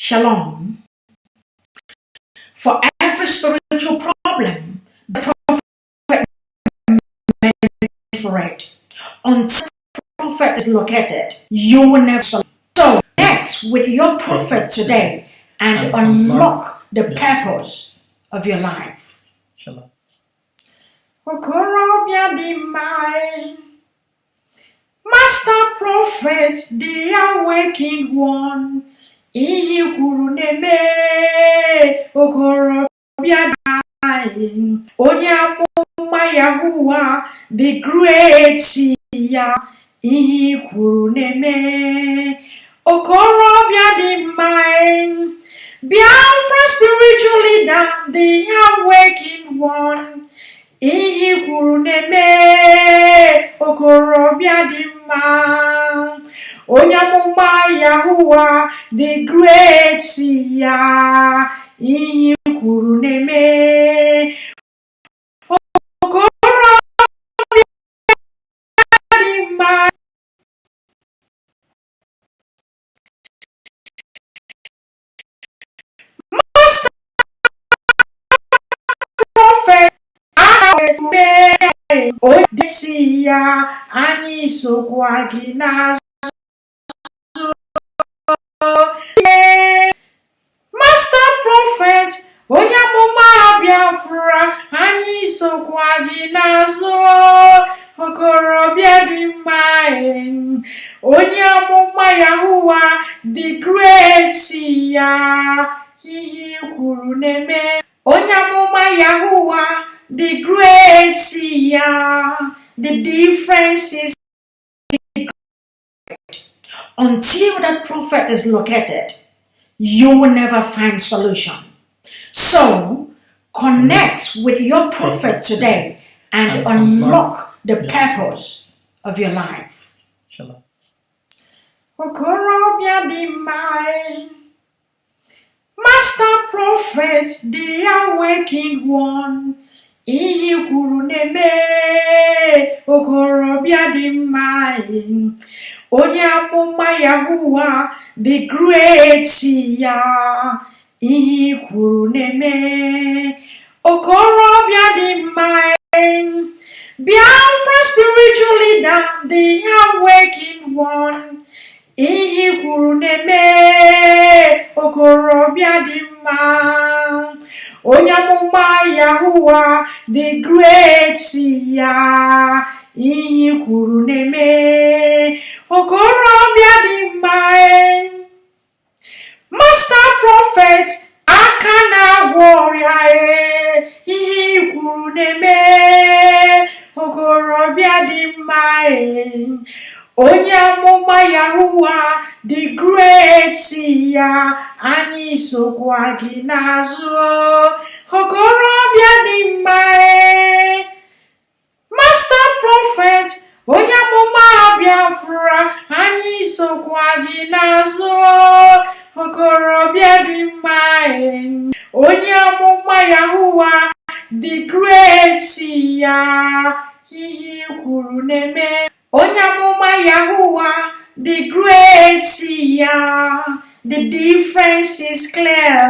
Shalom. For every spiritual problem, the prophet meant for it. Until the prophet is located, you will never solve. So connect with your prophet today and unlock the purpose of your life. Shalom. Okorobịa dị mma, Master Prophet, the awakened one, ihe i kwuru na-eme. Okorobịa dị, onye amụma Yahuwa the Great ya, ihe i kwuru na-eme. Okorobịa dị mma, Biafra spiritual leader, the awakened one, ihe i kwuru na-eme. Okorobịa dị mma, onye amụma Yahuwa the Great ya, ihe i kwuru na-eme. Okorobịa dị mma, Master Prophet, onye si ya, anyị sokwa gị n'azụ. Master Prophet, onye amụma Biafra, anyị sokwa gị n'azụ. Okorobịa dị mma, onye amụma Yahuwa the Great ya, ihe i kwuru na-eme. Onye amụma Yahuwa the Great ya, the difference is until that prophet is located, you will never find solution. So connect with your prophet today and unlock the purpose of your life. Shalom. Okorobịa dị mma, Master Prophet, the awakened one, ihe i kwuru na-eme. Okorobịa dị mma, onye amụma Yahuwa the Great ya, ihe i kwuru na-eme. Okorobịa dị mma, Biafra spiritual leader, the awakened one, ihe i kwuru na-eme. Okorobịa dị mma, onye amụma Yahuwa the Great ya, ihe i kwuru na-eme. Okorobịa dị mma, Master Prophet, aka na-agwọ ọrịa, ihe i kwuru na-eme. Okorobịa dị mma, onye amụma Yahuwa the Great ya, anyị sokwa gị n'azụ. Okorobịa dị mma, Master Prophet, onye amụma Biafra, anyị sokwa gị n'azụ. Okorobịa dị mma, onye amụma Yahuwa the Great ya, ihe i kwuru na-eme. Onye amụma Yahuwa the Great ya, the difference is clear.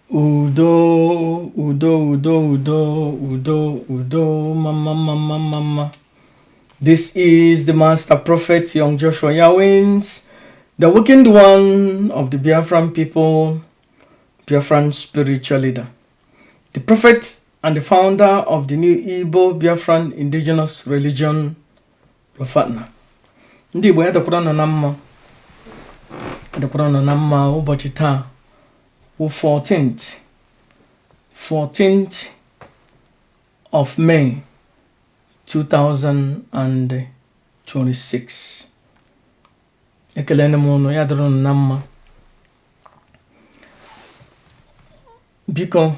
Udo, udo, udo, udo, udo, udo, mama, mama, mama. This is the Master Prophet, Young Joshua Yawins, the awakened one of the Biafran people, Biafran spiritual leader, the prophet and the founder of the new Igbo Biafran indigenous religion, Rafatna. Ndị Igbo, ya dịkwara nọ na mma, dịkwara nọ na mma. Ụbọchị taa wụ 14th of May 2026. Ekelene m ụnụ, ya dịrị ụnụ na mma. Biko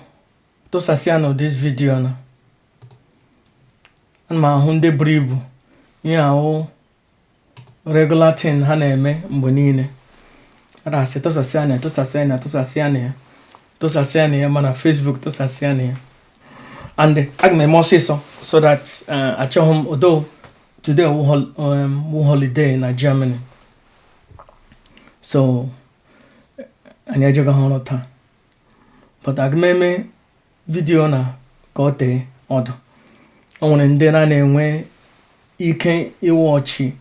tụsasịanụ this video na ana m ahụ ndị buru ibu ihe ahụ regular thing ha na-eme mgbe niile. A na-asị tụsasịanụ ya, tụsasịanụ ya, tụsasịanụ ya, tụsasịanụ ya, mana Facebook tụsasịanụ ya. And aga m eme ọsịsọ so that achọghị m, although today wụ holiday na Germany, so anyị ejego ha ọrụ taa, but aga m eme video na ka ọ tee ọdụ. O nwere ndị na na-enwe ike ịwọchị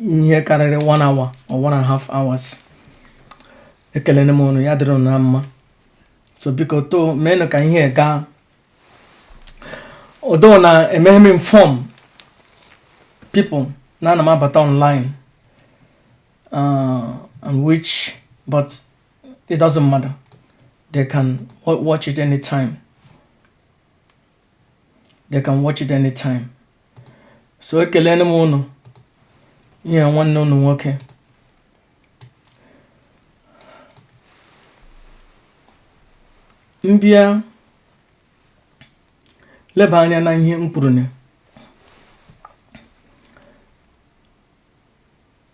ihe karịrị one hour or 1.5 hours. Ekelene m unu, ya dịrị unu na mma. So biko too meenụ ka ihe gaa although na emeghe m inform people na ana m abata online and which, but it doesn't matter, they can watch it anytime, they can watch it anytime. So ekelene m unu. Ihe nwanne unu nwoke mbịa leba anya na ihe m kwuru na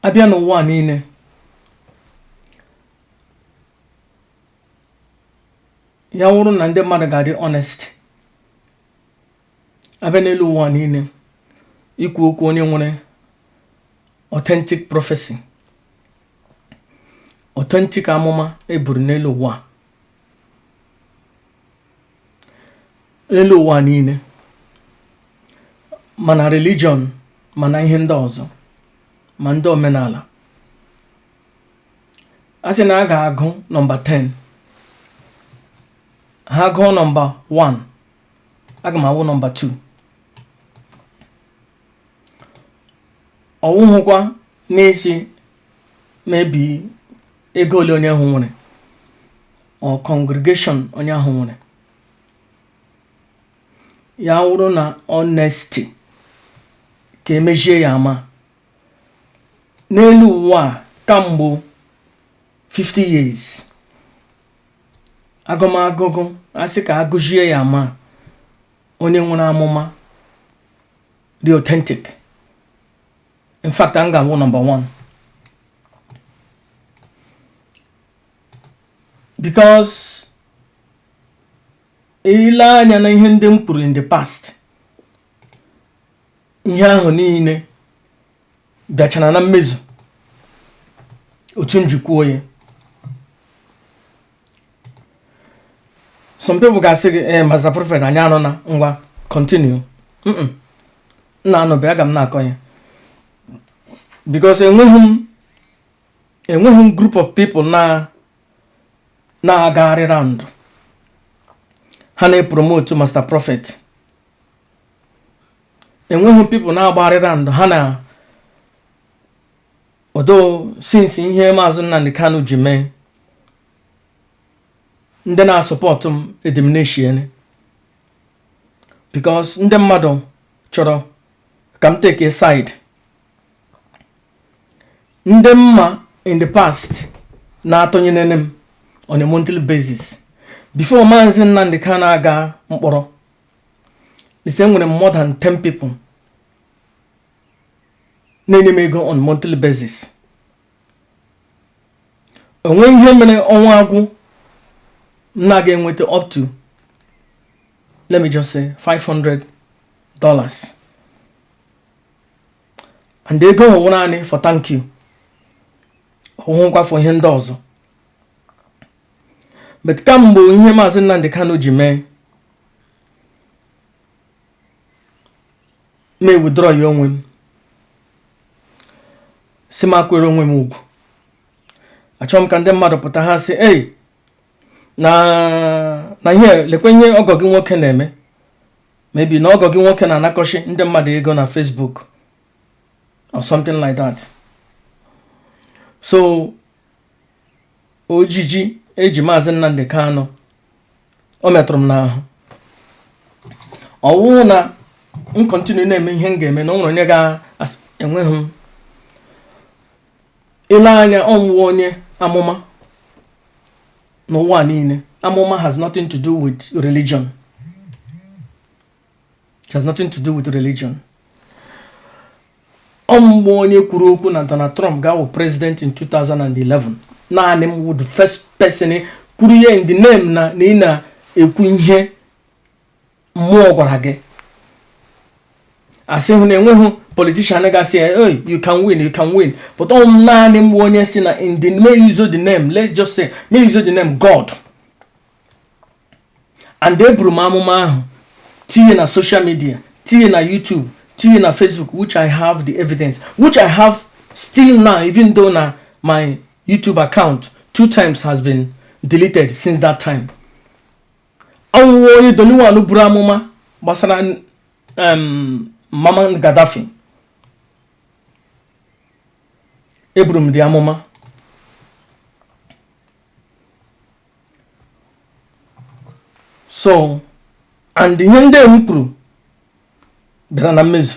abịa n'ụwa niile, ya wụrụ na ndị mmadụ ga-adị honest. Abịa n'elu ụwa niile, ikwu okwu onye nwere authentic prophecy, authentic amụma eburu n'elu ụwa, n'elu ụwa niile, mana religion, mana ihe ndị ọzọ, ma ndị omenala, a sị na a ga-agụ nọmba 10, ha gụọ nọmba 1, aga m awụ nọmba 2. Ọwụhụkwa n'isi maybe ego ole onye ahụ nwere or congregation onye ahụ nwere, ya wụrụ na honesty ka emejie ya ama n'elu ụwa a. Kamgbe 50 years agụmagụgụ, asị ka agụzie ya ama onye nwere amụma dị authentic, in fact, m ga-awụ number one, because ile anya na ihe ndị m kwuru in the past, ihe ahụ niile bịachara na mmezu otu njikwa ya. Some people ga-asị gị, "Ee, Master Prophet, anyị anụ na ngwa, continue." Nna, anụbe, aga m na-akọ ya because enweghị m group of people na na-agagharị round ha na-epromote Master Prophet. Enweghị people na-agbagharị round ha na odo. Since ihe Maazị Nnamdi Kanu ji mee, ndị na-asupport m edimination, because ndị mmadụ chọrọ ka m take a side. Ndị mma in the past na-atụnyere m on a monthly basis before Maazị Nnamdi Kanu aga mkpọrọ, ise nwere more than 10 people na-enye m ego on monthly basis. Onwe ihe mere ọnwa agwụ m na-aga enweta up to, let me just say, $500, and ego ahụ naanị for thank you, ọhụhụkwa for ihe ndị ọzọ. But kamgbe ihe Maazị Nnamdi Kanu ji mee, ma withdraw ya onwe m, si m akwere onwe m ugwu. Achọrọ m ka ndị mmadụ pụta ha sị, "Ei, na ihe lekwe ihe ọgọ gị nwoke na-eme." Maybe na ọgọ gị nwoke na-anakọchi ndị mmadụ ego na Facebook or something like that. So ojiji eji Maazị Nnamdi Kanu, o metụrụ m n'ahụ. Ọwụwụ na m continue na-eme ihe m ga-eme na o nwere onye ga-enweghị m ile anya ọnwụwa onye amụma n'ụwa niile. Amụma has nothing to do with religion. It has nothing to do with religion. Ọ mgbe onye kwuru okwu na Donald Trump ga-awụ president in 2011, naanị m wụ the first person kwuru ihe in the name na ị na-ekwu ihe mmụọ gwara gị. Asị hụ na enweghị politician ga-asị ya, "Hey, you can win, you can win," but ọ naanị m onye si na in the may use the name, let's just say may use the name God, and eburu m amụma ahụ tinye na social media, tinye na YouTube, tinye na Facebook, which I have the evidence, which I have still now, even though na my YouTube account two times has been deleted since that time. Ọnwụwa onye Doniwan buru amụma gbasara Muammar Gaddafi, eburu m dị amụma. So and ihe ndị m kwuru bịara na mmezu,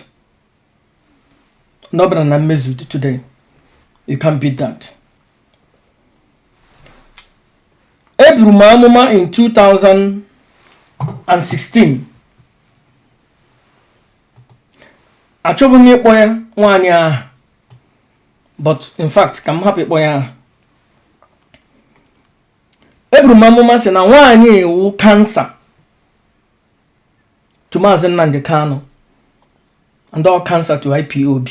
na ọ bịara na mmezu today. You can't beat that. Eburu m amụma in 2016. Achọghị m ịkpọ ya nwaanyị ahụ, but in fact ka m hapụ ịkpọ ya aha. Eburu m amụma sị na nwaanyị wụ cancer to Maazị Nnamdi Kanu and all cancer to IPOB.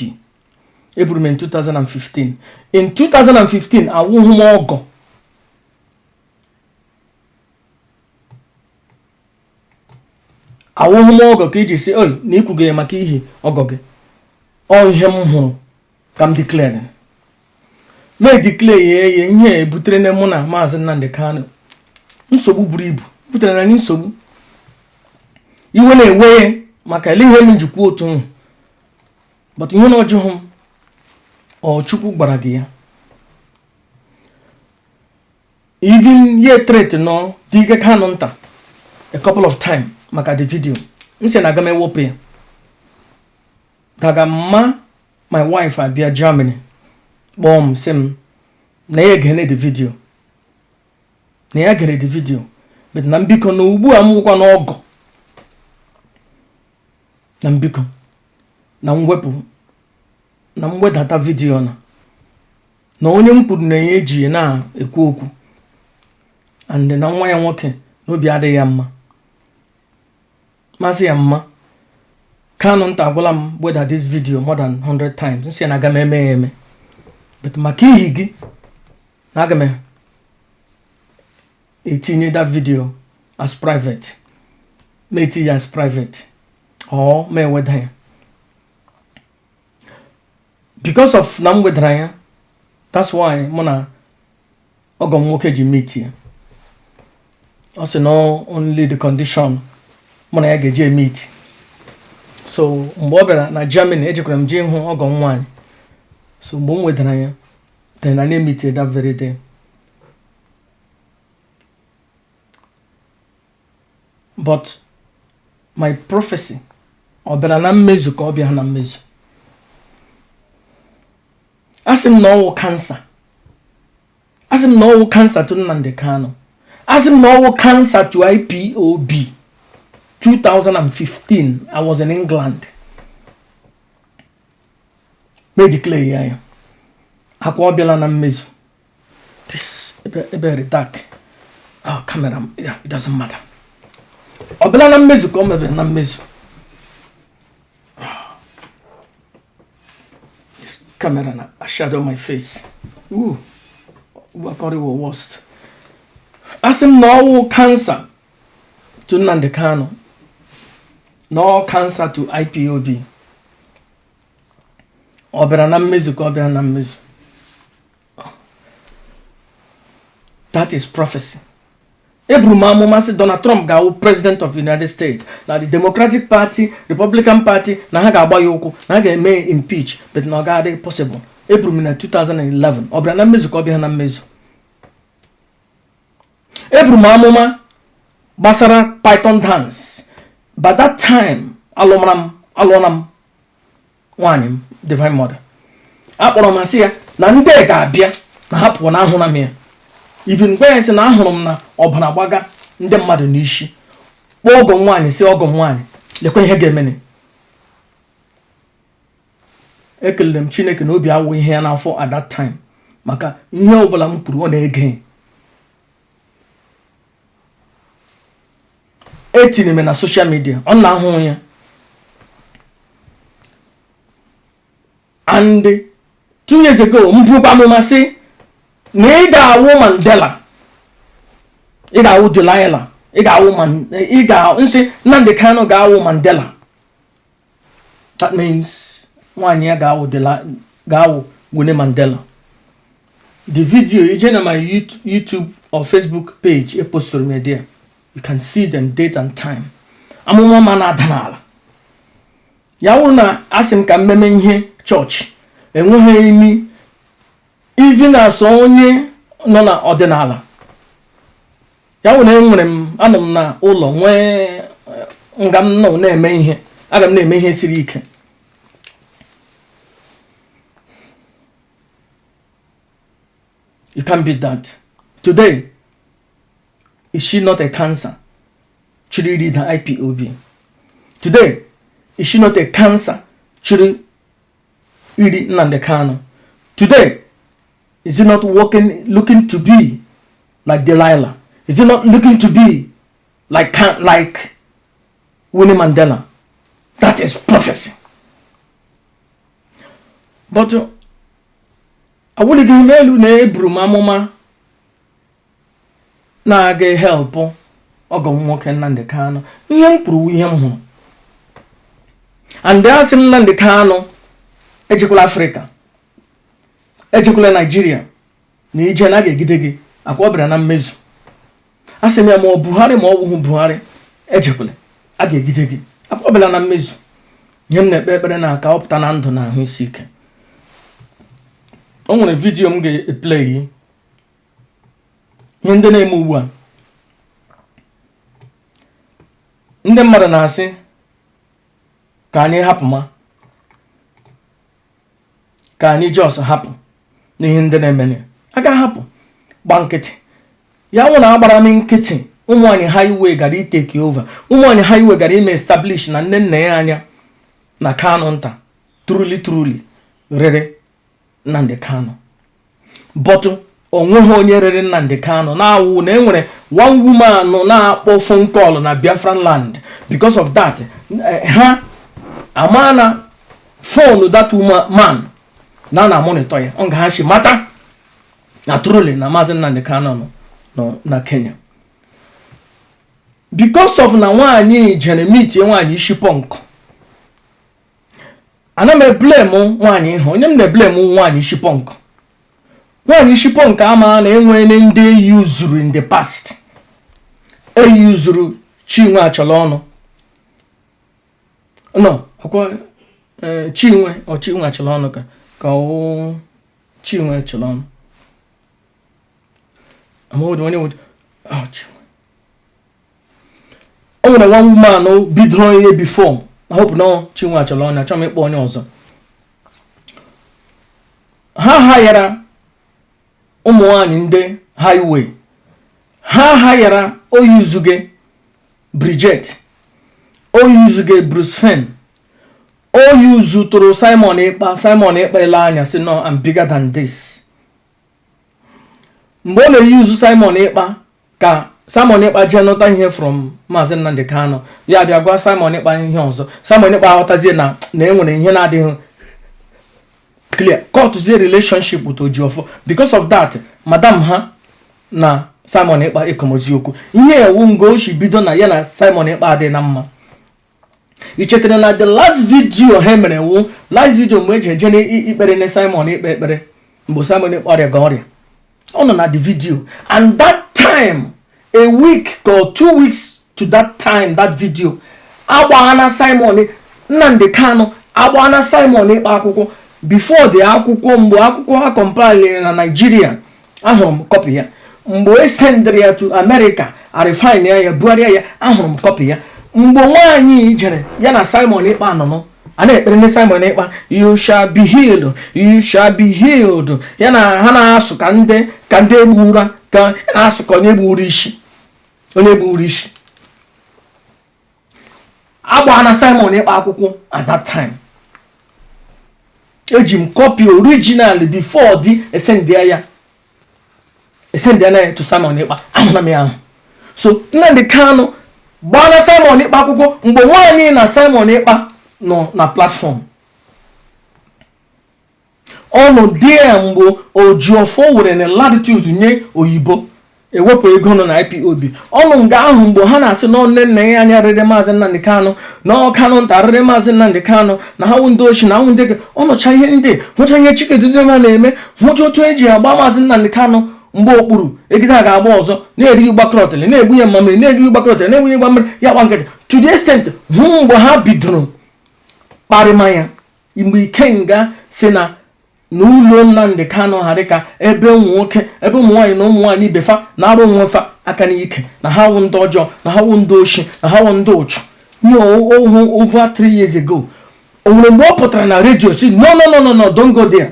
Eburu m in 2015. In 2015, awụghị m ọgọ. Awụghị m ọgọ ka iji sị oi na ikwugo ya maka ihi ọgọ gị. Ọ ihe m hụrụ ka m declare, ma declare ya eye ihe ebutere na mụ na Maazị Nnamdi Kanu nsogbu buru ibu, butere na anyị nsogbu. Iwe na-ewe ya maka ele ihe m njikwa otu hụ, but ihe na ọjụghị m, ọ Chukwu gwara gị ya. Even ye threat nọ dike Kanu nta a couple of time maka the video. M sị na aga m ewepụ ya, daga mma. My wife abịa Germany kpọọ m, sị m na ya egene the video, na ya gere the video, but na mbiko na ugbu a m wụkwa n'ọgọ, na mbiko na mwepụ na mwedata video na onye m kwuru na ya eji na-ekwu okwu, and na nwa ya nwoke na obi adịghị ya mma. Masị ya mma, Kanu nta agwala m weda this video more than 100 times. Nsị na aga m eme ya eme, but maka ihi gị na aga m etinye that video as private, ma etinye ya as private or ma eweda ya. Because of na m wedara ya, that's why mụ na ọgọ m nwoke ji meet ya. Ọ sị na only the condition mụ na ya ga-eji meet. So mgbe ọ bịara na Germany, ejekwara m jee hụ ọgọ m nwaanyị. So mgbe m wedara ya, then anyị meet that very day. But my prophecy ọ bịara na mmezu ka ọ bịa na mmezu. Asị m na ọwụ cancer, asị m na ọwụ cancer to Nnamdi Kanu, asị m na ọwụ cancer to IPOB. 2015, I was in England, me declare ya ya akwa ọ bịala na mmezu. This ebe dark. Oh, camera, yeah, it doesn't matter. Ọ bịala na mmezu ka ọ mebere na mmezu. This camera na shadow my face. Ooh, wakọrọ worst. Asị m na ọwụ cancer to Nnamdi Kanu, na ọ cancer to IPOB. Ọ bịara na mmezu ka ọ bịara na mmezu. That is prophecy. Eburu m amụma sị Donald Trump ga-awụ president of United States, na the Democratic Party, Republican Party na ha ga-agba ya ụkwụ, na ha ga-eme impeach, but na ọ ga-adị possible. Eburu m na 2011. Ọ bịara na mmezu ka ọ bịa na mmezu. Eburu m amụma gbasara Python dance. By that time alụmara m, alụọla m nwaanyị m, Divine Mother. Akpọrọ m asị ya na ndị ga-abịa na ha pụọ na ahụra m ya. Even gwa ya sị na ahụrụ m na ọbara gbaga ndị mmadụ n'isi. Kpọọ ọgọ m nwaanyị, sị ọgọ m nwaanyị, lekwa ihe ga-emene. Ekelere m Chineke na obi awụ ihe ya n'afọ at that time, maka ihe ọbụla m kwuru, ọ na-ege. Etinyere m na social media, ọ na-ahụ ya. And 2 years ago, m burukwa amụma sị na ị ga-awụ Mandela, ị ga-awụ Delilah, ị ga-awụ man ị ga nsị Nnamdi Kanu ga-awụ Mandela. That means nwaanyị ya ga-awụ Delilah, ga-awụ Winnie Mandela. The video, ije na my YouTube or Facebook page, epostụrụ m there, you can see them, date and time. Amụma ma na-ada n'ala ya wụrụ na asị m ka mmemme ihe chọọchị enweghị imi. Even as onye nọ na ọdịnala ya wụ na enwere m, anọ m na ụlọ nwee nga m nọ na-eme ihe, aga m na-eme ihe siri ike. You can't beat that. Today, is she not a cancer chịrị iri na IPOB? Today, is she not a cancer chịrị iri Nnamdi Kanu? Today, is he not working, looking to be like Delilah? Is he not looking to be like Winnie Mandela? That is prophecy. But awụlighị m elu na eburu m amụma na-aga help ọgọ m nwoke Nnamdi Kanu. Ihe m kwuru, ihe m hụrụ. And asị m Nnamdi Kanu ejekwala Afrịka, ejekwala Naijiria, na ije na a ga-egide gị. Akwa ọ bịara na mmezu. Asị m ya, ma ọ Buhari ma ọ bụghị Buhari, ejekwala, a ga-egide gị. Akwa ọ bịara na mmezu. Ihe m na-ekpe ekpere na aka ọ pụta na ndụ na ahụ isi ike. O nwere video m ga-eplay, ihe ndị na-eme ugbu a. Ndị mmadụ na-asị ka anyị hapụ, ma ka anyị just hapụ n'ihe ndị na-eme. Aga hapụ, gba nkịtị. Ya nwụ na agbara m nkịtị. Ụmụnwaanyị highway gara itake over. Ụmụnwaanyị highway gara ime establish na nne nna ya anya na Kanu nta truly truly rere Nnamdi Kanu. But onweghị onye rere Nnamdi Kanu na-awụ na enwere one woman na-akpọ phone call na Biafran land. Because of that, ha ama na phone that woman na monitor ya. Ọ ga ha si mata na truly na Maazị Nnamdi Kanu nọ na Kenya, because of na nwaanyị jere meet nwaanyị isi punk. Ana m eblame nwaanyị ịhụ onye m na-eblame nwaanyị isi punk. Nwaanyị isi punk ama na enwere ndị yuzuru in the past, eyuzuru Chinwe Achọrọ ọnụ no ọkwa Chinwe ọ Chinwe Achọrọ ọnụ ka ọ Chinwe Achọrọ ọnụ amaghị onye oh, Chinwe. O nwere one woman bidoro ihe before. I hope no Chinwe Achọrọ ọnụ, achọghị m ịkpọ onye ọzọ. Ha hayara ụmụ nwanyị ndị highway, ha hayara oyuzuge Bridget, oyuzuge Bruce Fein, oyuzutụrụ Simon Ekpa. Simon Ekpa ele anya sị, "No, I'm bigger than this." Mgbe ọ na-eyuzu Simon Ekpa ka Simon Ekpa jee nụta ihe from Maazị Nnamdi Kanu, ya bịa gwa Simon Ekpa ihe ọzọ. Simon Ekpa aghọtazie na enwere ihe na-adịghị clear, cutzie relationship with Ojiọfọ. Because of that, madam ha na Simon Ekpa ekomozi okwu. Ihe ewu nga o si bido na ya na Simon Ekpa adịghị na mma. I chetara na the last video ha mere wu last video mgbe eji eje ikpere na Simon ikpe ekpere, mgbe Simon Ekpa ọrịa ga ọrịa, ọ nọ na the video. And that time, a week or 2 weeks to that time, that video agbaghana Simon Nnamdi Kanu, agbaghana Simon Ekpa akwụkwọ. Before the akwụkwọ, mgbe akwụkwọ ha compile na Nigeria, ahụrụ m copy ya. Mgbe e sendịrị ya to America, arefine ya, ya bugharịa ya, ahụrụ m copy ya. Mgbe nwaanyị jere ya na Simon Ekpa anọnọ a na-ekpere ndị Simon Ekpa, "You shall be healed, you shall be healed," ya na ha na-asụ ka ndị egbura. Ka na-asụ ka onye gburu isi, onye gburu isi agba na Simon Ekpa akwụkwọ. At that time, eji m copy original before dị esendịa ya, esendịa ya to Simon Ekpa. Ahụla m ya ahụ. So Nnamdi Kanu gbaa na Simon Ekpa akwụkwọ mgbe nwaanyị na Simon Ekpa nọ na platform. Ọ nọ there mgbe Ojiọfọ were na latitude nye oyibo ewepụ ego nọ na IPOB. Ọnụ nga ahụ mgbe ha na-asị na nne nna ya anya rịrị Maazị Nnamdi Kanu, na ọkanụ nta rịrị Maazị Nnamdi Kanu, na ha wụ ndị ochi, na ahụ ndị ọ nọcha ihe ndị hụcha ihe Chike Dozie na-eme, hụcha otu eji agba Maazị Nnamdi Kanu mgbe okpuru egide a ga-agba ọzọ, na-eri gbakọrọtịrị, na-egbu ya mmamiri, na-eri gbakọrọtịrị, na-egbu ya mmiri, ya gba nkịtị to the extent hụ mgbe ha bidoro kparịma ya, mgbe Ikenga si na n'ụlọ Nnamdi Kanu ha dịka ebe ụmụ nwoke, ebe ụmụ nwaanyị na ụmụ nwaanyị ibe fa na-arụ onwe fa aka n'ike, na ha wụ ndị ọjọọ, na ha wụ ndị oshi, na ha wụ ndị ụchụ nye ohu. Over 3 years ago, o nwere mgbe ọ pụtara na redio si, "No, no, no, no, no, don't go there."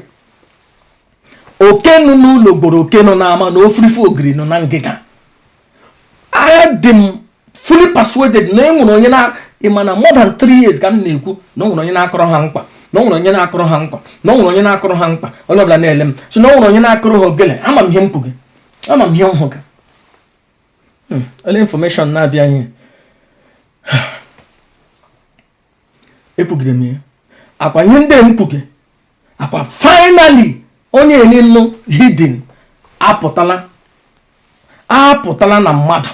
Oke nọ n'ụlọ gboro oke nọ n'ama na ofurife ogiri nọ na ngịga. Adị m fully persuaded na e nwere onye na ịma na more than 3 years ka m na-ekwu na o nwere onye na-akọrọ ha mkpa, na o nwere onye na-akọrọ ha mkpa, na o nwere onye na-akọrọ ha mkpa. Onye ọbụla na-ele m so na o nwere onye na-akọrọ ha ogele. Ama m ihe m kwughị, ama m ihe m hụga. Ele information na-abịa ihe ekwugide m ya akwa ihe ndị m kwuge akwa. Finally, onye eninu hidden apụtala, apụtala na mmadụ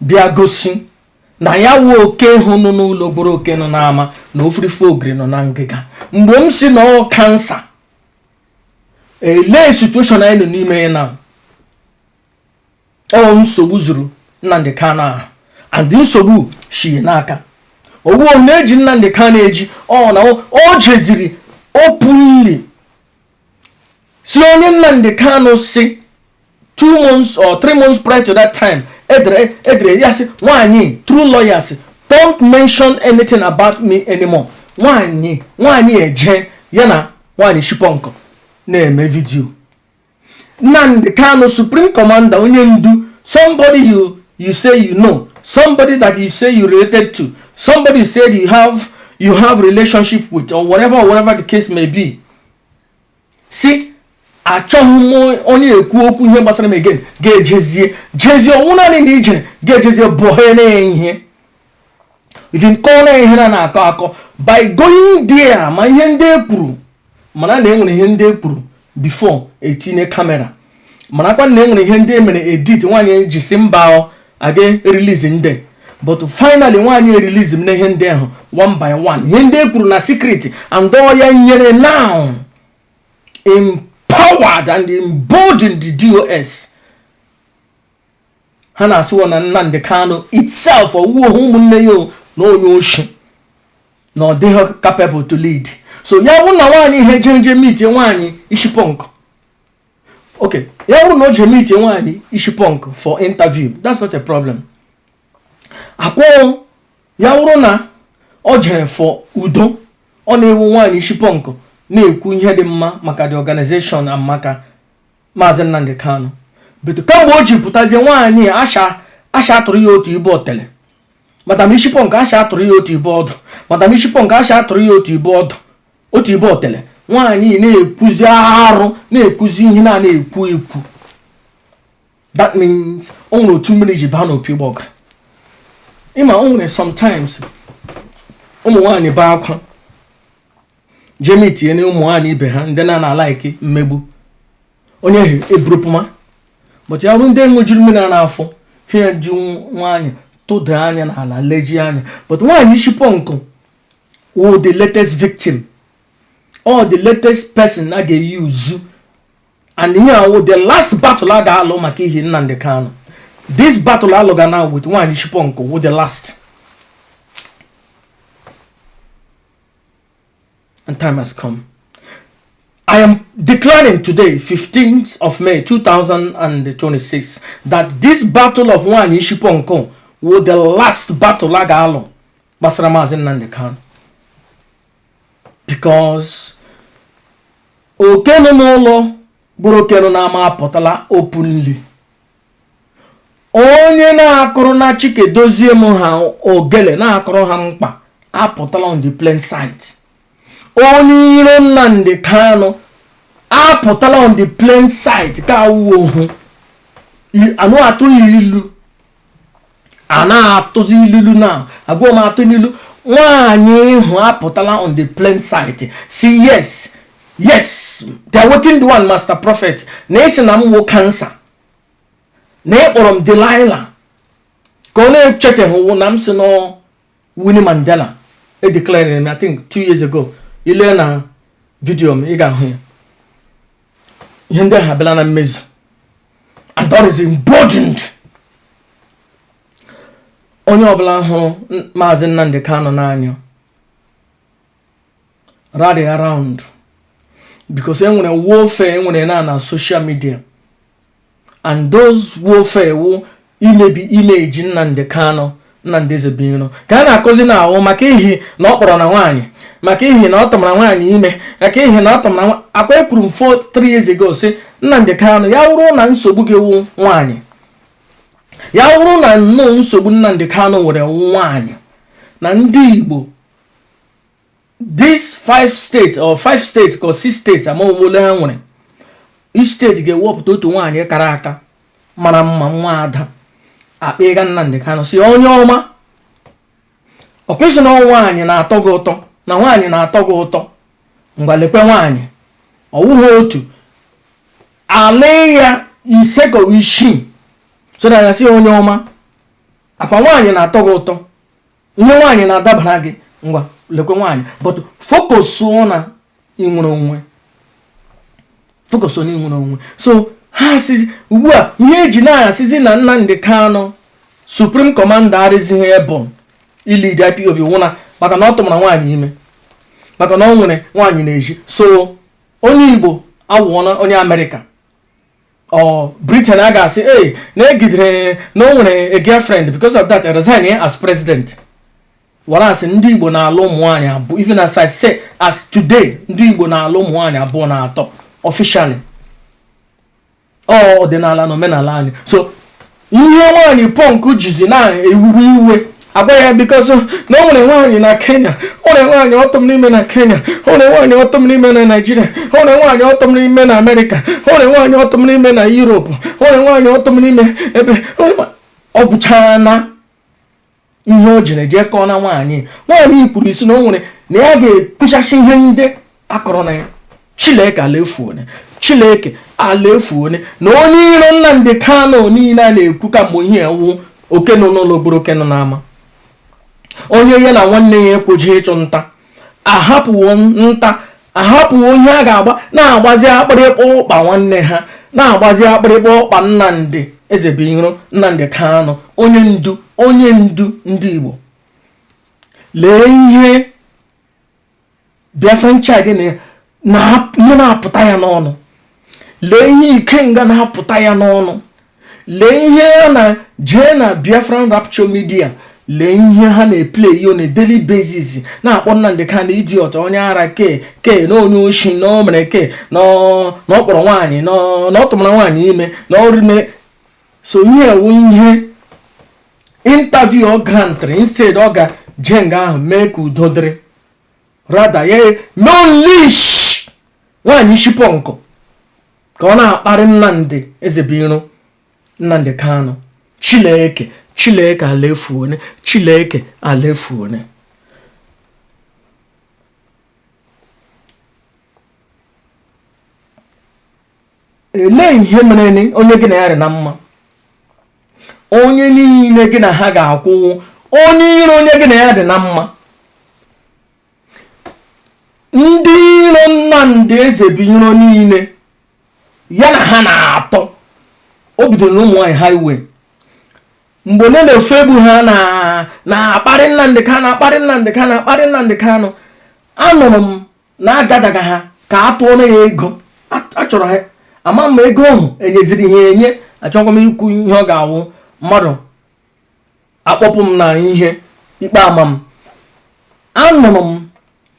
bịa gosi na ya wụ oke hụ nọ n'ụlọ gburu oke nọ n'ama, na ofurife ogiri nọ na ngịga. Mgbe m si na ọ cancer, elee situation anyị nọ n'ime ya na ọ nsogbu zuru Nnamdi Kanu ahụ, and nsogbu shi n'aka owu na-eji Nnamdi Kanu eji ọ na o jeziri openly si onye Nnamdi Kanu si 2 months or 3 months prior to that time, edere edere ya sị nwaanyị through lawyers, "Don't mention anything about me anymore." Nwaanyị, nwaanyị eje ya na nwaanyị shipọnkọ na-eme video. Nnamdi Kanu, supreme commander, onye ndu, somebody you say you know, somebody that you say you related to, somebody you said you have relationship with, or whatever the case may be, si achọghị m onye ekwu okwu ihe gbasara m again, ga-ejezie jezie ọnwụ naanị na ijere ga-ejezie bọhe na ihe even kọọ na ihe na na-akọ akọ by going there. Ma ihe ndị e kwuru, mana na enwere ihe ndị e kwuru before etinye camera, marakwa na enwere ihe ndị e mere edit. Nwaanyị ji si mba aga release ndị, but finally nwaanyị release m na ihe ndị ahụ one by one, ihe ndị e kwuru na secret, and ọ ya nyere now empowered and emboldened the DOS. Ha na-asịwo na Nnamdi Kanu itself, ọwụwa ụmụnne ya o, na onye oshi, na ọ dịghị capable to lead. So ya bụrụ na nwaanyị ihe je nje meet nwaanyị isi punk, okay, ya bụrụ na o je meet nwaanyị isi punk for interview, that's not a problem. Akwụ ya bụrụ na ọ jere for udo, ọ na-ewu nwaanyị isi punk na-ekwu ihe dị mma maka the organization and maka Maazị Nnamdi Kanu. But kamgbe o ji pụtazie, nwaanyị asha asha atụrụ ya otu ibe otele, Madam Ishipọnk asha atụrụ ya otu ibe ọdụ, Madam Ishipọnk asha atụrụ ya otu ibe ọdụ, otu ibe otele. Nwaanyị na-ekwuzi arụ, na-ekwuzi ihe na na-ekwu ekwu. That means o nwere otu mmiri ji baa n'opi ụgbọgụrụ. Ịma o nwere sometimes ụmụ nwaanyị bee akwa jee meetie na ụmụ nwaanyị ibe ha ndị na like mmegbu onye ahụ eburupụma, but ya bụrụ ndị ṅụjuru mmiri n'afọ ha ji nwaanyị tụda anya n'ala, leji anya. But nwaanyị isi punk wụ the latest victim or the latest person a ga-eyuzu, and ihe a wụ the last battle a ga-alụ maka ihe Nnamdi Kanu. This battle alụga now with nwaanyị isi punk wụ the last, and time has come. I am declaring today, 15th of May 2026, that this battle of nwaanyị isi punk wụ the last battle a ga-alụ gbasara Maazị Nnamdi Kanu, because oke nọ n'ụlọ bụrụ oke nọ n'ama apụtala openly. Onye na-akụrụ na Chike Dozie m ha ogele, na-akụrụ ha mkpa, apụtala on the plain sight. Onye iro Nnamdi Kanu apụtala on the plain sight. Ka awụ ohu anụ atụghị ilu, a na-atụzi ilulu na agwọ m atụ n'ilu. Nwaanyị ịhụ apụtala on the plain sight, si yes, yes, the awakened one, master prophet, na esi na m wụ cancer, na ịkpọrọ m Delilah, ka ọ na-echetaghị na m si nọ Winnie Mandela e declare m, I think 2 years ago. Ile na video m, ị ga-ahụ ya. Ihe ndị ahụ abịala na mmezu, and that is emboldened onye ọbụla hụrụ Maazị Nnamdi Kanu n'anya rally around, because enwere warfare enwere na social media, and those warfare wụ imebi image Nnamdi Kanu, Nnamdi Ezebiro, ka a na-akụzi na ahụ, maka ihi na ọ kpọrọ na nwaanyị, maka ihi na ọ tụmara nwaanyị ime, maka ihi na ọ tụmara akwa. Ekwuru m 4 3 years ago, sị Nnamdi Kanu, ya wụrụ na nsogbu gị wụ nwaanyị, ya wụrụ na nnọọ nsogbu Nnamdi Kanu nwere nwaanyị na ndị Igbo, these five states or five states or six states, amaghị ha nwere, each state ga-ewepụta otu nwaanyị kara aka, mara mma, nwa ada akpịga Nnamdi Kanu, si onye ọma, ọ kwesị na nwaanyị na-atọ gị ụtọ, na nwaanyị na-atọ gị ụtọ, ngwa lekwe nwaanyị, ọwụghị otu ala ya, ise ka isii, so na ya si onye ọma, akwa nwaanyị na-atọ gị ụtọ, ihe nwaanyị na-adabara gị, ngwa lekwe nwaanyị, but focus na inwere onwe, focus on inwere onwe. So ha sizi ugbu a, ihe eji na-asịzi na Nnamdi Kanu, supreme commander, arịzighị able ilead IPOB wụna maka na ọ tụmara nwaanyị ime, maka na ọ nwere nwaanyị na-eji. So onye Igbo awụọna onye Amerịka ọ Britain, a ga-asị ee na egidere na o nwere a girlfriend, because of that resign as president. Whereas ndị Igbo na-alụ ụmụ nwaanyị abụọ, even as I say, as today, ndị Igbo na-alụ ụmụ nwaanyị abụọ na atọ officially, ọ ọdịnala na omenala anyị. So ihe nwaanyị punk jizi na-ewuru iwe agwa ya, because na o nwere nwaanyị na Kenya, o nwere nwaanyị ọtọm n'ime na Kenya, o nwere nwaanyị ọtọm n'ime na Nigeria, o nwere nwaanyị ọtọm n'ime na Amerịka, o nwere nwaanyị ọtọm n'ime na Europe, o nwere nwaanyị ọtọm n'ime ebe ọ gwụchana. Ihe o jere jee kọọ na nwaanyị, nwaanyị kwuru isi na o nwere, na ya ga-ekpuchasị ihe ndị akọrọ na ya. Chileke alaefuone, Chileke alaefuone, na onye iro Nnamdi Kanu niile a na-ekwu ka mgbe ihe ewu oke nọ n'ụlọ bụrụ oke nọ n'ama, onye ya na nwanne ya ekwoji ịchụ nta, ahapụwo nta, ahapụwo ihe a ga-agba, na-agbazi akpịrịkpa ụkpa nwanne ha, na-agbazi akpịrịkpa ụkpa Nnamdi Ezebiro, Nnamdi Kanu, onye ndu, onye ndu ndị Igbo. Lee ihe Biafran Child na ihe na-apụta ya n'ọnụ, lee ihe Ikenga na-apụta ya n'ọnụ, lee ihe a na jee na Biafran Rapture Media, lee ihe ha na-eplay on a daily basis, na-akpọ Nnamdi Kanu idiot, onye ara, ke ke na onye oshi, na o mere ke na ọ kpọrọ nwaanyị, na ọ tụmara nwaanyị ime, na ọ mere. So ihe ewu ihe interview ọ grantịrị, instead ọ ga jee nga ahụ mee ka udo dịrị, rather ya mee unleash nwaanyị isi punk ka ọ na-akparị Nnamdi Ezebiro, Nnamdi Kanu. Chileke, Chileke alaefuone, Chileke alaefuone. Elee ihe mere onye gị na ya rị na mma, onye niile gị na ha ga-akwụwụ, onye iro onye gị na ya dị na mma, ndị iro Nnamdi Ezebiro niile ya na ha na-atọ? O bidoro na ụmụ nwaanyị highway mgbe onye na-efe egbu ha na-akparị Nnamdi Kanu, akparị Nnamdi Kanu, akparị Nnamdi Kanu. Anụrụ m na agadaga ha ka a tụọ ya ego a chọrọ ha, ama m ego ahụ enyeziri ha enye. Achọkwa m ikwu ihe ọ ga-awụ mmadụ akpọpụ m na ihe ikpe ama m. Anụrụ m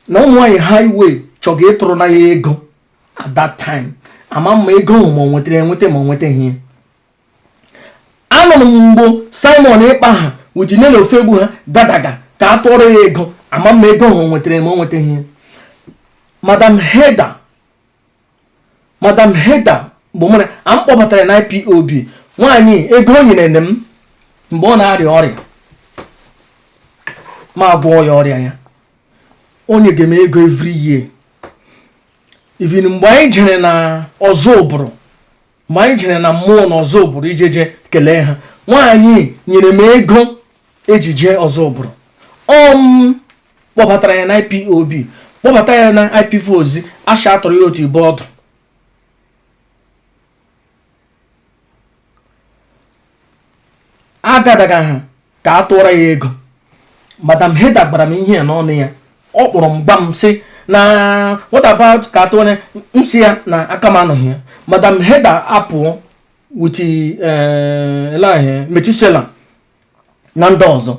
na ụmụ nwaanyị highway chọga ịtụrụ na ya ego at that time, ama m ego ahụ ma ọ nwetara enweta ma ọ nwetaghị ya. Anụrụ m mgbe Simon Ekpa ha with Nelly Ofoegbu ha dadaga ka a tụọrọ ya ego. Ama m ego ha o nwetara ma o nwetaghị ya. Madam Heda, Madam Heda, mgbe mụ na m kpọbatara na IPOB, nwaanyị ego o nyere m mgbe ọ na-arịa ọrịa, ma gwọọ ya ọrịa ya, o nyege m ego every year. Even mgbe anyị jere na Ọzụbụrụ, mgbe anyị jere na mmụọ na Ọzụbụrụ ije je kelee ha, nwaanyị nyere m ego eji jee Ọzụbụrụ. Ọ m kpọbatara ya na IPOB, kpọbata ya na IPF ozi asha atụrụ ya otu ibe ọdụ. Agadaga ha ka a tụọrọ ya ego. Madam Heda gbara m ihe ya n'ọnụ ya. Ọ kpọrọ m gwa m sị na what about ka a tụọrọ m, sị ya na aka m anọghị ya. Madam Heda apụọ with Elahe Metusela na ndị ọzọ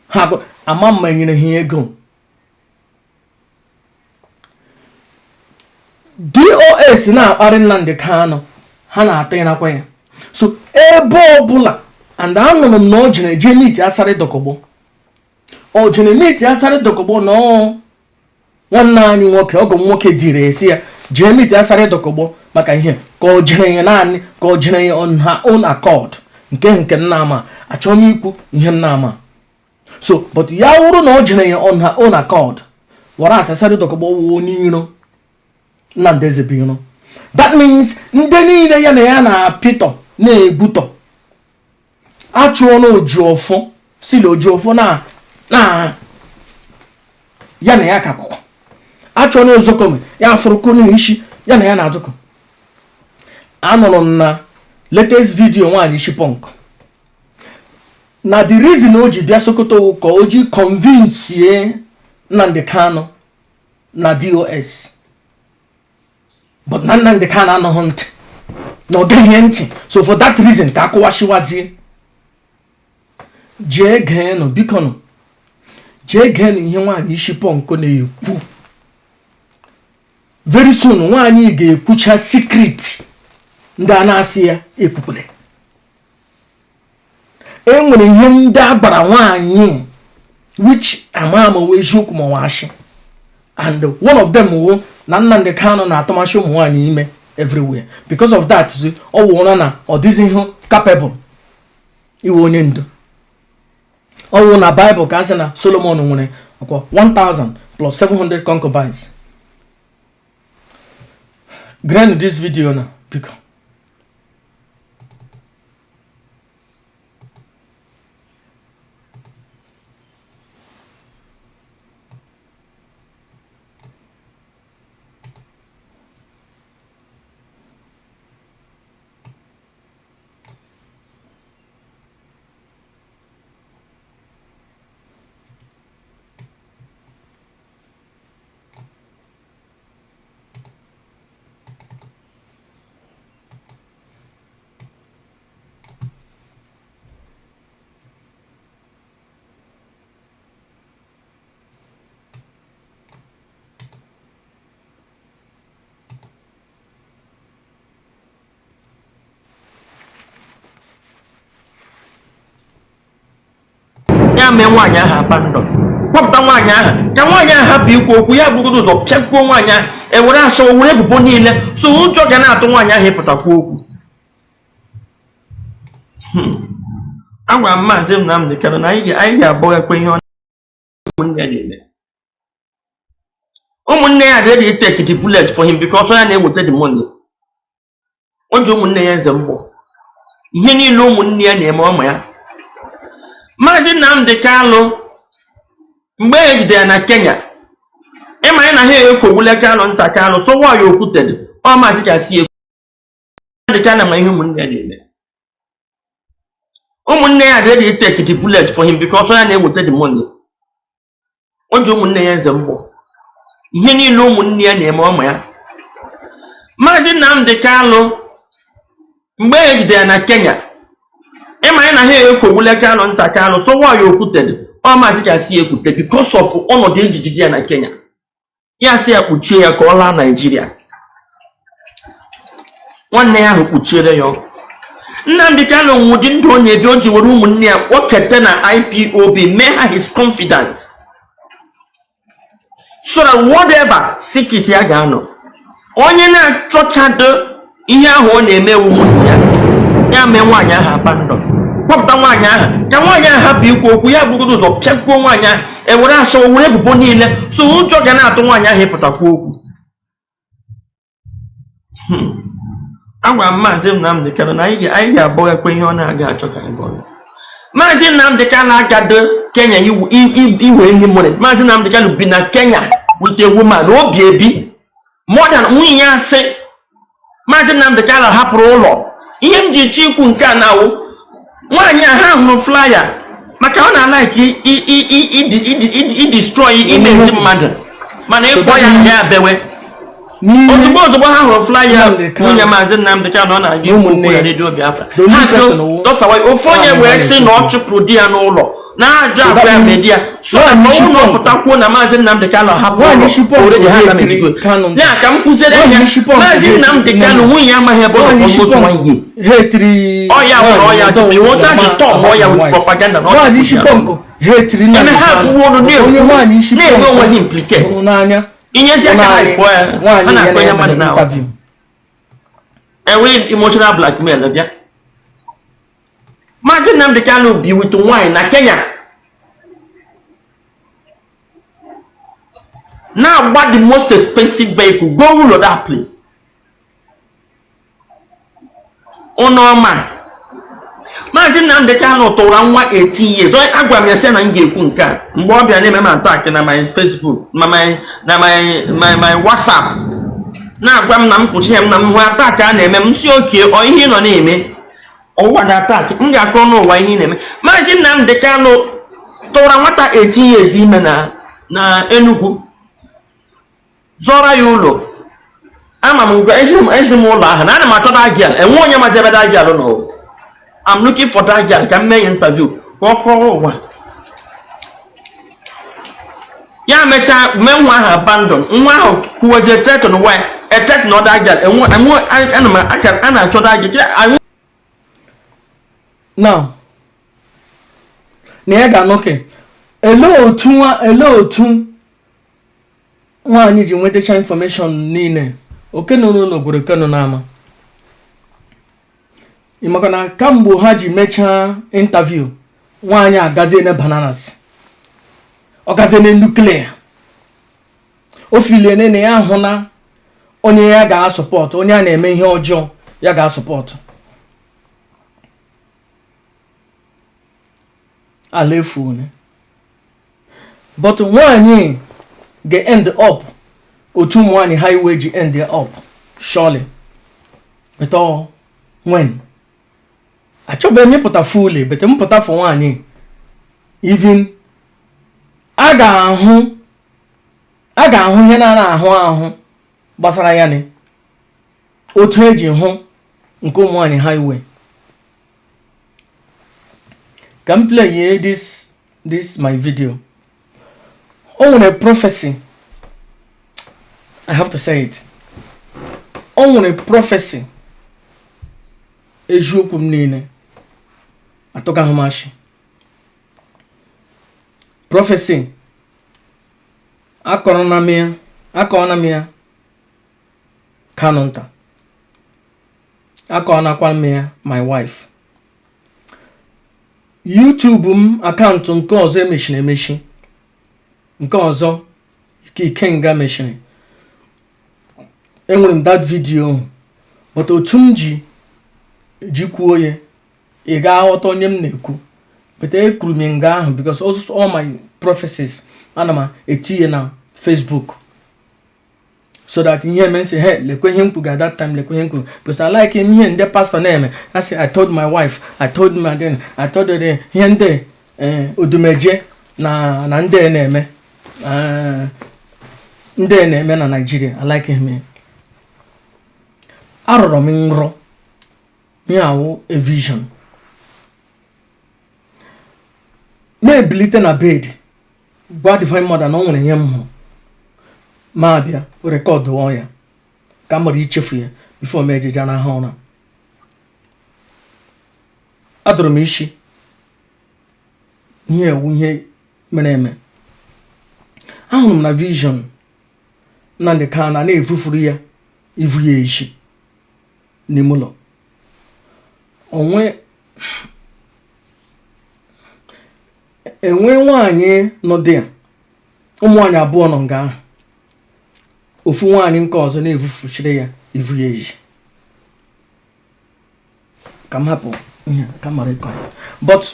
ha ama mma nyere ha ego. DOS na-akparị Nnamdi Kanu, ha na-ata ịrakwa ya. So ebe ọbụla, and anụrụ m na ọ jere jee meet Asari Dokubo, ọ jere meet Asari Dokubo na ọ nwanne anyị nwoke, ọgọ m nwoke dịrị esi ya jee meet Asari Dokubo maka ihe ka ọ jere ya naanị ka ọ jere ya on her own accord. Nke nna ama achọghị m ikwu ihe nna ama. So but ya wụrụ na ọ jere ya on her own accord, wara Asari Dokubo wụ onye iro Nnamdi Ezebiro, that means ndị niile ya na ya na-apịtọ na-egbutọ achụọ na Ojiọfọ sila Ojiọfọ na na ya na ya ka akwụkwọ achụọ na Ozekhome ya afụrụkọ n'isi ya na ya na-adụkọ. Anụrụ m na latest video nwaanyị isi punk na the reason o ji bịa Sokoto ka o ji convince Nnamdi Kanu na DOS, but na Nnamdi Kanu anọghị ntị na ọ geghị ntị. So for that reason ka akụwashiwazie. Jee geenụ, biko nụ, jee geenụ ihe nwaanyị isi punk na-ekwu. Very soon nwaanyị ga-ekwucha secret ndị a na-asị ya ekwukwere. E nwere ihe ndị a gbara nwaanyị which ama ama wee eziokwu ma ọ ashị, and one of them wo na Nnamdi Kanu na-atụmasị ụmụ nwaanyị ime everywhere. Because of that, ọ wụra na ọ dịghịzi capable iwe onye ndu. Ọ wụ na Bible ka a sị na Solomon nwere ọkwa 1000 plus 700 concubines. Grant this video na, biko. Ya mee nwaanyị ahụ abandon, kpọpụta nwaanyị ahụ ka nwaanyị ahụ hapụ ikwu okwu. Ya bụgodo ụzọ pịakwuo nwaanyị ahụ, ewere ashawo were ebubo niile, so ụjọ ga na-atụ nwaanyị ahụ ịpụtakwu okwu. Agwara m Maazị Nnamdi Kanu na anyị ga-abọghakwa ihe ụmụnne ya na-eme. Ụmụnne ya ready take the bullet for him because ya na-eweta the money. O ji ụmụnne ya eze mgbọ, ihe niile ụmụnne ya na-eme ọma ya. Maazị Nnamdi Kanu, mgbe e jidere ya na Kenya, ịma ya na ha ekwogbule Kanu nta Kanu so nwaanyị okwutere ọ maazị ga-asị ekwu. Nnamdi Kanu ma ihe ụmụnne ya na-eme. Ụmụnne ya ready take the bullet for him because ya na-eweta the money. O ji ụmụnne ya eze mgbọ, ihe niile ụmụnne ya na-eme ọma ya. Maazị Nnamdi Kanu, mgbe e jidere ya na Kenya, ịma ya na ha ekwogbule Kanu nta Kanu so nwaanyị okwutere ọ maazị ga-asị ya ekwute because of ọnọdụ ejijide ya na Kenya. Ya sị ya kpuchie ya ka ọ laa Naijiria. Nwanne ya ahụ kpuchiere ya ọkụ. Nnamdi Kanu nwụdị ndụ ọ na-ebi, o ji were ụmụnne ya kpọkete na IPOB, mee ha his confidant, so that whatever secret ya ga-anọ, onye na-achọchado ihe ahụ ọ na-eme ewu ụmụnne ya. Ya mee nwaanyị ahụ abandon, kpọpụta nwaanyị ahụ ka nwaanyị ahụ hapụ ikwu okwu. Ya bugodo ụzọ pịakwuo nwaanyị ahụ, ewere ashawo, were ebubo niile, so ụjọ ga na-atụ nwaanyị ahụ ịpụtakwu okwu. Agwara m Maazị Nnamdị Kanụ na anyị ga-abọghakwa ihe ọ na-aga achọ ka anyị bọgha. Maazị Nnamdị Kanụ agado Kenya iwe ehi money. Maazị Nnamdị Kanụ bi na Kenya with a woman obi ebi more than nwunye ya. Sị Maazị Nnamdị Kanụ hapụrụ ụlọ. Ihe m ji chọ ikwu nke a na-awụ nwaanyị a, ha hụrụ flyer maka ọ na-alike idestroy image mmadụ, mana ịkpọ ya, ya bewe. N'ime Ozugbo ozugbo ha hụrụ flyer Nnamdi Kanu nwunye Maazị Nnamdị Kanụ, ọ na-aga ikwu okwu na Redio Biafra, The only ha person wụ dọtawa ofu onye wee sị na ọ chụpụrụ di ya n'ụlọ na-ajụ agwa ya mee di ya, so na Nwaanyị ọ na isi ọpụta kwuo na Maazị Nnamdị Kanụ hapụ Nwaanyị ụlọ isi pọnkụ already ha ha etiri na Kanu. Ya ka m kụziere Nwaanyị ya isi pọnkụ Maazị ha Nnamdị etiri Kanụ, nwunye ya amaghị ebe ọ nọ Nwaanyị isi almost one pọnkụ year. ha etiri Ọ ya nwere ọya nwaanyị jụrụ iwu otu a ji tọọ ya with wife. propaganda na ọ Nwaanyị chụpụrụ isi ya. pọnkụ ha etiri Nnamdi Eme ha Kanu. abụọ ọnụ na-ekwu, Onye nwaanyị isi na-eme pọnkụ onwe ha implicate. hụrụ n'anya Inyezi aka ha kpọọ ya, ha nwaanyị ya na-akpọ ya na mmadụ na interview. Enwe emotional blackmail bịa. Maazị Nnamdị Kanụ bi with nwaanyị na Kenya, na-agba the most expensive vehicle go ụlọ that place. Ụnọma Maazị Nnamdị Kanụ tụra nwa 18 years. Onye agwara m ya sị na m ga-ekwu nke a mgbe ọ bịa na-eme m attack na my Facebook, na my na my my my WhatsApp, na-agwa m na m kwụchi ya, m na m hụ attack a na-eme m, si oke ọ ihe ị nọ na-eme ụwa na attack, m ga-akọ n'ụwa ihe ị na-eme. Maazị Nnamdị Kanụ tụra nwata 18 years ime na Enugu, zọrọ ya ụlọ. Ama m ngwa ejiri m ụlọ ahụ na ana m achọ that girl. Enwe onye mazi ebe that girl nọ. I'm looking for that girl ka m mee ya interview ka ọ kọrọ ụwa. Ya mechaa mee nwa ahụ abandon. Nwa ahụ kwuweje threaten nwa ya, threaten other girl. Enwe enwe ana m aka a na-achọ that girl. Now na ya ga-anụ ke elee otu nwaanyị ji nwetacha information niile okenụ n'ụlọ gwere kenu n'ama. Ị maka na kamgbe ha ji mechaa interview, nwaanyị agazie na bananas, ọ gazie na nuclear. O filie na ya ahụ na onye ya ga-asupport, onye a na-eme ihe ọjọọ ya ga-asupport ala efu one. But nwaanyị ga-end up otu ụmụ nwaanyị highway ji end up surely, but all when achọbeghị m ịpụta fully, but mpụta for nwaanyị even a ga-ahụ ihe na ahụ ahụ gbasara ya ni otu eji hụ nke ụmụ nwaanyị highway. Ka m play this my video. O nwere prophecy, I have to say it. O nwere prophecy, eziokwu m niile atụgaghị m ashị. Prophecy akọrọ na m ya, akọọ na m ya Kanu nta, akọọnakwa m ya my wife. YouTube m account nke ọzọ emechiri emechi, nke ọzọ nke Ikenga mechiri, enwere m that video, but otu m ji kwuo ya, ị ga-aghọta onye m na-ekwu. But ekwuru m nga ahụ because all my prophecies ana m etinye na Facebook so that ihe eme nsị, hey, lekwe ihe m kwuga that time, lekwe ihe m kwuru, because I like ihe ndị pastor na-eme. I say, "I told my wife, I told my then, I told the," ihe ndị odumeje na ndị na-eme, ndị na-eme na Nigeria. I like him. Arọrọ m nrọ ihe awụ a vision, na-ebilite na bed gwa Divine Mother na ọ nwere ihe m hụrụ, ma abịa recordụọ ya ka m mara ichefu ya before m ejeja n'ahụ ụra. Adụrụ m isi ihe ewu ihe mere eme. Ahụrụ m na vision Nnamdi Kanu na-evufuru ya ivu ya echi n'ime ụlọ onwe enwe nwaanyị nọ dị ya. Ụmụ nwaanyị abụọ nọ nga ahụ, ofu nwaanyị nke ọzọ na-evufuchiri ya ivu ya eji. Ka m hapụ ihe ka m mara ịkọ ya, but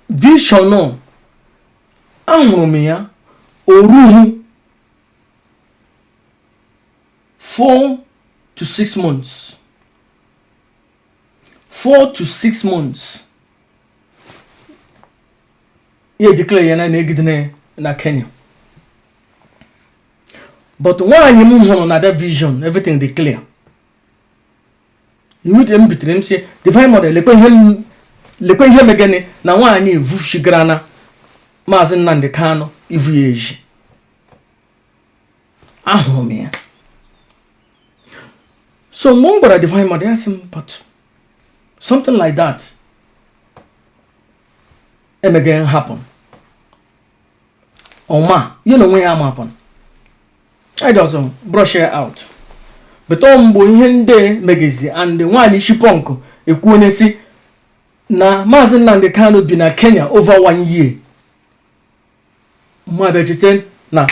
vision ahụrụ m ya oruhu 4 to 6 months, 4 to 6 months ya declare ya na na-egidere na Kenya. But nwaanyị m hụrụ na that vision, everything dị clear. Immediately m bitere m si Divine Mother, lekwe ihe m, lekwe ihe megene na nwaanyị evuchigara na Maazị Nnamdi Kanu ivu ya eji. Ahụrụ m ya. So mgbe m gwara Divine Mother, ya sị m, but something like that emeghe happen. Ọma ya na onwe ya ama happen. I just brush it out. But ọ mgbe ihe ndị megezi and nwaanyị isi punk ekwu onye si na Maazị Nnamdi Kanu bi na Kenya over one year, mụ abịa chete na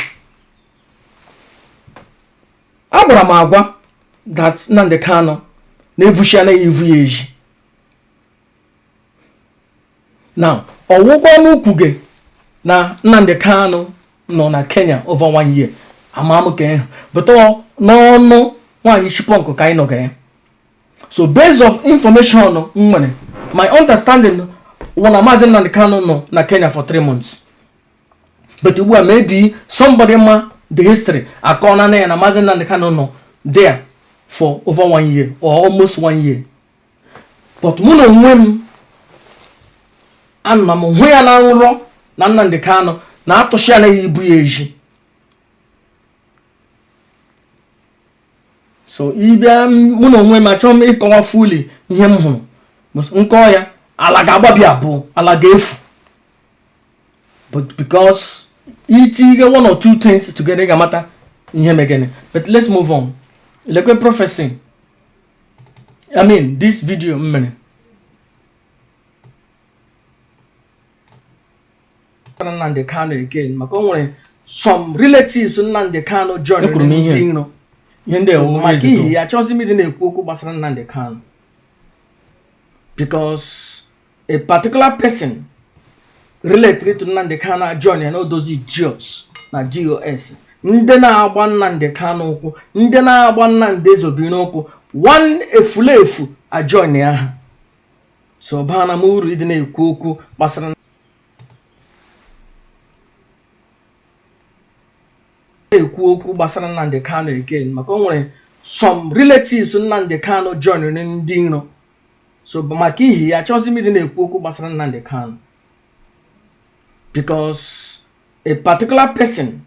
agbara m agwa that Nnamdi Kanu na-evuchi anaghị evu ya eji. Now ọwụkwa n'ukwu gị na Nnamdi Kanu nọ na Kenya over one year, ama m ka ịhụ, but ọ n'ọnụ nwaanyị isi punk ka anyị nọ ya. So based of information m nwere, my understanding wụ na Maazị Nnamdi Kanu nọ na Kenya for 3 months. But ugbu a, maybe somebody ma the history akọna na ya na Maazị Nnamdi Kanu nọ there for over one year or almost one year. But mụ na onwe m ana m hụ ya na nrọ na Nnamdi Kanu na-atụchi anaghị ibu ya eji. So ịbịa, mụ na onwe m achọghị m ịkọwa fully ihe m hụrụ. Nkọ ya, ala ga-agbabi abụọ, ala ga-efu. But because itinye one or two things together, ị ga-amata ihe megene. But let's move on. Lekwe prophecy, I mean this video m mere Nnamdi Kanu again, maka o nwere some relatives Nnamdi Kanu join Ekwuru m ihe. ndị iro. Ihe ndị So, ewu maka years ihi ago. ya, achọghịzị m ịdị na-ekwu okwu gbasara Nnamdi Kanu because a particular person related to Nnamdi Kanu join ya na those idiots na DOS, ndị na-agba Nnamdi Kanu ụkwụ, ndị na-agba Nnamdi Ezobiri ụkwụ, one efulefu ajoin ya ha. So bana m uru ịdị na-ekwu okwu gbasara na-ekwu okwu gbasara Nnamdi Kanu again, maka o nwere some relatives Nnamdi Kanu join ndị iro. So maka ihi ya, achọghịzị m ịdị na-ekwu okwu gbasara Nnamdi Kanu because a particular person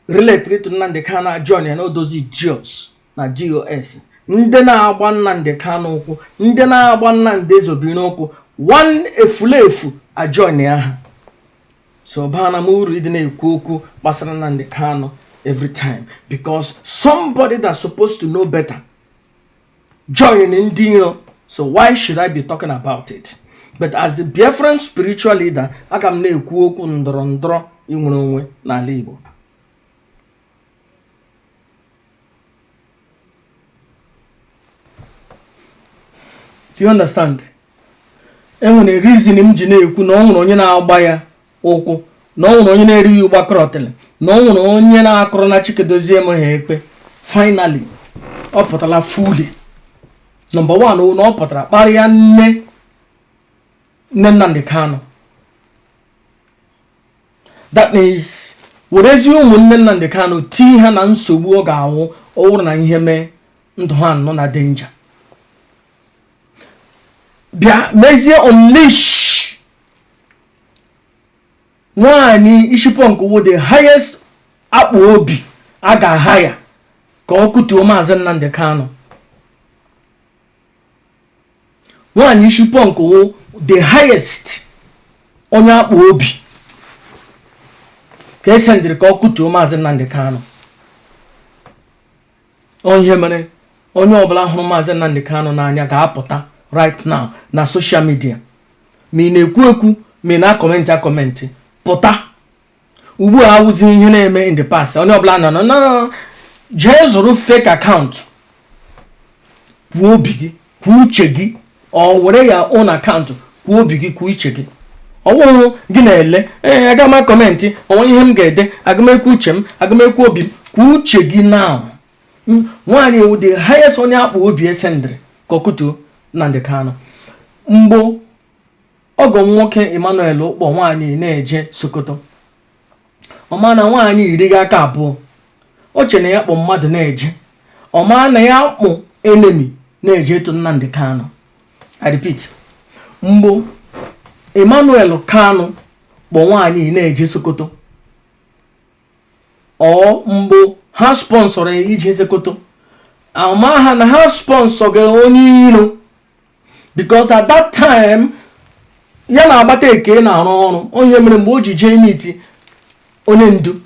related to Nnamdi Kanu join ya na those idiots na DOS, ndị na-agba Nnamdi Kanu ụkwụ, ndị na-agba Nnamdi Ezobiri ụkwụ, one efulefu ajoin ya ha. So bana m uru ịdị na-ekwu okwu gbasara Nnamdi Kanu every time because somebody that's supposed to know better join ndị iro. So why should I be talking about it? But as the Biafran spiritual leader, aga m na-ekwu okwu ndọrọ ndọrọ inwere onwe n'ala Igbo. Do you understand? Enwere reason m ji na-ekwu na ọ nwere onye na-agba ya ụkwụ, na ọ nwere onye na-erighị ụgbakọrọtịrị, na ọ nwere onye na-akụrụ na Chikedozie m ha ekpe. Finally ọ pụtara fully. Number one, na ọ pụtara kparịa nne nne Nnamdi Kanu. That is, werezi ụmụnne Nnamdi Kanu tii ha na nsogbu. Ọ ga-anwụ ọ wụrụ na ihe mee ndụ ha nọ na danger. Bịa mezie unleash nwaanyị isi punk wụ the highest akpụ obi a ga-aha ya ka ọ kụtuo Maazị Nnamdi Kanu. Nwaanyị isi punk wụ the highest onye akpa obi ka e sendịrị ka ọ kụtuo Maazị Nnamdi Kanu. Ihe mere onye ọbụla hụrụ Maazị Nnamdi Kanu n'anya ga-apụta right now na social media, ma ị na-ekwu ekwu, ma ị na-acomment acomment, pụta ugbu a. Awụzi ihe na-eme in the past, onye ọbụla nọ na jee zụrụ fake account, kwuo obi gị, kwuo uche gị, ọ were ya own account kwuo obi gị, kwuo uche gị. Ọwụhụ gị na-ele, ee, aga m comment, onwe ihe m ga-ede, aga m ekwu uche m, aga m ekwu obi m. Kwuo uche gị now. Nwaanyị wụ the highest onye akpa obi esendịrị ka ọ kụtuo Nnamdi Kanu. Mgbo ọgọ m nwoke Emmanuel ụkpọ nwaanyị na-eje Sokoto, ọma na nwaanyị irighị aka abụọ, o che na ya kpọ mmadụ na-eje, ọma na ya kpụ enemy na-eje eto Nnamdi Kanu. I repeat, mgbo Emmanuel Kanu kpọ nwaanyị na-eje Sokoto, ọ mgbo ha sponsorọ ya ije Sokoto, ama ha na ha sponsor gị onye iro, because at that time ya na-agbata eke na-arụ ọrụ. Onye mere mgbe o ji jee meet onye ndu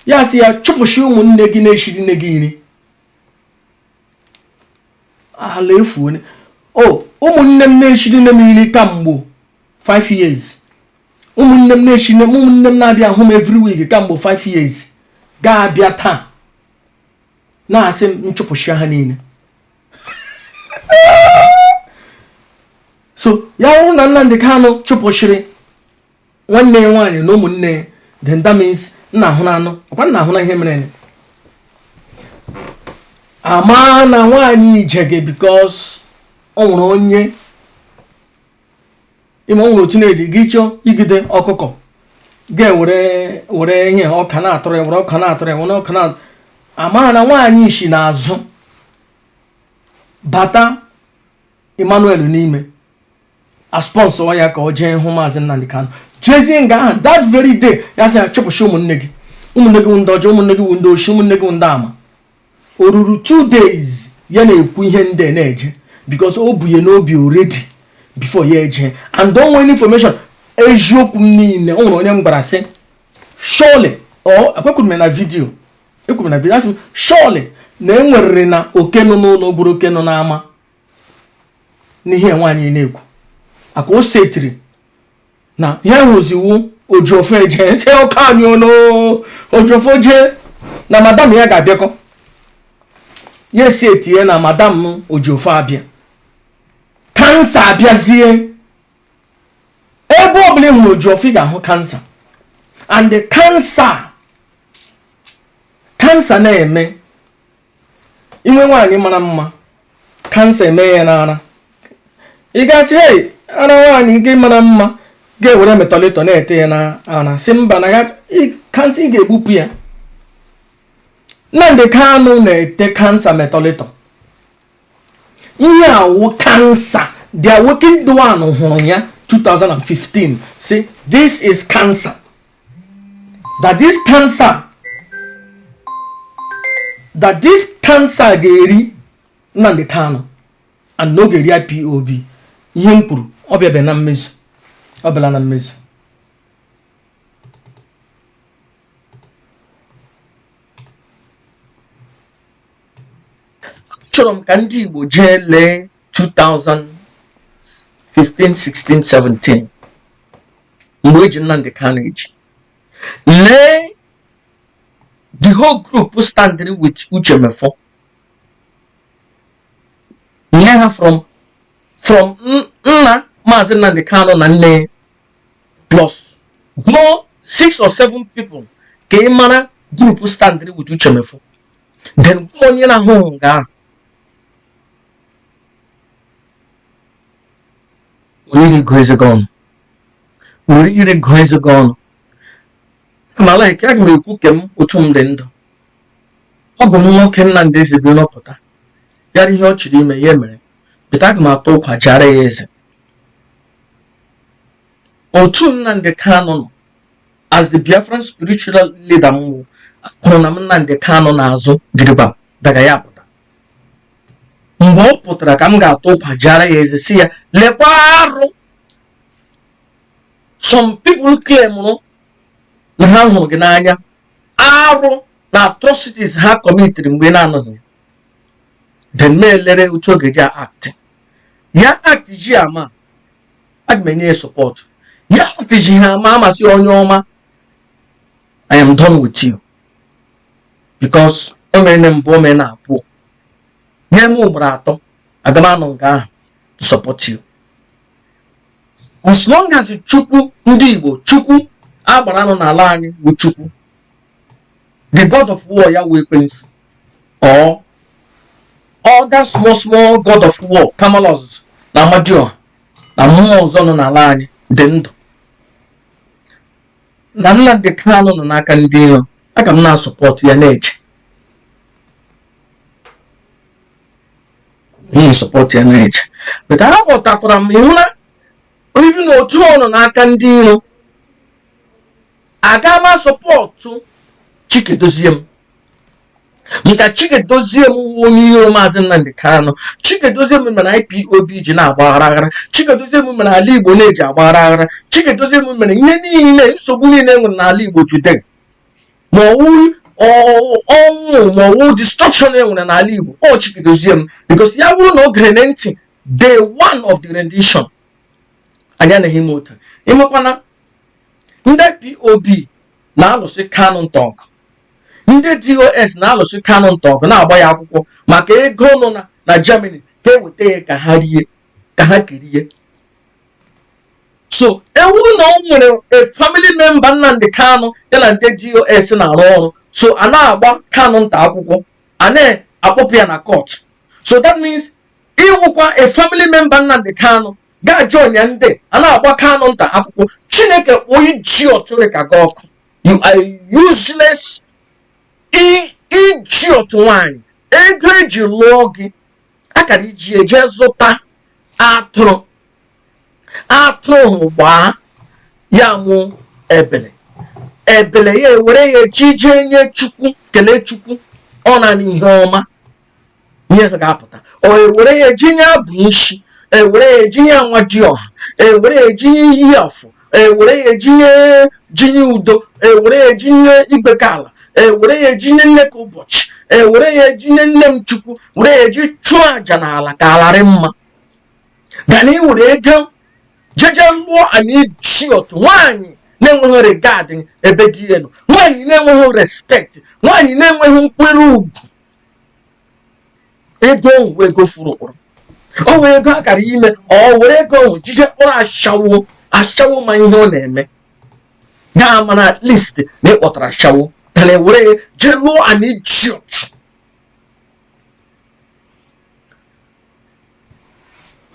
ya, sị ya chụpụchi ụmụnne gị na-eshiri nne gị nri ala efu onye o ụmụnne m na-eshiri nne m nri kamgbe 5 years, ụmụnne m na-eshi nne m, ụmụnne m na-abịa ahụ m every week kamgbe 5 years, ga-abịa taa na-asị m nchụpụchi ha niile. So ya bụrụ na Nnamdi Kanu chụpụchiri nwanne ya nwaanyị na ụmụnne ya, then that means nna ahụ na anụ ọkwa nna ahụ na ihe mere ama na nwaanyị ijege, because ọ nwere onye ime, o nwere otu na-eji gị chọọ igide ọkụkọ, ga-ewere were ihe ọka na-atụrụ ya, were ọka na-atụrụ ya, were ọka na ama na nwaanyị si n'azụ bata Emmanuel n'ime a sponsor ya ka ọ jee hụ Maazị Nnamdi Kanu, jezie nga ahụ that very day, ya sị ya chụpụchi ụmụnne gị, ụmụnne gị wụ ndị ọjọọ, ụmụnne gị wụ ndị oshi, ụmụnne gị wụ ndị ama. O ruru 2 days ya na-ekwu ihe ndị a na-eje, because o bunye n'obi already before ya eje, and o nwere information eziokwu m niile. O nwere onye m gwara sị surely ọ ekwekwuru m na video, ekwuru m na video, asị m surely na enwerịrị na oke nọ n'ụlọ gburu oke nọ n'ama n'ihe nwaanyị na-ekwu aka o setiri na ya hụziwu ojuofo eje sị ọka anyị ono ojuofo jee na madam ya ga-abịakọ, ya esi etinye na madam ojuofo abịa, cancer abịazie. Ebe ọbụla ị hụrụ ojuofo, ị ga-ahụ cancer, and the cancer na-eme inwe nwaanyị mara mma, cancer eme ya n'ara. Ị gasị, "Hey, ara nwaanyị gị mara mma," ga-ewere Metholatum na-ete ya n'ara, si mba na ya cancer, ị ga-egbupụ ya. Nnamdi Kanu na-ete cancer Metholatum. Ihe awụ cancer, the awakened one hụrụ ya 2015, say this is cancer, that this cancer, that this cancer ga-eri Nnamdi Kanu and na ọ ga-eri IPOB. Ihe m kwuru ọ bịa na mmezu, ọ bịala na mmezu. Achọrọ m ka ndị Igbo jee lee 2015, 16, 17, mgbe eji Nnamdi Kanu eji, lee the whole group standing with Uche Mefor, nye ha from nna Maazị Nnamdi Kanu na nne, plus gụọ six or seven people ka ị mara group standing with Uche Mefor. Then gụọ onye na-ahụ nga ahụ, were ire gụọ eze gị ọnụ, were ire gụọ eze gị ọnụ. Kama like aga m ekwu ke m otu m dị ndụ, ọ bụ m nwoke Nnamdi Ezebiro nọpụta bịara ihe ọ chịrị ime ya mere bịta, aga m atụ ụkwa jara ya eze. Otu Nnamdi Kanu nọ as the Biafran spiritual leader, m hụrụ na m Nnamdi Kanu n'azụ gidigba daga ya pụta mgbe. Mgbe ọ pụtara ka m ga-atụ ụkwa jara ya eze, si ya lekwa arụ some people claimụrụ na ha hụrụ gị n'anya, arụ na atrocities ha committed mgbe ị na-anọghị. Then ma elere otu oge ji act ya, act ji ama, aga m enye ya support. Ya act ji ha ama, amasị onye ọma, I am done with you, because o mere na mbụ, o mere na abụọ, nye m ugboro atọ, aga m anọ nga ahụ to support you as long as Chukwu ndị Igbo, Chukwu agbara nọ n'ala anyị bụ Chukwu, the god of war, ya wee ekwensu or other small small god of war, Kamalos na Amadioha na mmụọ ọzọ nọ n'ala anyị dị ndụ na Nnamdi Kanu nọ n'aka ndị iro, aga m na-asupport ya, na-eje na-asupport ya, na-eje. But aghọtakwara m, ịhụ na even otu ọ nọ n'aka ndị iro, aga m asupport Chikedozie m, nka Chikedozie m wụ onye iro Maazị Nnamdi Kanu. Chikedozie m mere IPOB ji na-agba aghara aghara. Chikedozie m mere ala Igbo na-eji agba aghara aghara. Chikedozie m mere ihe niile, nsogbu niile e nwere n'ala Igbo today, ma ọwụ ọnwụ, ma ọwụ destruction e nwere n'ala Igbo, ọ Chikedozie m, because ya bụrụ na o gere na ntị day one of the rendition, anyị anaghị ime otu ịmakwana. Ndị IPOB na-alụsị Kanu nta ọgụ, ndị DOS na-alụsị Kanu nta ọgụ, na-agba ya akwụkwọ maka ego nọ na Germany ka eweta ya ka ha rie, ka ha kirie. So ewuru na o nwere a family member Nnamdi Kanu ya na ndị DOS na-arụ ọrụ, so a na-agba Kanu nta akwụkwọ, a na-akpọpụ ya na court. So that means ịwụkwa a family member Nnamdi Kanu ga join ya ndị a na-agba Kanu nta akwụkwọ. Chineke kpọọ idiot ka gị ọkụ. You are useless idiot nwanyị. Ego eji lụọ gị akara iji eje zụta atụrụ, atụrụ hụ gbaa ya mụ ebele ebele, ya ewere ya eji jee nye Chukwu, kelee Chukwu, ọ naanị ihe ọma ihe ga-apụta. O ewere ya eji nye abụ nshi, ewere ya eji nye nwa ji ọha, ewere ya eji nye ihe ọfụ, ewere ya eji nye jinye udo, ewere ya eji nye igbeka ala, ewere ya eji nye nne ka ụbọchị, ewere ya eji nye nne m Chukwu, were ya eji chụọ àjà n'ala ka alarị mma. Gana iwere ego jeje lụọ an idiot nwaanyị na-enweghị regard ebe di ya nọ, nwaanyị na-enweghị respect, nwaanyị na-enweghị nkwere ugwu. Ego ahụ wee ego furu ụkpụrụ, o wee ego akara ime, ọ were ego ahụ jije kpọrọ ashawo, ashawo ma ihe ọ na-eme gaa mana at least na ị kpọtara ashawo tana ewere ya jee lụọ an idiot.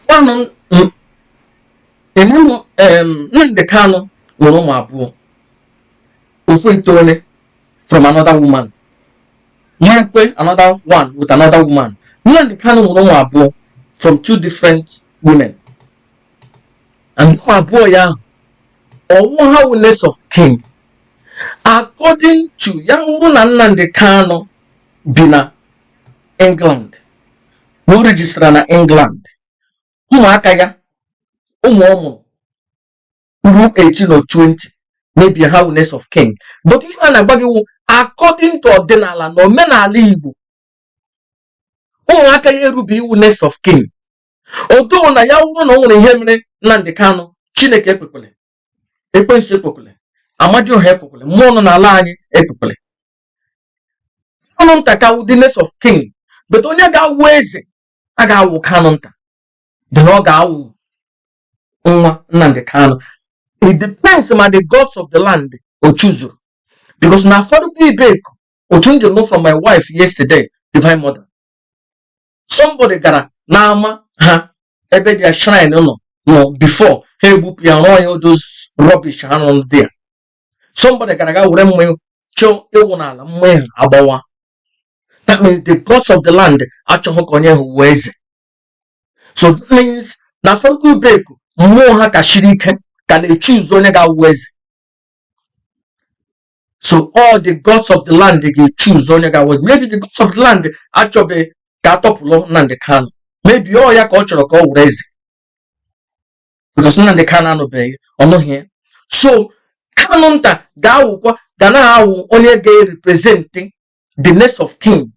Kwanụ Nnamdi Kanu nwere ụmụ abụọ, ofu itoole from another woman, nwekwe another one with another woman. Nnamdi Kanu nwere ụmụ abụọ from two different women, and ụmụ abụọ ya ahụ ọwụ ha wụ next of kin according to ya. Wụrụ na Nnamdi Kanu bi na England, na o registara na England, ụmụaka ya, ụmụ ọ mụrụ ruo 18 or 20, maybe ha wụ next of kin. But ihe a na-agba gị wụ according to ọdịnala na omenala Igbo, ụmụaka ya erube iwu next of kin. Odo na ya wụrụ na o nwere ihe mere Nnamdi Kanu, Chineke ekwekwele, ekwensu ekwekwele, Amadioha ekwekwele, mmụọ nọ n'ala anyị ekwekwele, Kanu nta ka wụ the next of kin. But onye ga-awụ eze a ga-awụ Kanu nta dị na ọ ga-awụ nwa Nnamdi Kanu. It depends ma the gods of the land o chuzuru, because na Afaraukwu Ibeku, otu m ji know from my wife yesterday, divine mother, somebody gara n'ama ha ebe their shrine nọ before ha egbupụ ya, rụọ ya those rubbish ha nọ there. Somebody gara ga were mmanya chọọ ịwụ n'ala, mmanya agbawa. That means the gods of the land achọghị ka onye ahụ wee eze. So that means na Afaraukwu Ibeku, mmụọ ha ka shiri ike, ka na-echuzu onye ga-awụ eze. So all the gods of the land ga-echuzu onye ga-awụ eze. Maybe the gods of the land achọbeghị ka atọpụlụ Nnamdi Kanu. Maybe ọ ya ka ọ chọrọ ka ọ wụrụ eze, because Nnamdi Kanu anụbeghị, ọ nụghị ya. So Kanu nta ga-awụkwa, ga na-awụ onye ga-represent the next of kin.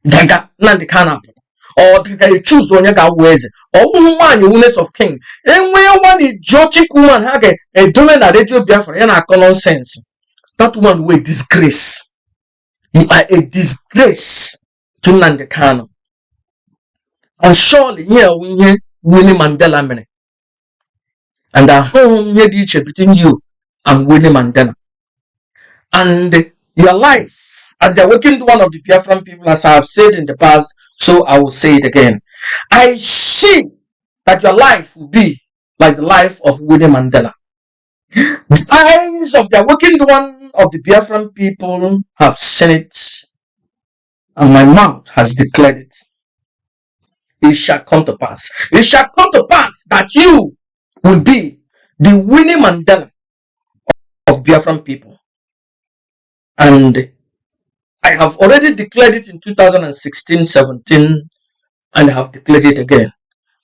Daga Nnamdi Kanu apụta, ọ ga-echuzu onye ga-awụ eze. Ọ bụghị nwaanyị wu next of kin. Enwee one idiotic woman ha ga-edowe na Radio Biafra, ya na-akọ nonsense. That woman wụ disgrace. You are a disgrace to Nnamdi Kanu, and surely ihe a wụ ihe Winnie Mandela mere, and ahụghị m ihe dị iche between you and Winnie Mandela. And your life as the awakened one of the Biafran people, as I have said in the past, so I will say it again, I see that your life will be like the life of Winnie Mandela. The eyes of the awakened one of the Biafran people have seen it, and my mouth has declared it. It shall come to pass. It shall come to pass that you will be the Winnie Mandela of Biafran people. And I have already declared it in 2016 17, and I have declared it again,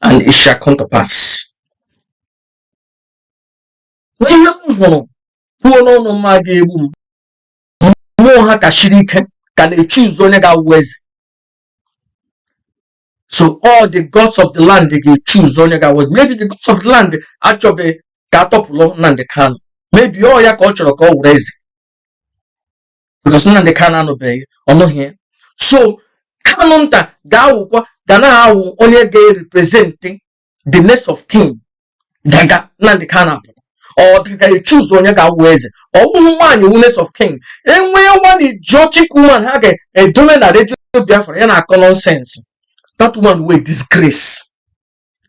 and it shall come to pass. Ihe m hụrụ kwuo n'ọnụ m ga-egbu m. Mmụọ ha ka shiri ike ka na-echuzu onye ga-awụ eze. So all the gods of the land ga-echuzu onye ga-awụ eze. Maybe the gods of the land achọbeghị ka atọpụlụ Nnamdi Kanu. Maybe ọ ya ka ọ chọrọ ka ọ wụrụ eze, because Nnamdi Kanu anụbeghị, ọ nụghị ya. So Kanu nta ga-awụkwa, ga na-awụ onye ga-represent the next of kin. Daga Nnamdi Kanu apụta, ọ ga-echuzu onye ga-awụ eze. Ọ bụghị nwaanyị wu next of kin. Enwee one idiotic woman ha ga-edowe na Radio Biafra, ya na-akọ nonsense. That woman wụ disgrace.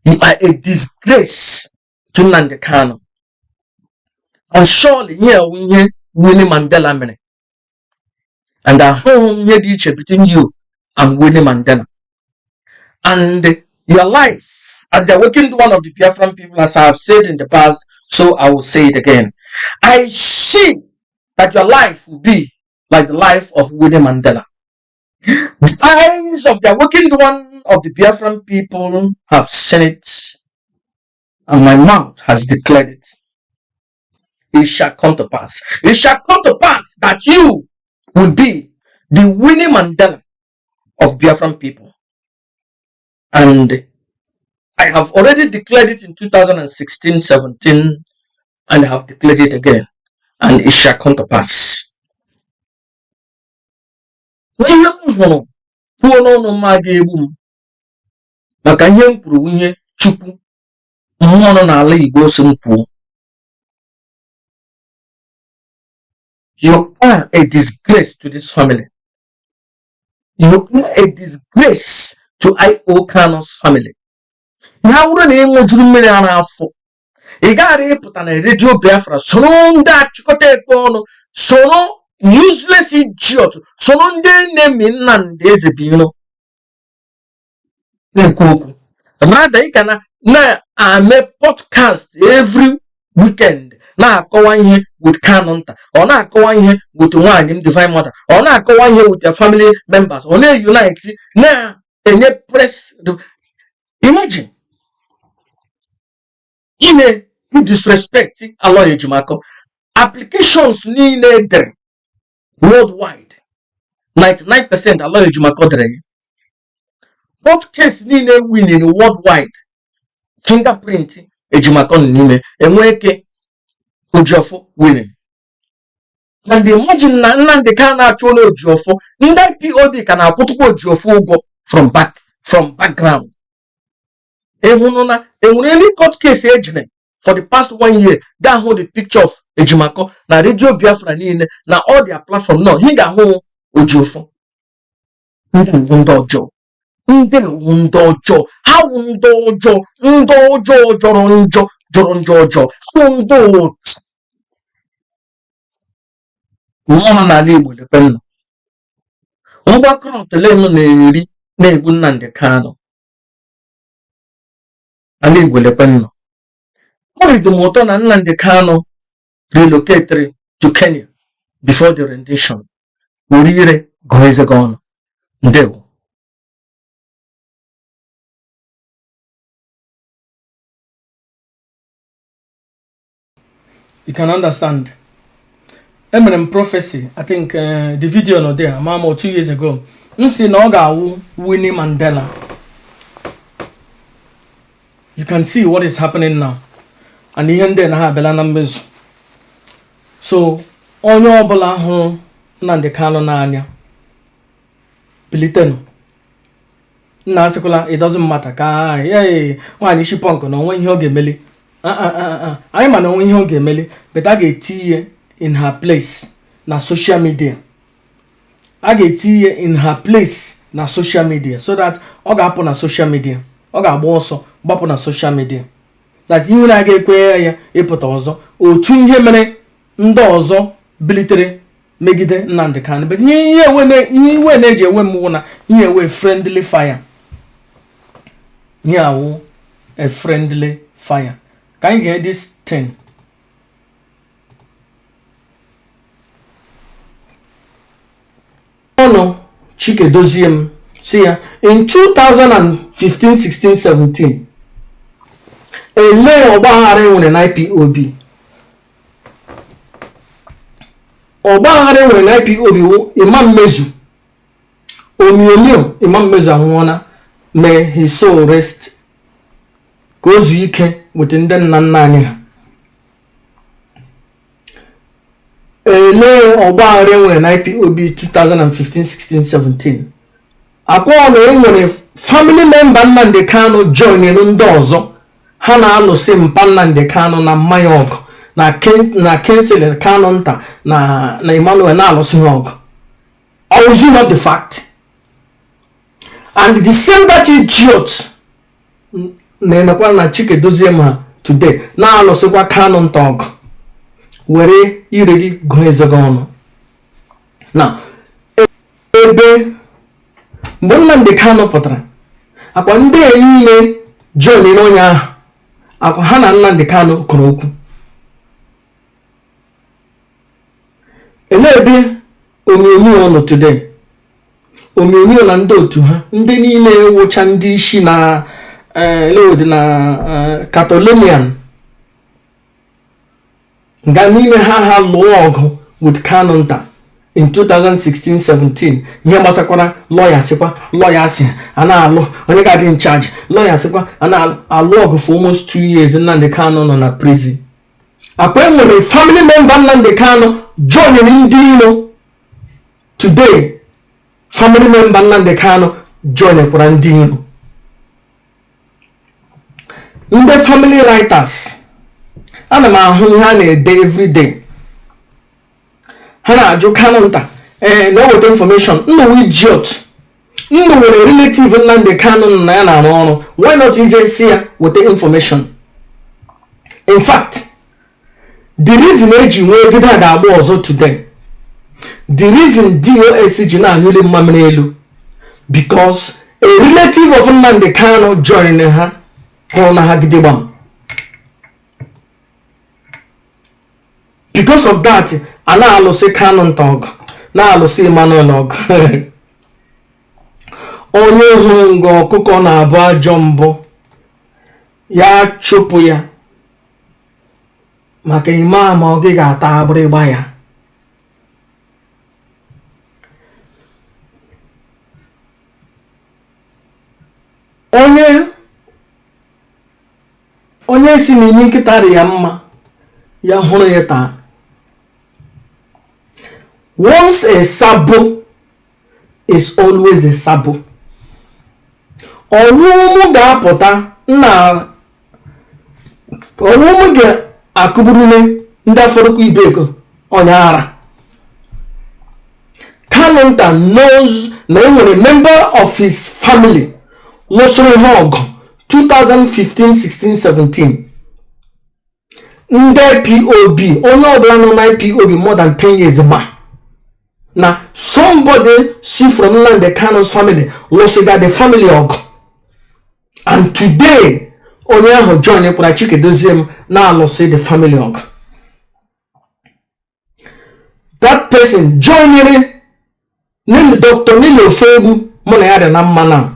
You are a disgrace to Nnamdi Kanu, and surely ihe a wụ ihe Winnie Mandela mere, and ahụghị m ihe dị iche between you and Winnie Mandela. And your life as the awakened one of the Biafran people, as I have said in the past, so I will say it again, I see that your life will be like the life of Winnie Mandela. The eyes of the awakened one of the Biafran people have seen it, and my mouth has declared it. It shall come to pass. It shall come to pass that you will be the Winnie Mandela of Biafran people. And I have already declared it in 2016 17, and I have declared it again, and it shall come to pass. Ihe m hụrụ kwuo n'ọnụ m ga-egbu m, maka ihe m kwuru bụ ihe Chukwu mmụọ nọ n'ala Igbo si m kwuo. You are a disgrace to this family. You are a disgrace to I.O. Kanu's family. Ya bụrụ na ị ṅụjuru mmiri ara afọ, ị gaghara ịpụta na Radio Biafra soro ndị achịkọta ekpe ọnụ, soro useless idiot, soro ndị na-emi Nnamdi Ezebiro na-ekwu okwu. Rather, ị ka na na-ame podcast every weekend, na-akọwa ihe with Kanu nta, ọ na-akọwa ihe with nwaanyị m Divine Mother, ọ na-akọwa ihe with your family members, ọ na-unite, na-enye press. Imagine, ị na-disrespect Aloy Ejimakor. Applications niile edere worldwide, 99% Aloy Ejimakor dere ya. Court case niile winning worldwide, fingerprint Ejimakor nọ n'ime. Enwee ike Ojiọfọ winning. And imagine na Nnamdi Kanu na-achụ onye Ojiọfọ, ndị IPOB ka na-akwụtụkwa Ojiọfọ ụgwọ from background. Ịhụnụ na enwere any court case ejire for the past one year, ga-ahụ the picture of Ejimakor na Radio Biafra niile na all their platform? No, ị ga-ahụ Ojiọfọ. Ndị wu ndị ọjọọ, ndị wu ndị ọjọọ, ha wụ ndị ọjọọ, ndị ọjọọ jọrọ njọ, jọrọ njọ ọjọọ, ha wụ ndị otu mmụọ nọ n'ala Igbo. Lekwe nnụ mgbakọrọ ntụlenu na-eri na-egbu Nnamdi Kanu. Ala Igbo, lekwe nnụ. Ọ dị m ụtọ na Nnamdi Kanu relocated to Kenya before the rendition. Were ire gụọ eze gị ọnụ. Ndewo. You can understand. Emere m prophecy, I think the video nọ there, ama m 2 years ago, m sị na ọ ga-awụ Winnie Mandela. You can see what is happening now, and ihe ndị na ha abịala na mmezu. So onye ọbụla hụrụ Nnamdi Kanu n'anya, bilitenụ. Nna, asịkwala it doesn't matter ka ee nwaanyị isi punk na onwe ihe ọ ga-emeli. Ah, ah, ah, ah. Anyị ma na onwe ihe ọ ga-emeli, but a ga-eti ihe in her place na social media. A ga-eti ihe in her place na social media so that ọ ga-apụ na social media, ọ ga-agba ọsọ gbapụ na social media, that ihe na-aga ekwe ya ịpụta ọzọ. Otu ihe mere ndị ọzọ bilitere megide Nnamdi Kanu, but ihe iwe na-eji ewe m wụ na ihe ewe friendly fire, ihe awụ a friendly fire. Ka anyị ga this thing. Ọnụ Chikedozie m si ya in 2015, 16, 17, elee ọgbaghara e nwere na IPOB? Ọgbaghara e nwere na IPOB wụ Imam Mmezu onyonyo. Imam Mmezu anwụọla, may his soul rest, ka o zuo ike weta ndị nna nna anyị ha. Elee ọgbaghara e nwere na IPOB 2015, 16, 17? Akwa na e nwere family member Nnamdi Kanu joinere ndị ọzọ ha na-alụsị mpa Nnamdi Kanu na mmanya ọgụ na Kingsley Kanu nta na Emmanuel na-alụsị ha ọgụ. Or is it not the fact? And the same that idiot na-emekwa na Chikedozie m ha today na-alụsịkwa Kanu nta ọgụ. Were ire gị gụọ eze gị ọnụ na ebe mgbe Nnamdi Kanu pụtara, akwa ndị a niile join onye ahụ, akwa ha na Nnamdi Kanu kụrụ okwu. Elee ebe onyonyo nọ today? Onyonyo na ndị otu ha, ndị niile wụcha ndị isi na elewedi na Catalonian nga n'ime ha, ha lụọ ọgụ with Kanu nta in 2016-17. Ihe gbasakwara lọya, sịkwa lọya si a na-alụ onye ga-adị in charge, lọya sịkwa a na-alụ ọgụ for almost 2 years. Nnamdi Kanu nọ na prison. Akwa e nwere family member Nnamdi Kanu joinere ndị iro. Today family member Nnamdi Kanu joinekwara ndị iro. Ndị family writers, ana m ahụ ihe a na-ede everyday. Ha na-ajụ Kanu nta ee na o weta information. Nnụ idiot, nnụ nwere relative Nnamdi Kanu na ya na-arụ ọrụ, why not ije si ya weta information? In fact, the reason eji nwee egide a ga-agba ọzọ today, the reason DOS ji na-anyụli mmamịrị elu, because a relative of Nnamdi Kanu joined ha, hụrụ na ha gidigbam. Because of that, a na-alụsị Kanu nta ọgụ, na-alụsị Emmanuel ọgụ. Onye hụrụ nga ọkụkọ na-abụ ajọ mbụ ya chụpụ ya, maka ime ama ọ gị ga-ata agbịrịgba ya. Onye si n'imi nkịta dị ya mma, ya hụrụ ya taa. Once a sabo is always a sabo. Ọnwụ ga-apụta nna, ọnwụ ga-akụgburule ndị afọrọkwa ibeko onye ara. Kanunta knows na e nwere member of his family lụsịrị ha ọgụ 2015, 16, 17. Ndị IPOB, onye ọbụla nọ na IPOB more than 10 years ma na somebody si from Nnamdi Kanu's family lụsịga the family ọgụ, and today onye ahụ join kwara Chikedozie m na-alụsị the family ọgụ. That person joinere Dr. Nilo Ofegbu, mụ na ya dị na mma, na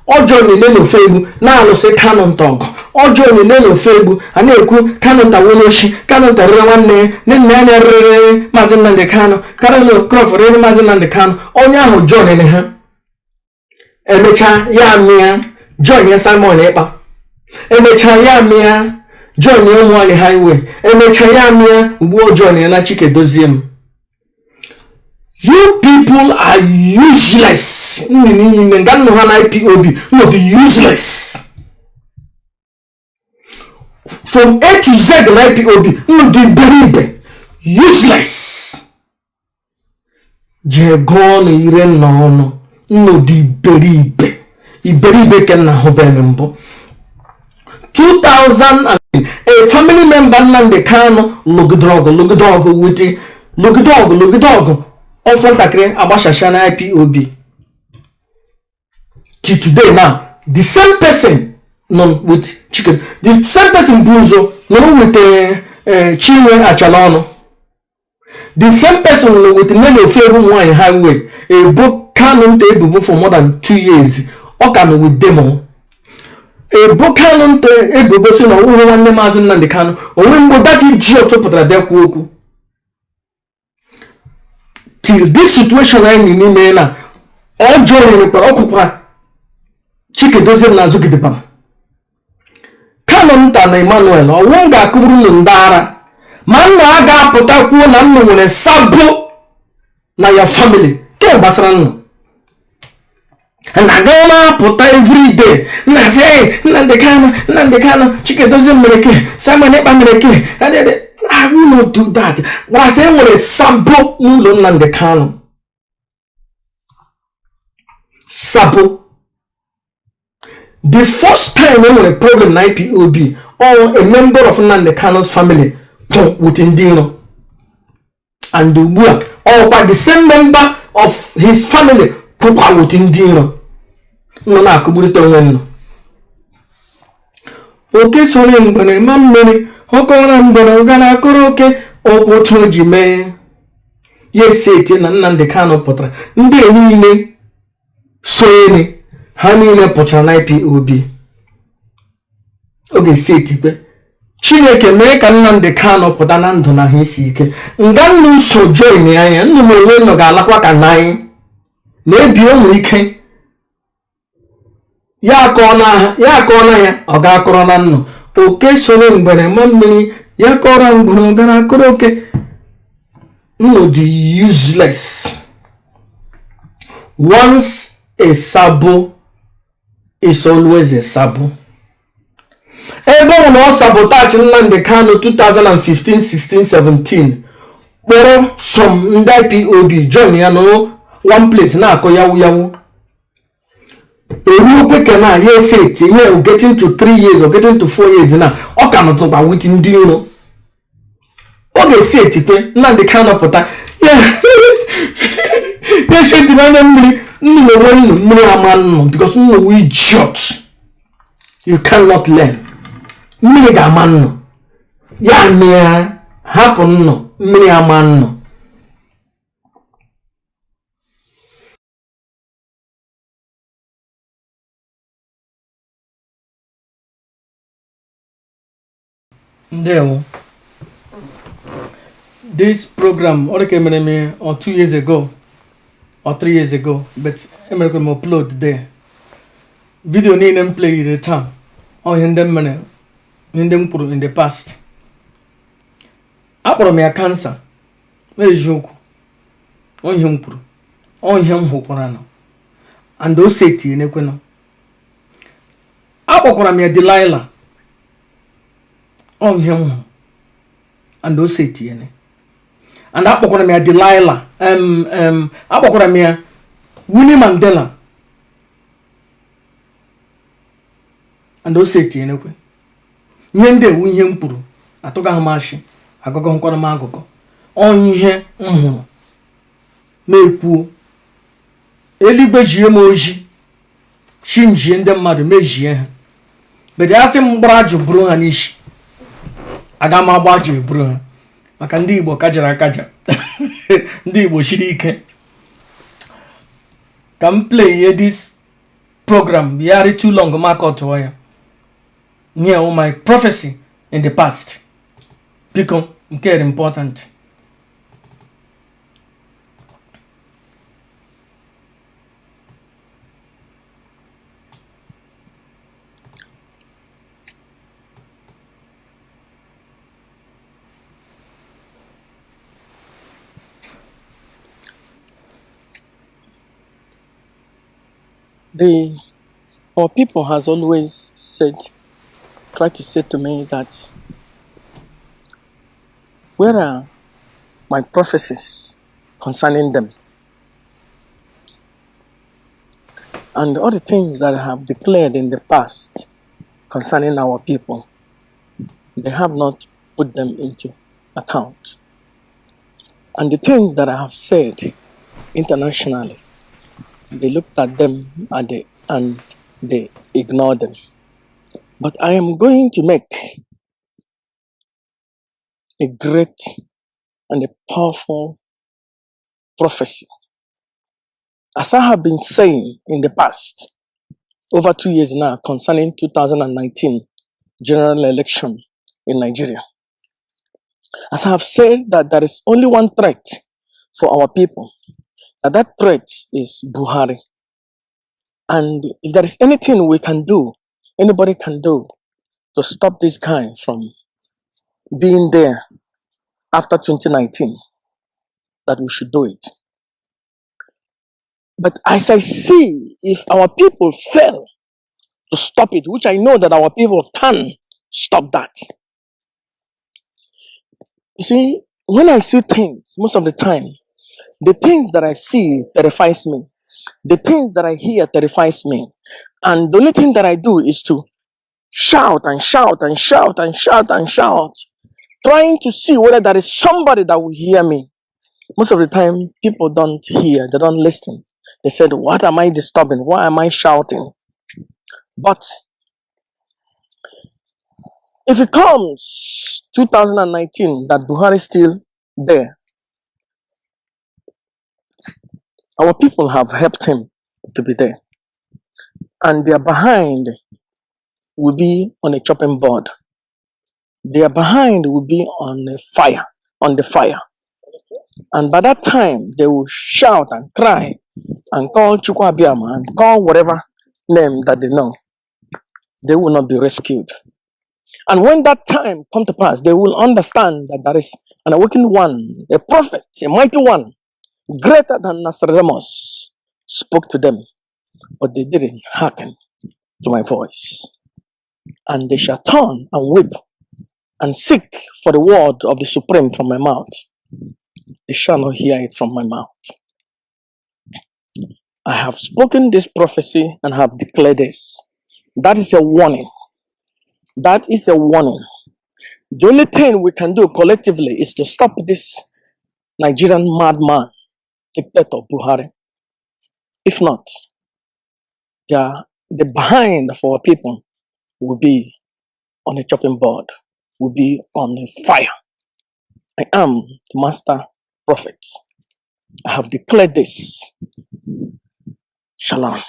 ọ join Nilo Ofegbu na-alụsị Kanu nta ọgụ. Ọ join Nelly Ofoegbu a na-ekwu Kanunta onye oshi, Kanunta rere nwanne ya, nne nna ya rere Maazị Nnamdi Kanu, Kanu Croft rere Maazị Nnamdi Kanu. Onye ahụ join ha, emechaa ya mịa join ya Simon Ekpa, emechaa ya mịa join ya Ụmụnwaanyị Highway, emechaa ya mịa ugbu o join ya na Chike Dozie m. You people are useless. Nni niile nga nnụ ha na IPOB nọ dị useless. From A to Z na IPOB nọ dị iberibe, useless. Jee gụọ ọnụ ire nna ọnụ, nnụ dị iberibe, iberibe ka nna hụbeghị mbụ. 2000 and a family member Nnamdi Kanu lụgide ọgụ, lụgide ọgụ wute, lụgide ọgụ, lụgide ọgụ, ọfọ ntakịrị agbachasịa na IPOB. Till today now, the same person nọ with Chike, the same person bụ ụzọ nọrọ with Chinwe Achala ọnụ, the same person nọ with Nelly Ofoegbu Nwaanyị Highway ebo Kanu nta ebubo for more than 2 years. Ọ ka nọ with them o. Ebo Kanu nta ebubo si na ọwụhụ nwanne Maazị Nnamdi Kanu onwe mgbe that idiot pụtara bịa kwuo okwu. Till this situation anyị nọ n'ime na ọ jụrụ kwara ọ kwụkwara Chike Dozie m n'azụ gidigbam. Kanu nta na Emmanuel ọwụ m ga-akụgburu unu ndị ara ma nna a ga-apụta kwuo na nnu nwere sabo na ya family ke gbasara nnụ na aga na-apụta everyday nna sị, "Hey, Nnamdi Kanu, Nnamdi Kanu, Chike Dozie mere ke, Simon Ekpa mere ke." I will not do that. Gbasara e nwere sabo n'ụlọ Nnamdi Kanu, sabo. The first time e nwere problem na IPOB or a member of Nnamdi Kanu's family pụ with ndị iro, and ugbu a ọkwa the same member of his family pụkwa with ndị iro nọ na-akụgburịta onwe nnọ. Oke soro mgbere ma mmiri ọkọwara mgbere ọ gara akụrụ oke ọkwa otu o ji mee ya esi etie na Nnamdi Kanu pụtara. Ndị a niile sonyere ha niile pụchara na IPOB. Ọ ga-esi etikpe Chineke mee ka Nnamdi Kanu pụta na ndụ na ha isi ike nga nnu so join ya anya nnu m onwe nọ ga-alakwa ka na anyị na-ebi ụmụ ike ya akọọ na ya akọọ na ya ọ ga-akọrọ na nnụ. Oke soro mgbere ma mmiri ya kọrọ ngwuru gara akọrọ oke. Nnụ dị useless. Once a sabo is always a sabo. Ebe ọ na ọ sabotage Nnamdi Kanu 2015, 16, 17, kpọrọ some ndị IPOB join ya nọrọ one place na-akọ yawu yawu eruo kweke na ya ese etinye. Getting to 3 years or getting to 4 years na ọ ka nọtụkwa with ndị iro. Ọ ga-esi etikwe Nnamdi Kanu pụta ya ya echetiri anya mmiri nnu na onwe nnu mmiri ama nnụ because nnu wu idiot, you cannot learn. Mmiri ga-ama nnụ ya mịa hapụ nnụ mmiri ama nnụ. Ndewo. This program ọ dịka emere m or 2 years ago or 3 years ago, but emere m upload there. Video niile m playiri taa ọ ihe ndị m mere, ihe ndị m kwuru in the past. Akpọrọ m ya cancer n'eziokwu. Ọ ihe m kwuru, ọ ihe m hụkwara nọ and o seti enekwenụ. Akpọkwara m ya Delilah. Ọ ihe m hụrụ and o setiene. And akpọkwara m ya Delilah, akpọkwara m ya Winnie Mandela and o setienekwe. Ihe ndị ewu ihe m kwuru atụgaghị m ashị agụgọ nkwara m agụgọ. Ọ ihe m hụrụ na-ekwuo eluigwe jie m oji chi njie ndị mmadụ mejie ha bede ya sị m gbara ajụ buru ha n'isi aga m agba ajụ eburu ha maka ndị Igbo kajara akaja, ndị Igbo siri ike. Ka m play ihe this program yari too long maka ọtụọ ya. Here my prophecy in the past. Biko, nke dị important. The our people has always said, tried to say to me that where are my prophecies concerning them? And all the things that I have declared in the past concerning our people, they have not put them into account. And the things that I have said internationally, they looked at them and they ignored them. But I am going to make a great and a powerful prophecy. As I have been saying in the past, over 2 years now, concerning 2019 general election in Nigeria. As I have said that there is only one threat for our people, that that threat is Buhari. And if there is anything we can do, anybody can do to stop this guy from being there after 2019, that we should do it. But as I see, if our people fail to stop it, which I know that our people can stop that. You see, when I see things, most of the time, the things that I see terrifies me. The things that I hear terrifies me. And the only thing that I do is to shout and shout and shout and shout and shout, trying to see whether there is somebody that will hear me. Most of the time, people don't hear, they don't listen. They said, "What am I disturbing? Why am I shouting?" But if it comes 2019 that Buhari is still there, our people have helped him to be there. And their behind will be on a chopping board. Their behind will be on a fire, on the fire. And by that time, they will shout and cry and call Chukwu Abiama and call whatever name that they know. They will not be rescued. And when that time come to pass, they will understand that there is an awakened one, a prophet, a mighty one, greater than Nostradamus, spoke to them, but they didn't hearken to my voice. And they shall turn and weep and seek for the word of the Supreme from my mouth. They shall not hear it from my mouth. I have spoken this prophecy and have declared this. That is a warning. That is a warning. The only thing we can do collectively is to stop this Nigerian madman, dictator Buhari. If not, the behind of our people will be on a chopping board, will be on a fire. I am the master prophet. I have declared this. Shalom.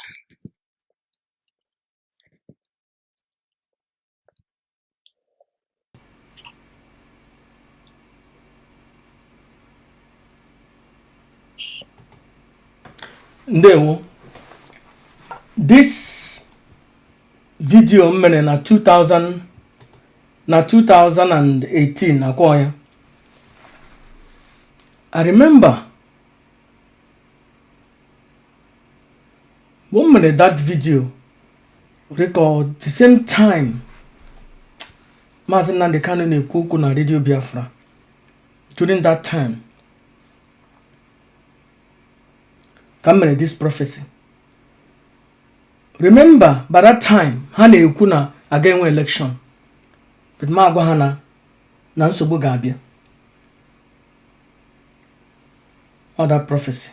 Ndewo. This video m mere na 2000 na 2018 akwa ya. I remember mgbe m mere that video record, the same time Maazị Nnamdi Kanu na-ekwu okwu na Radio Biafra. During that time ka m mere this prophecy. Remember, by that time ha na-ekwu na aga enwe election, but ma agwa ha na nsogbu ga-abịa. All that prophecy,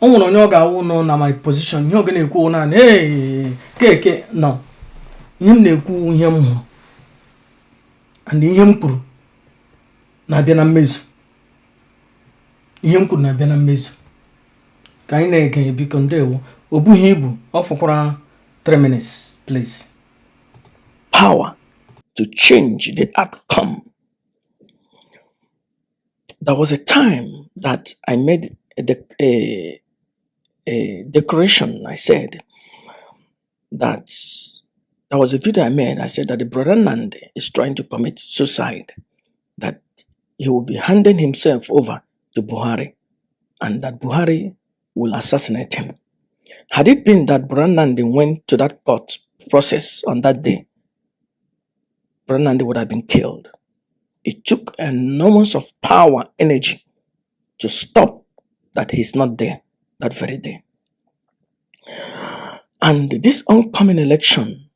o nwere onye ọ ga-awụ nọ na my position, ihe ọ ga na-ekwu naanị, "Hey, keke nọ." Ihe m na-ekwu, ihe m hụrụ and ihe m kwuru na-abịa na mmezu. Ihe m kwuru na-abịa na mmezu. Ka anyị na-ege, biko. Ndewo. O bughị ibu, ọ fọkwara 3 minutes, please. power to change the outcome. There was a time that I made a declaration. I said that there was a video I made. I said that the brother Nnandi is trying to commit suicide, that he will be handing himself over to Buhari, and that Buhari will assassinate him. Had it been that Brother Nnandi went to that court process on that day, Brother Nnandi would have been killed. It took enormous of power, energy to stop that he's not there that very day. And this oncoming election,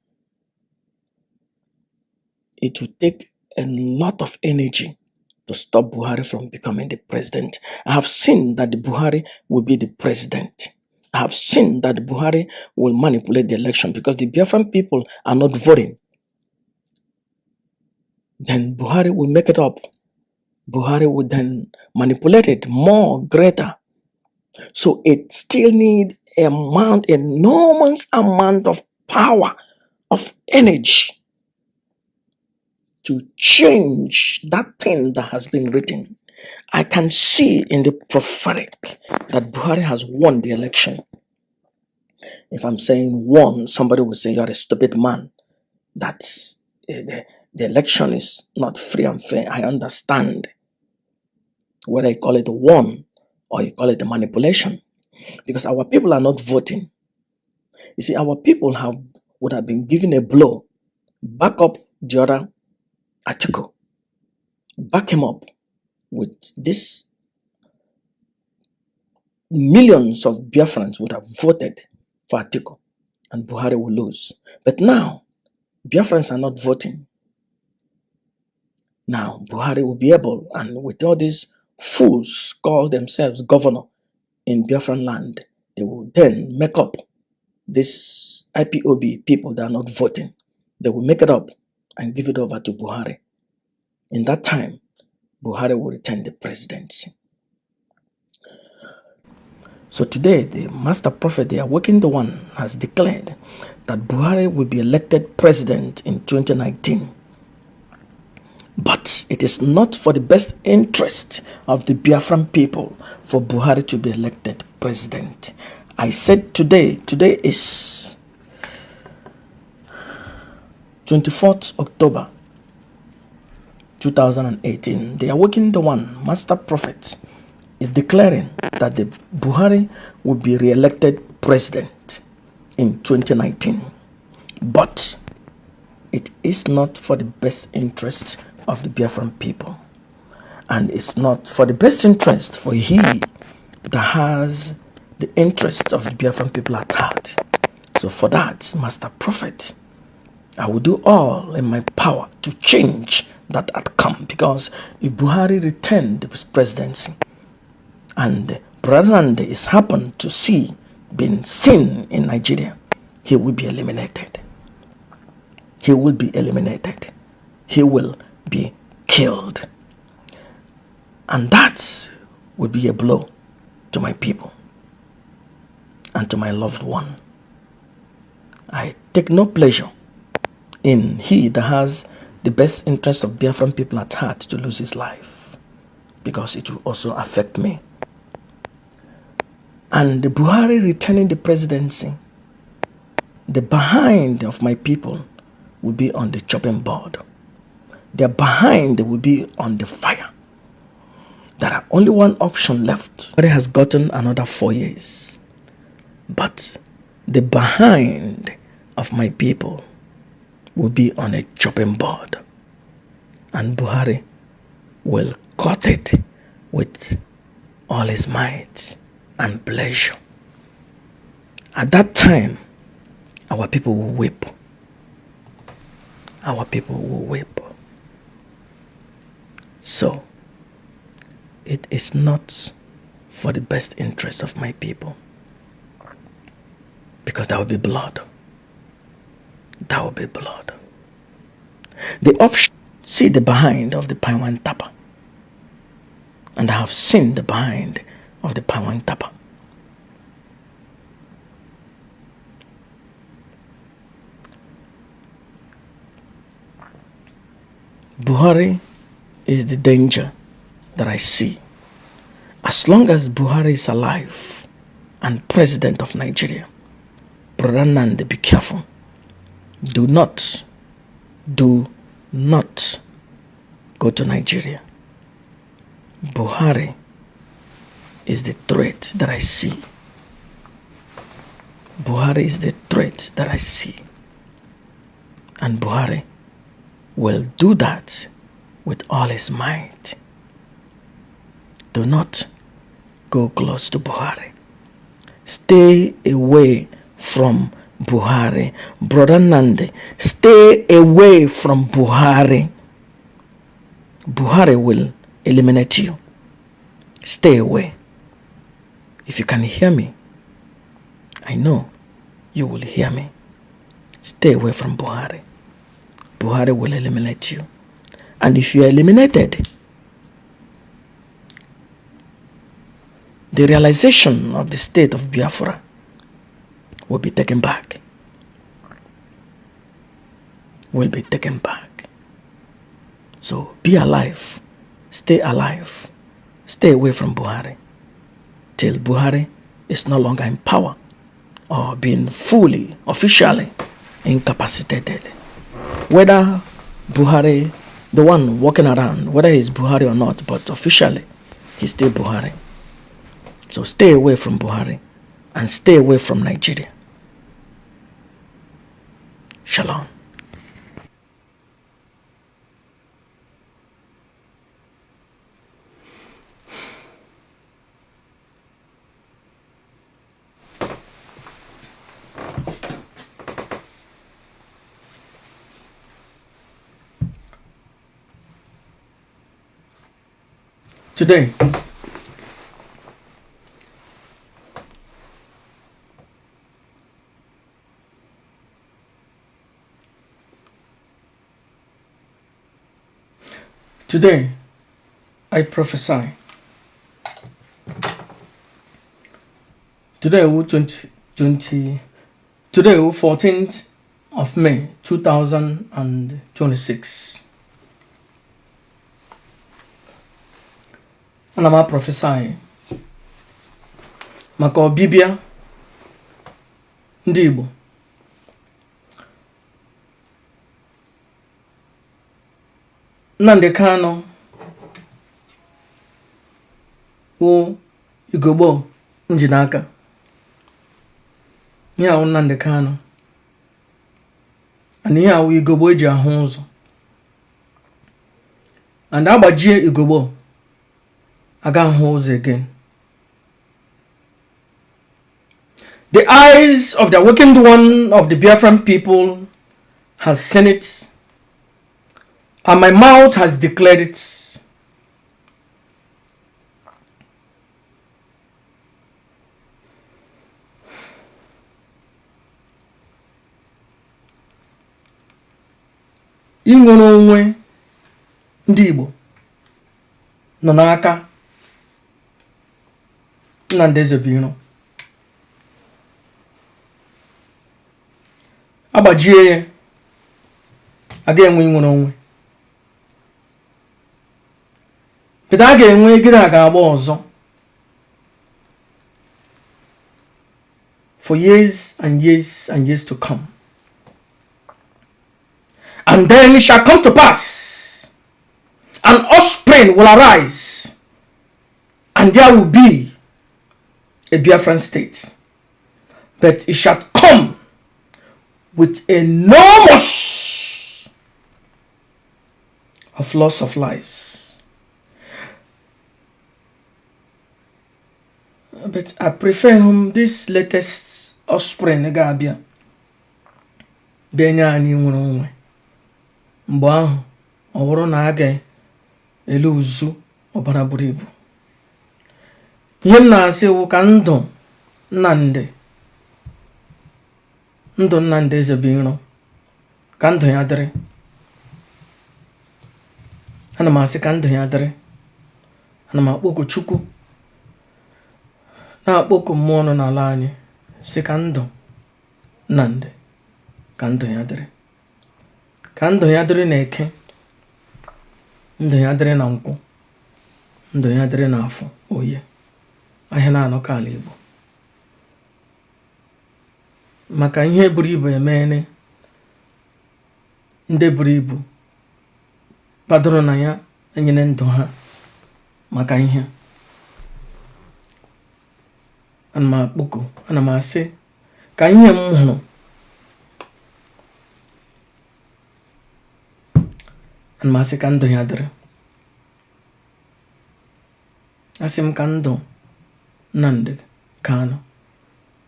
it will take a lot of energy to stop Buhari from becoming the president. I have seen that the Buhari will be the president. I have seen that Buhari will manipulate the election because the Biafran people are not voting. Then Buhari will make it up. Buhari will then manipulate it more greater. So it still need amount, enormous amount of power, of energy to change that thing that has been written. I can see in the prophetic that Buhari has won the election. If I'm saying won, somebody will say you're a stupid man. That the election is not free and fair. I understand whether you call it won or you call it a manipulation, because our people are not voting. You see, our people have would have been given a blow. Back up the other Atiku, back him up with this. Millions of Biafrans would have voted for Atiku and Buhari will lose. But now, Biafrans are not voting. Now, Buhari will be able, and with all these fools call themselves governor in Biafran land, they will then make up this IPOB people that are not voting. They will make it up and give it over to Buhari. In that time, Buhari will retain the presidency. So today, the master prophet, the awakened one, has declared that Buhari will be elected president in 2019. But it is not for the best interest of the Biafran people for Buhari to be elected president. I said today, today is 24th October 2018. The awakened one, master prophet, is declaring that the Buhari will be re-elected president in 2019. But it is not for the best interest of the Biafran people. And it's not for the best interest for he that has the interest of the Biafran people at heart. So for that, Master Prophet, I will do all in my power to change that outcome, because if Buhari retained the presidency and Brother is happened to see being seen in Nigeria, he will be eliminated. He will be eliminated. He will be killed. And that will be a blow to my people and to my loved one. I take no pleasure in he that has the best interest of Biafran people at heart to lose his life, because it will also affect me. And the Buhari returning the presidency, the behind of my people will be on the chopping board. Their behind will be on the fire. There are only one option left. Buhari has gotten another 4 years. But the behind of my people will be on a chopping board. And Buhari will cut it with all his might and pleasure. At that time, our people will weep. Our people will weep. So, it is not for the best interest of my people, because there will be blood. There will be blood. The option, see the behind of the Paiwan Tapa, and I have seen the behind of the Paiwan Tapa. Buhari is the danger that I see. As long as Buhari is alive and president of Nigeria, Brother Nnandi, be careful. Do not, do not go to Nigeria. Buhari is the threat that I see. Buhari is the threat that I see. And Buhari will do that with all his might. Do not go close to Buhari. Stay away from Buhari. Brother Nnandi, stay away from Buhari. Buhari will eliminate you. Stay away. If you can hear me, I know you will hear me. Stay away from Buhari. Buhari will eliminate you. And if you are eliminated, the realization of the state of Biafra will be taken back. Will be taken back. So be alive. Stay alive. Stay away from Buhari till Buhari is no longer in power or being fully, officially incapacitated. Whether Buhari, the one walking around, whether he's Buhari or not, but officially, he's still Buhari. So stay away from Buhari and stay away from Nigeria. Shalom. Today, today, I prophesy. Today, 20, 20, today, 14th of May, 2026. Ana m prophesy maka ọbịbịa ndị Igbo. Nnamdi Kanu wụ igogbo nji n'aka. Ihe awụ Nnamdi Kanu and ihe awụ igogbo eji ahụ ụzọ, and agbajie igogbo, aga ahụ ụzọ again. The eyes of the awakened one of the Biafran people has seen it, and my mouth has declared it. Inwere onwe ndị Igbo nọ n'aka Nnamdi Ezebiro. Agbajie ya, aga enwe inwere onwe, but a ga-enwe egide a ga-agba ọzọ for years and years and years to come. And then it shall come to pass, an offspring will arise, and there will be a Biafran state, but it shall come with enormous of loss of lives. But I prefer him this latest offspring ga-abịa bịa nye anyị nwere onwe. Mgbe ahụ, ọ bụrụ na a ga-ele uzu ọbara buru ibu, ihe m na-asị wụ ka ndụ Nnamdi, ndụ Nnamdi Ezebiro, ka ndụ ya dịrị. Ana m asị ka ndụ ya dịrị. Ana m akpọku Chukwu, na-akpọku mmụọ nọ n'ala anyị, sị ka ndụ Nnamdi, ka ndụ ya dịrị, ka ndụ ya dịrị na eke. Ndụ ya dịrị na nkwọ, ndụ ya dịrị na afọ, oye, ahịa na-anọ ka ala Igbo. Maka ihe buru ibu emeene, ndị buru ibu kpadoro na ya enyere ndụ ha maka ihe. Ana m akpọku, ana m asị ka ihe m hụrụ, ana m asị ka ndụ ya dịrị. Asị m ka ndụ Nnamdi Kanu,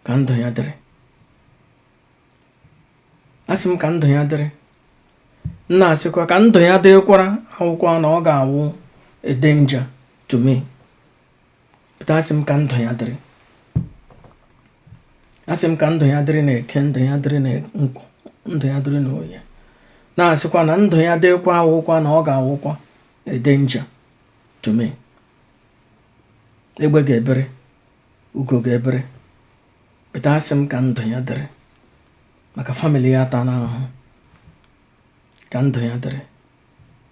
ka ndụ ya dịrị. Asị m ka ndụ ya dịrị. M na-asịkwa ka ndụ ya dịrịkwara akwụkwọ na ọ ga-awụ a danger to me. But asị m ka ndụ ya dịrị. Asị m ka ndụ ya dịrị na eke, ndụ ya dịrị na nkwọ, ndụ ya dịrị na oye. Na-asịkwa na ndụ ya dịrịkwa awụkwa na ọ ga-awụkwa a danger to me. Egbe ga-ebere, ugo ga-ebere. But asị m ka ndụ ya dịrị maka family ya ata n'ahụhụ. Ka ndụ ya dịrị,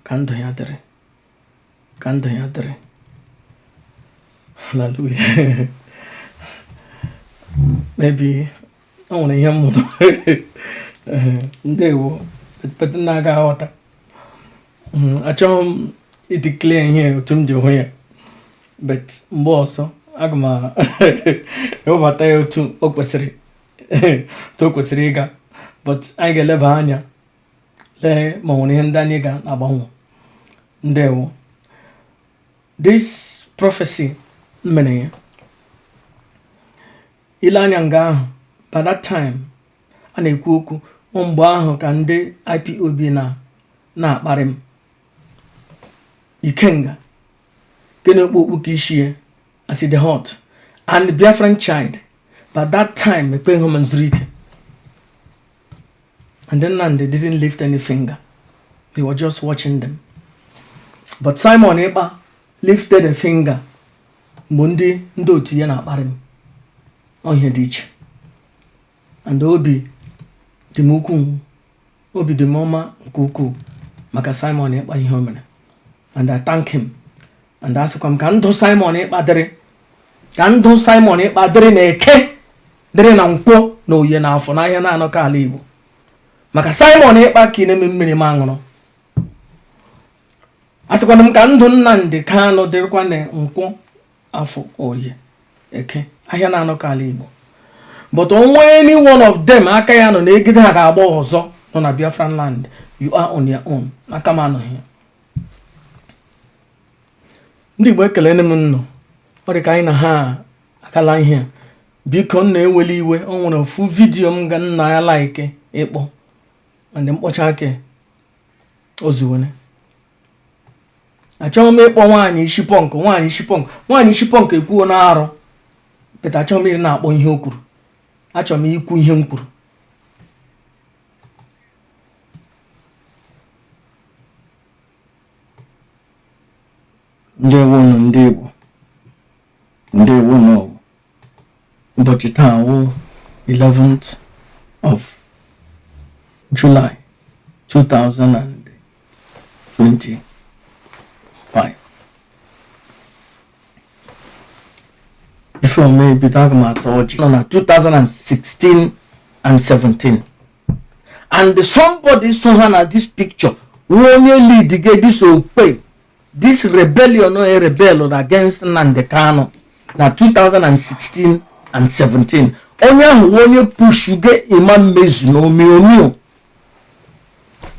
ka ndụ ya dịrị, ka ndụ ya dịrị. Hallelujah. Maybe o nwere ihe m mụrụ. Ndewo, but na-aga aghọta. Achọghị m ideclare ihe otu m ji hụ ya, but mgbe ọzọ aga m ewebata ya otu o kwesịrị ịga. But anyị ga-eleba anya lee ma o nwere ihe ndị anyị ga-agbanwe. Ndewo. This prophecy mere ya ile anya nga ahụ. By that time a na-ekwu okwu ọ mgbe ahụ ka ndị IPOB na na-akparị m. Ikenga nke na-ekpu okpu ka isi ya as the hot and Biafran child, by that time ekweghị m nzuru ike. And then Nnamdi didn't lift any finger, he was just watching them. But Simon Ekpa lifted a finger mgbe ndị otu ya na-akparị m. Ọ ihe dị iche, and obi dị m ukwuu, obi dị m ọma nke ukwuu maka Simon Ekpa, ihe o mere, and I thank him. And asịkwa m ka ndụ Simon Ekpa dịrị, ka ndụ Simon Ekpa dịrị na eke, dịrị na nkwọ, na oye, na afọ, na ahịa na-anọ ka ala Igbo. Maka Simon Ekpa ka ị na-eme mmiri m aṅụrụ. Asịkwana m ka ndụ Nnamdi Kanu dịrịkwa na nkwọ, afọ, oye, eke, ahịa na-anọ ka ala Igbo. But onwe any one of them aka ya nọ na egide ha ga-agba ọzọ nọ na Biafran land, you are on your own. Aka m anọghị ya. Ndị Igbo, ekelene m nnụ. Ọ dị ka anyị na ha akala ihe a. Biko, m na-eweli iwe. O nwere ofu video m ga nna ya like ịkpọ and mkpọcha aka ozuwene. Achọghị m ịkpọ nwaanyị isi punk, nwaanyị isi punk, nwaanyị isi punk ekwuo na arụ, but achọghị m ịdị na-akpọ ihe o kwuru. Achọrọ m ikwu ihe m kwuru. Ndewonu ndị Igbo, ndewonu. Ụbọchị taa wụ 11th of July 2025. Before m ebido, aga m ata ọjị. Nọ na 2016 and 17, and somebody so ha na this picture wụ onye lead ge this okpe, this rebellion o rebel against Nnamdi Kanu na 2016 and 17. Onye ahụ wụ onye pushuge Emma Mmezu na Omionyo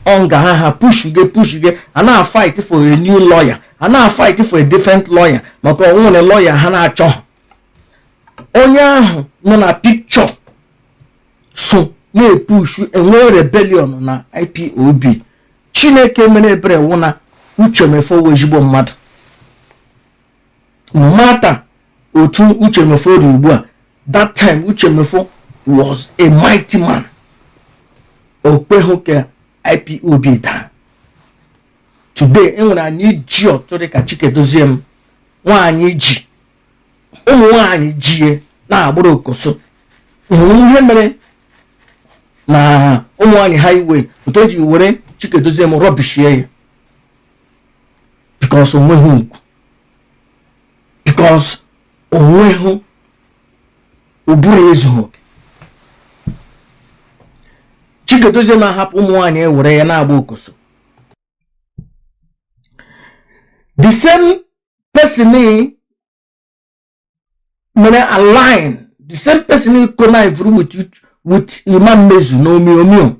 ọ nga ha pushuge pushuge a na fight for a new lawyer, a na fight for a different lawyer, maka ọ nwere lawyer ha na-achọ. Onye ahụ nọ na picture so na-epushu enwe rebellion na IPOB. Chineke mere ebere wụ na Uche Mefor wụ ezigbo mmadụ. No matter otu Uche Mefor dị ugbu a, that time Uche Mefor was a mighty man. O kweghị ka IPOB daa. Today enwere anyị ji ọtụ dị ka Chikedozie m, nwaanyị ji ụmụ nwaanyị jie na-agbụrụ okoso. Hụrụ ihe mere na ụmụ nwaanyị highway, otu eji were Chikedozie m rubbishie ya. Because onweghị ugwu, because onweghị ụbụrụ ezughị oke. Chikedozie na-ahapụ ụmụ nwaanyị ewere ya na-agba okoso. The same person mere align, the same person connive with Emma Mmezu na Omiomio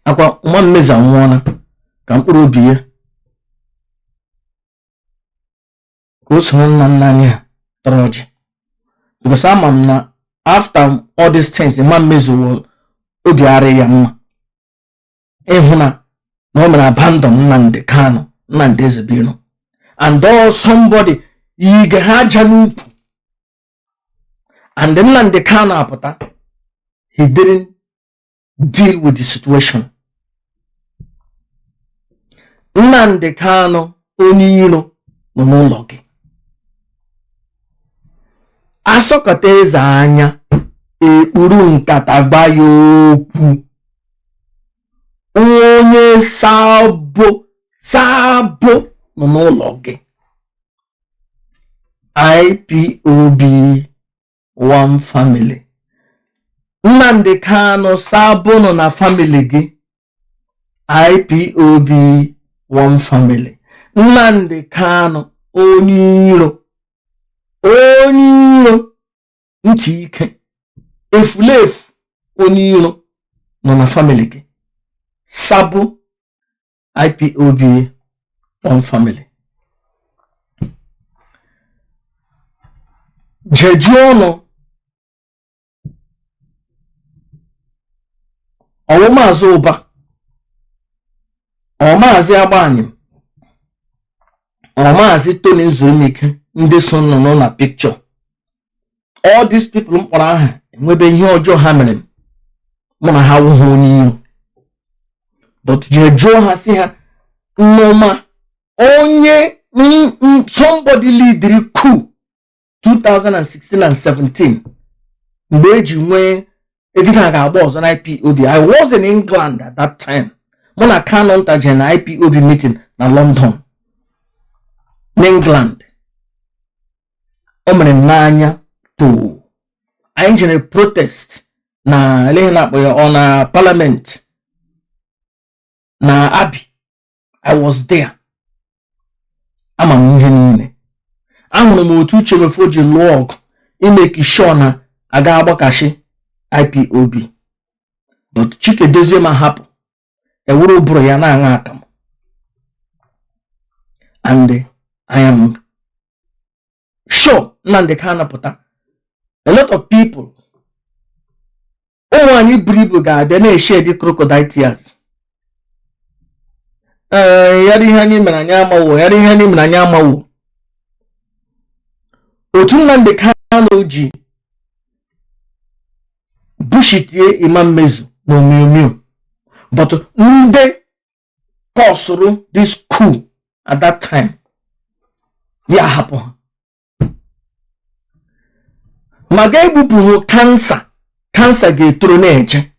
akwa. Emma Mmezu anwụọla, ka mkpụrụ obi ya ka o soro nna nna anyị ha tọrọ ọjị, because ama m na after all these things, Emma Mmezu obi arị ya mma ịhụ na o mere abandon Nnamdi Kanu, Nnamdi Ezebiro, and all somebody yige ha aja n'ukwu, and Nnamdi Kanu apụta, he didn't deal with the situation. Nnamdi Kanu, onye iro nọ n'ụlọ gị, asọkọta eze anya ekpuru nkata gba ya okwu. Onye sabo sabo nọ n'ụlọ gị. IPOB one family. Nnamdi Kanu, sabo nọ na family gị. IPOB one family. Nnamdi Kanu, onye iro, onye iro ntị ike, efulefu, onye iro nọ na family gị. Sabo, IPOB one family. Jejuo ọnụ ọwụ Maazị Ụba, ọ Maazị Agbanyim, ọ Maazị Tony Nzurumike, ndị so nọ na picture. All these people mkpọrọ aha enwebe ihe ọjọọ ha mere mụ na ha wụghị onye iro, but jee jụọ ha, si ha nnọma onye somebody leadiri coup 2016 and 17 mgbe eji nwee egide a ga-agba ọzọ na IPOB. I was in England at that time. Mụ na Kanu nta jere na IPOB meeting na London, n'England. O mere m n'anya too. Anyị jere protest na eleghị na-akpọ ya ọ na parliament na Abbey. I was there. Ama m ihe niile. Ahụrụ m otu Uche Mefor ji lụọ ọgụ imeki sure na aga agbakashi IPOB, but Chike Dozie ma hapụ ewere ụbụrụ ya na-aṅụ akamụ. And I am sure Nnamdi Kanu pụta, a lot of people, ụmụ anyị buru ibu ga-abịa na-eshed crocodile tears. Ee, yara ihe anyị mere anyị amawo, yara ihe anyị mere anyị amawo. Otu Nnamdi Kanu ji bushitie Emma Mmezu na Omiomio, but ndị kọsụrụ this coup at that time, ya hapụ ha ma ga-egbupụghị cancer, cancer ga-etoro na-eje.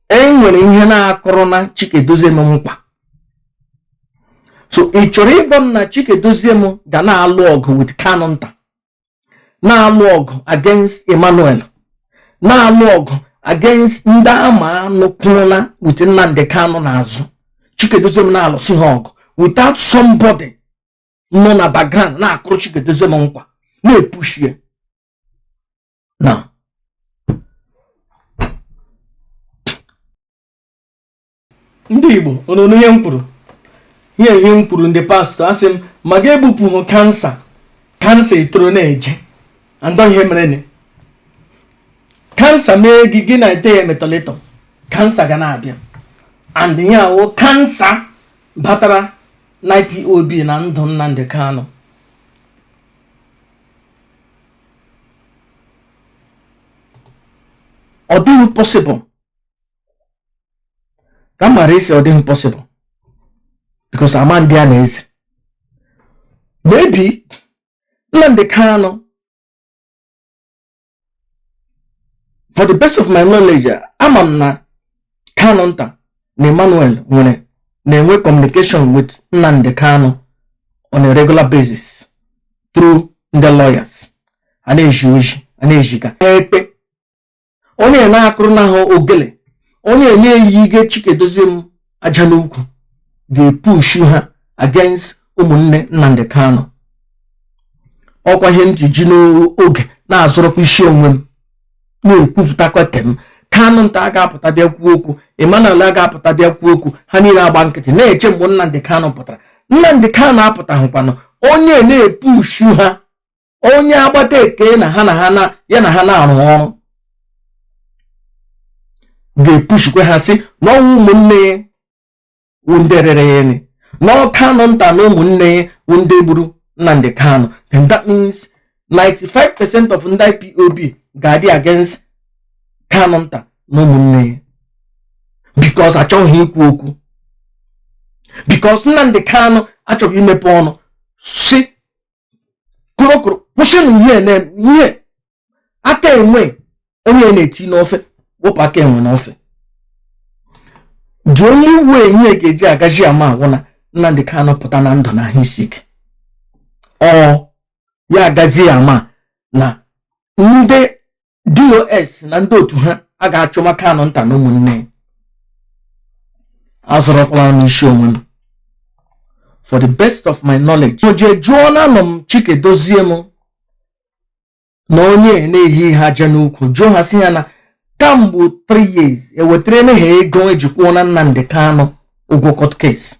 E nwere ihe na-akụrụ na Chikedozie m mkpa. So ị chọrọ ịgwa m na Chikedozie m ga na-alụ ọgụ with Kanu nta, na-alụ ọgụ against Emmanuel, na-alụ ọgụ against ndị ama anụ kwụrụla with Nnamdi Kanu n'azụ? Chikedozie m na-alụsị ha ọgụ without somebody nọ na background na-akụrụ Chikedozie m nkwa, na-epushie now? Ndị Igbo, unu ihe m kwuru, ihe m kwuru, ndị pastọ, asị m ma ga egbupụghị cancer, cancer etoro na-eje. Andọ ihe mere ni cancer mee gị, gị na-ete ya metọlịtọ, cancer ga na-abịa. And ihe awụ cancer batara na IPOB na ndụ Nnamdi Kanu. Ọ dịghị possible ka m mara isi. Ọ dịghị possible because ama ndị a na-eze maybe Nnamdi Kanu, for the best of my knowledge, ama m na Kanu nta Na Emmanuel nwere na-enwe communication with Nnamdi Kanu on a regular basis through ndị lawyers a na-eji oji a na-ejiga ekpe onye na-akụrụ na ha ogele onye na-eyige Chika Edoziem aja n'ukwu ga-epushu ha against ụmụnne Nnamdi Kanu. Ọkwa ihe m ji ji n'oge na-azụrụkwa isi onwe m na-ekwupụtakwa kem Kanu nta a ga-apụta bịa kwuo okwu, Emmanuel a ga-apụta bịa kwuo okwu, ha niile agba nkịtị na-eche mgbe Nnamdi Kanu pụtara. Nnamdi Kanu apụtahụkwanụ onye na-epushu ha, onye agbata eke na ha na ha na ya na ha na-arụ ọrụ ga-epushukwe ha sị na ọnwụ ụmụnne ya wụ ndị rere ya eni na Kanu nta na ụmụnne ya wụ ndị gburu Nnamdi Kanu. Then that means 95% of ndị IPOB ga-adị against Kanu nta na ụmụnne ya because achọghị ikwu okwu, because Nnamdi Kanu achọghị imepe ọnụ si kụrụkụrụ kwụsịnụ ihe na ihe aka enwe onye na-eti n'ofe, wepụ aka enwe n'ofe. The only way ihe ga-eji agaji ama agwụ na Nnamdi Kanu pụta na ndụ na ahụ isi ike, ọ ya agazi ama na ndị DOS na ndị otu ha a ga-achụma Kanu nta na ụmụnne ya. Azọrọkwala m isi onwe m. For the best of my knowledge, o jee jụọ na anọ m Chika Edoziem na onye na-ehi ha aja n'ukwu, jụọ ha si ya na kamgbe 3 years ewetara ha ego eji kwụọ na Nnamdi Kanu ụgwọ court case.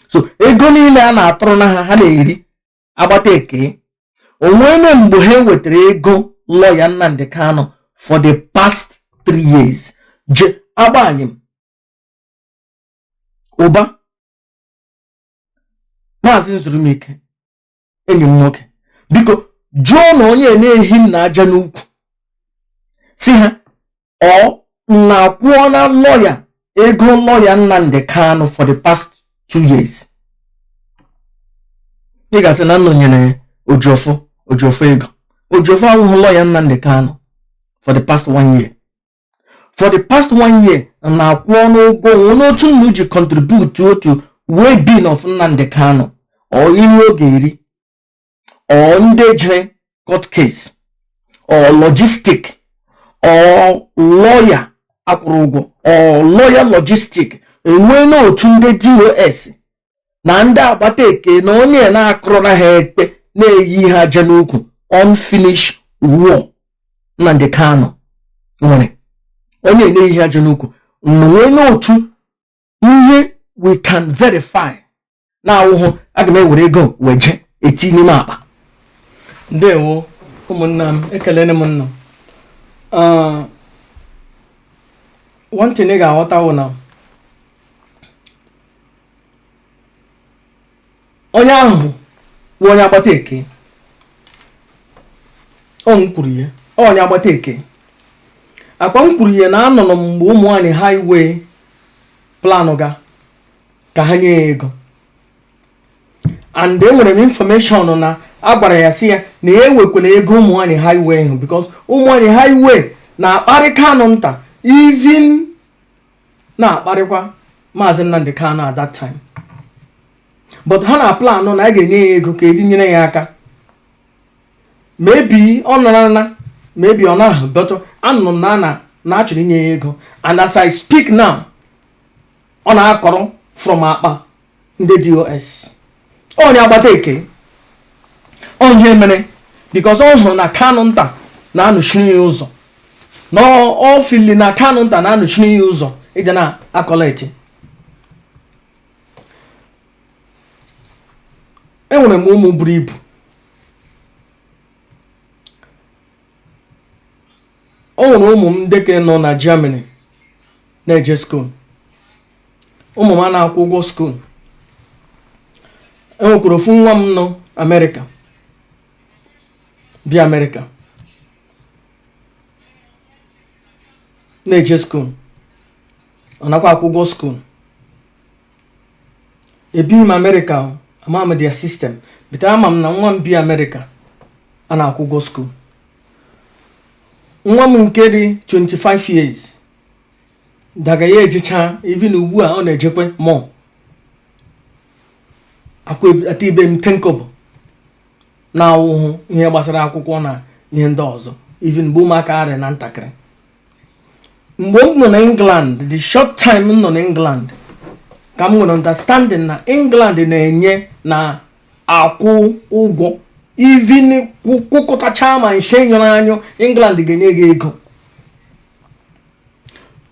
So ego niile a na-atụrụ na ha, ha na-eri agbata eke onwere mgbe ha wetara ego lọya Nnamdi Kanu for the past 3 years. Je agbanyị m ụba Maazị Nzurumike, enyi m nwoke, biko jụọ na onye na-ehi m na aja n'ukwu si ha ọ na-akwụọ na lọya ego lọya Nnamdi Kanu for the past 2 years. Ị ga-asị na nnọnyere Ojiọfọ, Ojiọfọ ego Ojiọfọ awụghị lọya Nnamdi Kanu for the past one year. For the past one year na-akwụ ọnụ ụgwọ onwe n'otu nnu ji contribute otu well-being of Nnamdi Kanu, ọ iri oge eri, ọ ndị jere court case, ọ logistic, ọ lawyer akwụrụ ụgwọ, ọ lawyer logistic, enwee n'otu ndị DOS na ndị agbata eke na onye na-akụrụ na ha ekpe na-eyi ha aja n'ukwu. Unfinished war Nnamdi Kanu nwere onye na-eyi ha aja n'ukwu nwee n'otu ihe we can verify na-awụhụ aga m ewere ego weje eti n'ime akpa. Ndewo ụmụnna m, ekelene m nnụ. One thing ị ga-aghọta wụ na onye ahụ bụ onye agbata eke ọ m kwuru ya, onye agbata eke akwa m kwuru ya na anọrọ m mgbe ụmụ nwanyị highway plan ga ka ha nye ya ego, and enwere m information na a gwara ya si ya na ya ewekwala ego ụmụ nwanyị highway ahụ because ụmụ nwanyị highway na-akparị Kanu nta, even na-akparịkwa Maazị Nnamdi Kanu at that time, but ha na plan na a ga-enye ya ego ka etinyere ya aka. Maybe ọ nara na, maybe ọ naghị, but anụrụ m na na achọrọ inye ya ego, and as I speak now ọ na-akọrọ from akpa ndị DOS. Onye agbata eke ọ ihe mere because ọ hụrụ na Kanu nta na-anọchiri ya ụzọ, na ọ fili na Kanu nta na-anọchiri ya ụzọ ịdị na akọleti. Enwere m ụmụ buru ibu, o nwere ụmụ m ndị ke nọ na Germany na-eje school, ụmụ m a na-akwụ ụgwọ school. Enwekwara ofu nwa m nọ Amerịka, bịa Amerịka na-eje school, ọ nakwa akwụ ụgwọ school. Ebighị m Amerịka, ama m their system, but ama m na nwa m bi Amerịka a na-akwụ ụgwọ school. Nwa m nke dị 25 years Daga ya ejecha, even ugbu a ọ na-ejekwe mọ ata ibe m 10 kobo na-awụhụ ihe gbasara akwụkwọ na ihe ndị ọzọ, even mgbe ụmụaka arị na ntakịrị. Mgbe m nọ na England, the short time m nọ na England, ka m nwere understanding na England na-enye na akwụ ụgwọ, even kwụkọtacha ma nche nyụrụ anyụ, England ga-enye gị ego.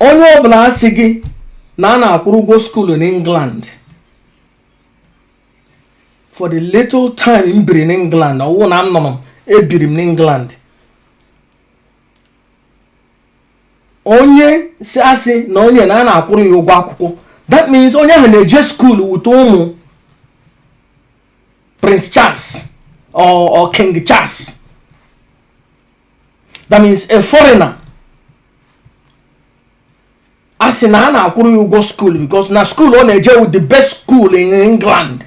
Onye ọbụla asị gị na a na-akwụrụ ụgwọ school na England, for the little time m biri n'England, ọwụ na m nọ, ebiri m n'England, onye si asị na onye na a na-akwụrụ ya ụgwọ akwụkwọ, that means onye ahụ na-eje school wute ụmụ Prince Charles or King Charles. That means a foreigner a sị na a na-akwụrụ ya ụgwọ school because na school ọ na-eje with the best school in England,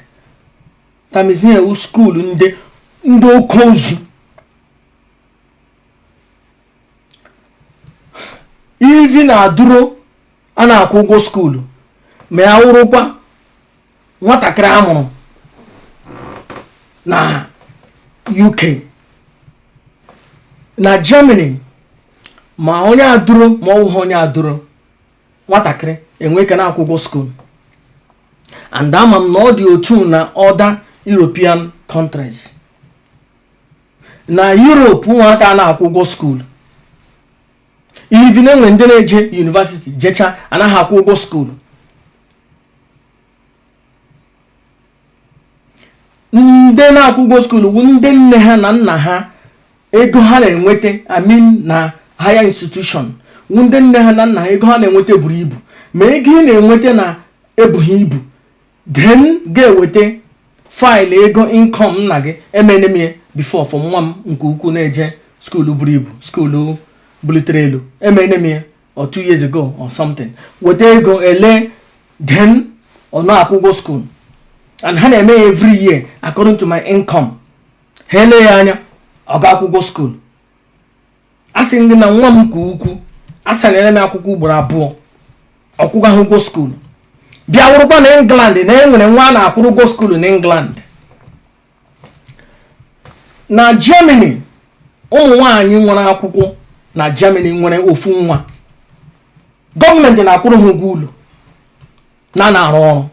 that means ihe ewu school ndị oke ozu. Ivi na-adụro a na-akwụ ụgwọ school, ma ya wụrụkwa nwatakịrị a mụrụ na UK, na Germany, ma onye adụro ma ọ wụghị onye adụro, nwatakịrị enwe ike na-akwụ ụgwọ school. And ama m na ọ dị otu na other European countries. Na Europe, ụmụaka na-akwụ ụgwọ school. Even enwere ndị na-eje university jecha, anaghị akwụ ụgwọ school. Ndị na-akwụ ụgwọ school wu ndị nne ha na nna ha ego ha na-enweta, I mean na higher institution, wu ndị nne ha na nna ha ego ha na-enweta buru ibu. Ma ego ị na-enweta na ebughị ibu, then ga-eweta file ego income nna gị. Emene m ya before for nwa m nke ukwu na-eje school buru ibu, school bulitere elu. Emene m ya or 2 years ago or something. Weta ego ele, then ọ na-akwụ ụgwọ school, and ha na-eme ya every year according to my income. Ha ele ya anya, ọ ga-akwụ ụgwọ school. A sị ndị na nwa m nke ukwu asanyere m akwụkwọ ugboro abụọ, ọkwụgaghị ụgwọ school. Bịa wụrụkwa na England na enwere nwa a na-akwụrụ ụgwọ school na England. Na Germany, ụmụ nwaanyị nwere akwụkwọ na Germany nwere ofu nwa, gọọmenti na-akwụrụ ha ụgwọ ụlọ na na-arụ ọrụ.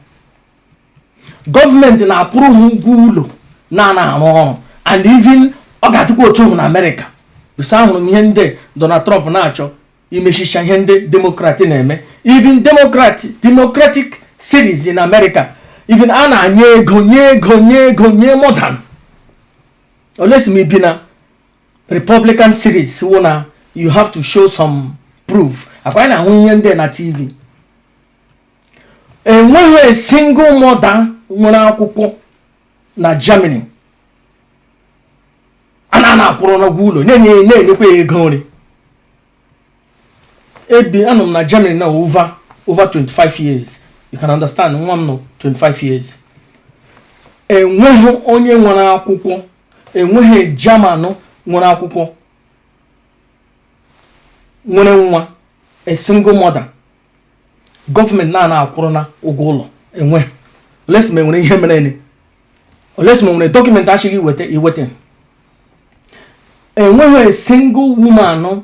Gọọmenti na-akwụrụ ha ụgwọ ụlọ na na-arụ ọrụ. And even ọ ga-adịkwa otu ahụ na Amerịka. Bisa ahụrụ m ihe ndị Donald Trump na-achọ imechicha ihe ndị Democrat na-eme. Even Democratic cities in America, even a na-nye ego, nye ego, nye ego, nye more than unless m bi na Republican cities wụ na you have to show some proof. Akwa anyị na-ahụ ihe ndị na TV. Enweghị a single mother nwere akwụkwọ na Germany a na-akwụrụ n'ụgwọ ụlọ, na-enye, na-enyekwa ya ego nri. Ebi anọ m na Germany na over 25 years. You can understand, nwa m nọ 25 years. Enweghị onye nwere akwụkwọ, enweghị German nwere akwụkwọ nwere nwa, a single mother, gọọmenti na akwụrụ na ụgwọ ụlọ. Enwe unless ma enwere ihe mere, unless ma nwere document achịghị iweta iweta. Enweghị a single woman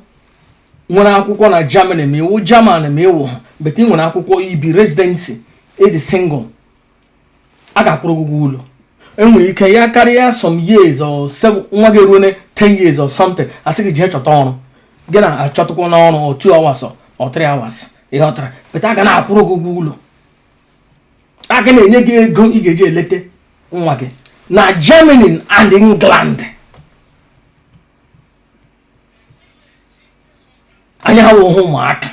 nwere akwụkwọ na Germany, ma iwu German ma iwu, but ị nwere akwụkwọ ibi residency, ịdị single, a ga-akwụrụ gị ụgwọ ụlọ. Enwere ike ya karịa some years or seven, nwa gị eruo 10 years or something, asị gị jee chọta ọrụ, gị na-achọtakwa n'ọrụ or 2 hours or 3 hours, ịghọtara? But a ga na-akwụrụ gị ụgwọ ụlọ, a ga na-enye gị ego ị ga-eji elete nwa gị na Germany and England. Anyị awụghị ụmụaka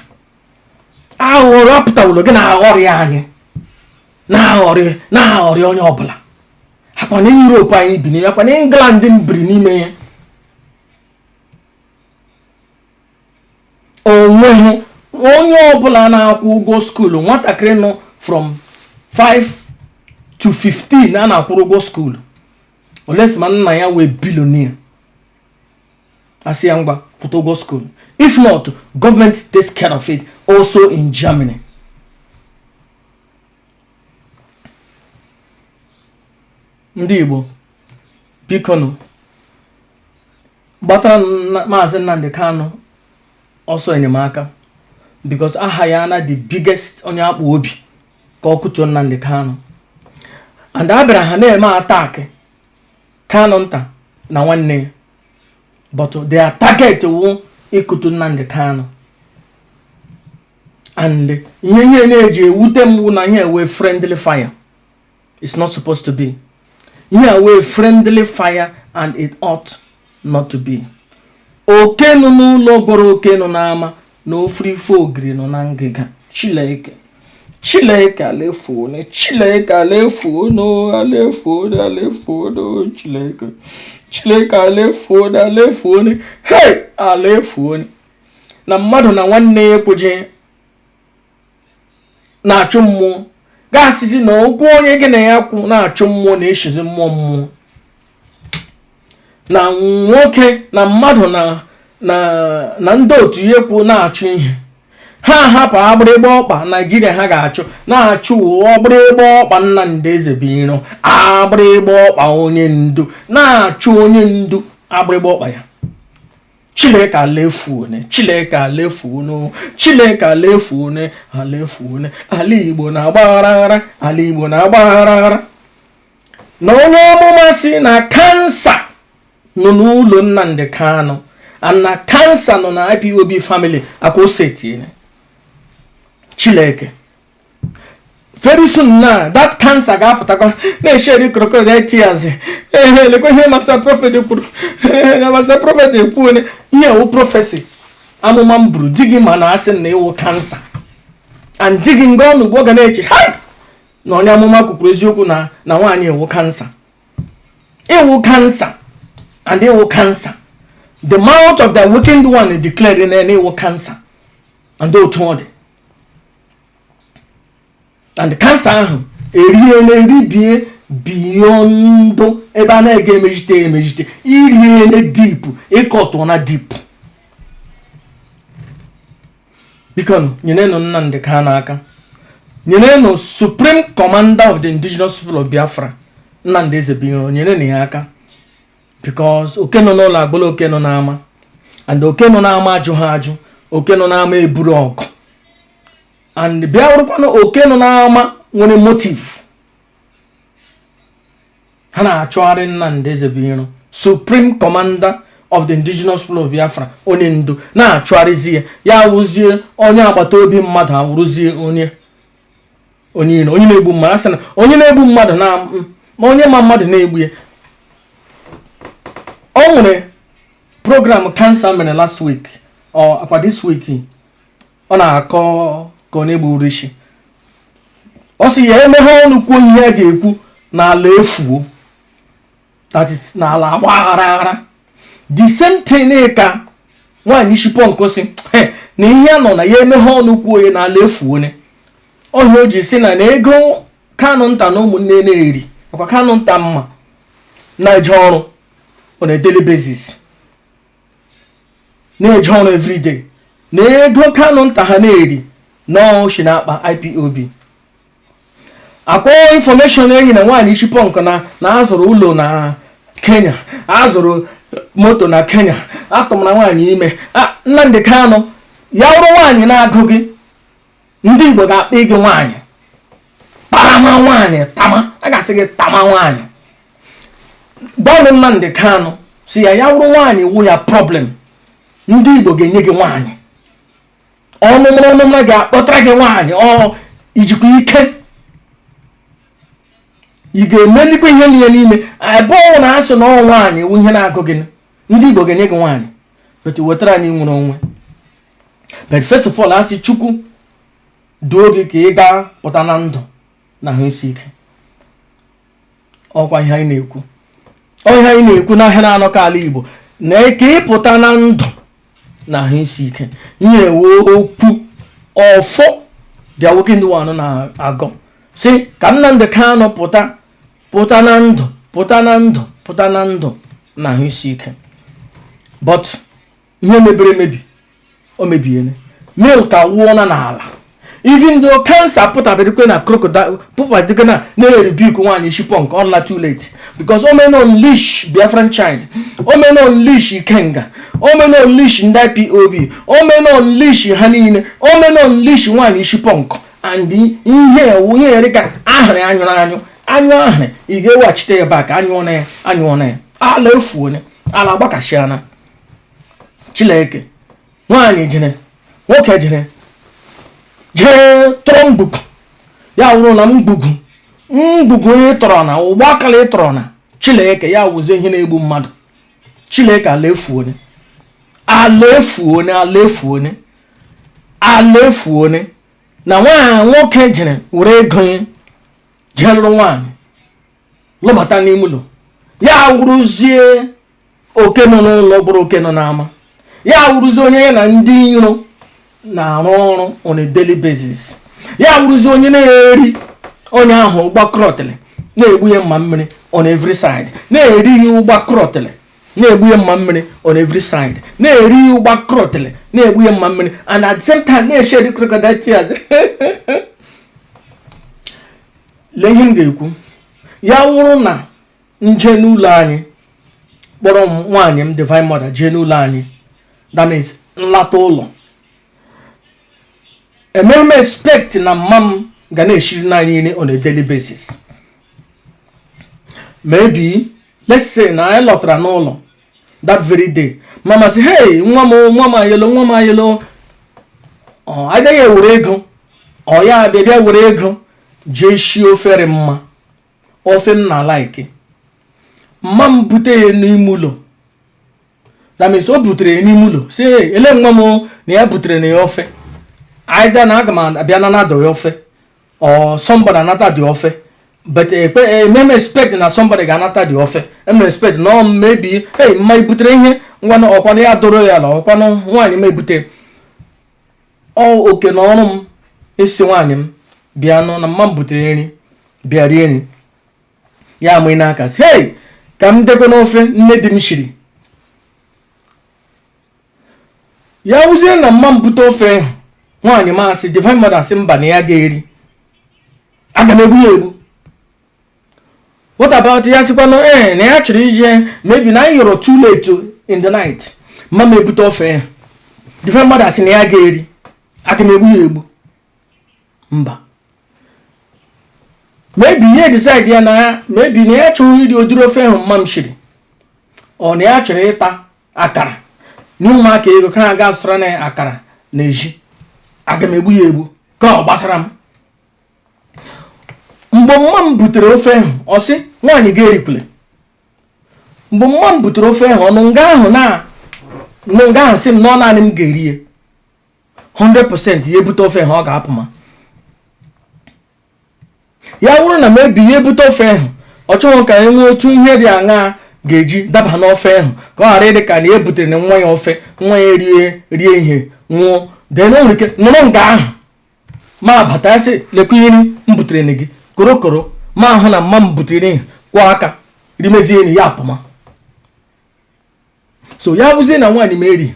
aghụghọ apụtawụrụ gị na-aghọrị anyị, na-aghọrị na-aghọrị onye ọbụla. Akwa na Europe anyị bi n'ime, akwa na England m biri n'ime ya, onweghị onye ọbụla na-akwụ ụgwọ school. Nwatakịrị nọ from 5 to 15 a na-akwụrụ ụgwọ school, unless ma nna ya wee billionaire. Asị ya, ngwa, kwụta ụgwọ school. If not, government takes care of it. Also in Germany, ndị Igbo, biko nụ, gbatara Maazị Nnamdi Kanu ọsọ enyemaka, because aha ya na the biggest onye akpụ obi ka ọ kụtuo Nnamdi Kanu. And a bịara ha na-eme attack Kanu nta na nwanne ya, but their target wụ ịkụtu Nnamdi Kanu. And ihe na-eji ewute m wụ na ihe wee friendly fire. It's not supposed to be. Ihe wee friendly fire and it ought not to be. Oke nọ n'ụlọ gwara oke nọ n'ama na ofurife ogiri nọ na ngịga. Chileke, Chileke, alefuone. Chileke, alefuono, alefuone, alefuono. Chileke, Chileke, alefuone, alefuone. Hey, alefuone na mmadụ na nwanne ya ekwuje na-achụ mmụọ, ga-asịzi na okwu onye gị na ya kwụ na-achụ mmụọ na-eshizi mmụọ mmụọ na nwoke na mmadụ na ndị otu ya kwu na-achụ ihe. Ha hapụ agbịrịgba ọkpa Naijiria ha ga-achụ, na-achụ ọgbịrịgba ọkpa Nnamdi Ezebiro, agbịrịgba ọkpa onye ndu, na-achụ onye ndu, agbịrịgba ọkpa ya. Chineke, alefuone. Chineke, alefuone. Chineke, alefuone, alefuone. Ala Igbo na-agba aghara aghara, ala Igbo na-agba aghara aghara. Na onye amụma si na cancer nọ n'ụlọ Nnamdi Kanu and na cancer nọ na IPOB family akwa osetiene. Chineke, very soon na that cancer ga-apụtakwa na-esheri crocodile tears. Ehe, lekwa ihe Master Prophet kwuru. Ehe, na Master Prophet ekwuo ihe wụ prophecy, amụma m buru di gị, ma na asị na ịwụ cancer and di gị nga ọnụ ugbu ọ ga na-eche hai na onye amụma kwukwuru eziokwu na nwaanyị ịwụ cancer, ịwụ cancer and ịwụ cancer. The mouth of the wicked one declared na ịwụ cancer and otu ọ dị. And cancer ahụ eriela, eribie beyond ebe a na-ega emejite emejite, iriele deep, ịkọtụ na deep. Biko nyerenụ Nnamdi Kanu aka, nyerenụ Supreme Commander of the Indigenous People of Biafra, Nnamdi Ezebiro, nyerenụ ya aka, because oke nọ n'ụlọ agbụla oke nọ n'ama, and oke nọ n'ama ajụ ha ajụ, oke nọ n'ama eburu ọgụ. And bịa wụrụkwanụ oke nọ n'ama nwere motive ha na-achọgharị Nnamdi Ezebiro, Supreme Commander of the Indigenous People of Biafra, onye ndu, na-achọgharịzi ya. Ya wụzie onye agbata obi mmadụ awụrụzie onye iro, onye na-egbu mmadụ. Asị na onye na-egbu mmadụ na ma onye ma mmadụ na-egbu ya. O nwere program cancer mere last week or akwa this week, ọ na-akọ ka ọ na-egbu isi. Ọ sị ya emeghe ọnụ kwuo ihe a ga-ekwu n'ala efuo, that is, n'ala agba aghara aghara. The same thing ka nwaanyị isi pọnkụ si na ihe a nọ na ya emeghe ọnụ kwuo ya n'ala efuo. Ọhịa o ji si na ego Kanụ nta na ụmụnne na-eri akwa Kanụ nta mma na-eje ọrụ on a daily basis, na-eje ọrụ everyday, na ego Kanụ nta ha na-eri n'oshi na-akpa IPOB. Akwa information enyi na nwaanyị isi pọnk na azụrụ ụlọ na Kenya, azụrụ moto na Kenya, atụmara nwaanyị ime. Nnamdi Kanu, ya wụrụ nwaanyị na-agụ gị, ndị Igbo ga-akpọ gị nwaanyị kparama, nwaanyị tama, a ga-asị gị tama nwaanyị. Gbanụ Nnamdi Kanu si ya, ya wụrụ nwaanyị wụ ya problem, ndị Igbo ga-enye gị nwaanyị. Ọnụmụrụ ọnụmụrụ ga-akpọtara gị nwaanyị. Ọ ijikwa ike ị ga-emelikwa ihe niile n'ime ebe ọ na asị na ọ nwaanyị wụ ihe na-agụ gị, ndị Igbo ga-enye gị nwaanyị, but wetara anyị nwere onwe. But first of all, asị Chukwu duo gị ka ị gaa pụta na ndụ na ahụ isi ike. Ọkwa ihe anyị na-ekwu, ọ ihe anyị na-ekwu n'ahịa na-anọ ka ala Igbo na ka ị pụta na ndụ na ahụ isi ike. Ihe ewe okwu ọfọ the awakened one na-agọ si ka Nnamdi Kanu pụta, pụta na ndụ, pụta na ndụ, pụta na ndụ na ahụ isi ike. But Ihe mebiri emebi, o mebiene. Milk awụọna n'ala. Even though cancer pụtabedikwe na crocodile pụtabedikwe na na-erebuke nwaanyị isi punk, ọ la too late, because o mena unleash Biafran child, o mena unleash Ikenga, o mena unleash ndị IPOB, o mena unleash ha niile, o mena unleash nwaanyị isi punk. And ihe ewu ihe ere ka ahịrị anyụrụ anyụ anyụ ahịrị, ị ga-eweghachite ya back? Anyụọ na ya, anyụọ na ya. Ala efuone, ala agbakasịana. Chineke, nwaanyị jere, nwoke jere, jee tọrọ mgbugwu. Ya wụrụ na mgbugwu mgbugwu onye tọrọ na ụgbọ akala ị tọrọ na Chineke, ya wụzie ihe na-egbu mmadụ. Chineke, ala efuone, ala efuone, ala efuone, ala efuone. Na nwaanyị, nwoke jere were ego ya jee lụrụ nwaanyị, lụbata n'ime ụlọ, ya wụrụzie oke nọ n'ụlọ bụrụ oke nọ n'ama, ya wụrụzie onye ya na ndị iro na-arụ ọrụ on a daily basis, ya wụrụzie onye na-eri onye ahụ ụgbakọrọtịrị, na-egbu ya mma mmiri on every side, na-eri ya ụgbakọrọtịrị, na-egbu ya mma mmiri on every side, na-eri ya ụgbakọrọtịrị, na-egbu ya mma mmiri, and at the same time na-eshed crocodile tears. Lee ihe m ga-ekwu. Ya wụrụ na nje n'ụlọ anyị, kpọrọ m nwaanyị m, Divine Mother, jee n'ụlọ anyị, that means nlata ụlọ, emeghị m expect na mma m ga na-eshiri n'anyị nri on a daily basis. Maybe let's say na anyị lọtara n'ụlọ that very day, mama sị, "Hey, nwa m, nwa m ayelo, nwa m ayelo." Ọ agaghị ewere ego, ọ ya abịa bịa were ego jee shie ofere mma, ofe m na like. Mma m bute ya n'ime ụlọ, that means o butere ya n'ime ụlọ, sị, "Hey, ele nwa m," na ya butere na ya ofe. Either na aga m abịa na nado ya ofe or somebody anata the ofe, but ekpe eme m expect na somebody ga-anata the ofe. Eme expect na ọ maybe, "Hey, mma, i butere ihe ngwanụ." Ọkwanụ ya doro ya ala, ọkwanụ nwaanyị m ebute ọ. Oke na ọrụ m esi nwaanyị m bịa nụ na mma m butere nri, bịa rie nri. Ya amụ n'aka sị, "Hey, ka m dekwe n'ofe nne di m shiri." Ya wụzie na mma m bute ofe ahụ, nwaanyị m asị, Divine Mother asị mba, na ya ga-eri, aga m egbu ya egbu. What about ya sịkwanụ ee na ya chọrọ ije, maybe na anyị yọrọ too late in the night, mma m ebute ofe ahụ, Divine Mother asị na ya ga-eri, aga m egbu ya egbu? Mba. Maybe ya decide ya na maybe na ya chọrọ iri ụdịrị ofe ahụ mma m shiri, ọ na ya chọrọ ịta akara na ụmụaka ego ka ha ga zụtara na ya akara na ezi, aga m egbu ya egbu? Ka ọ gbasara m? Mgbe mma m butere ofe ahụ, ọ sị nwaanyị ga-erikwule. Mgbe mma m butere ofe ahụ, ọnụ nga ahụ na nụ nga ahụ sị m na ọ naanị m ga-eri ya 100%. Ya ebute ofe ahụ, ọ ga-apụ. Ma ya wụrụ na mebi ya ebute ofe ahụ, ọ chọghị ka e nwee otu ihe dị aṅaa ga-eji daba n'ofe ahụ, ka ọ ghara ịdị ka na e butere na nwa ya ofe, nwa ya rie rie ihe nwụọ, then o nwere ike nọrọ nga ahụ ma bata sị, "Lekwa nri m butere gị." Korokoro ma ahụ na mma m butere ihe, kwụọ aka rimezie nri ya, apụma. So ya bụzie na nwaanyị m eri,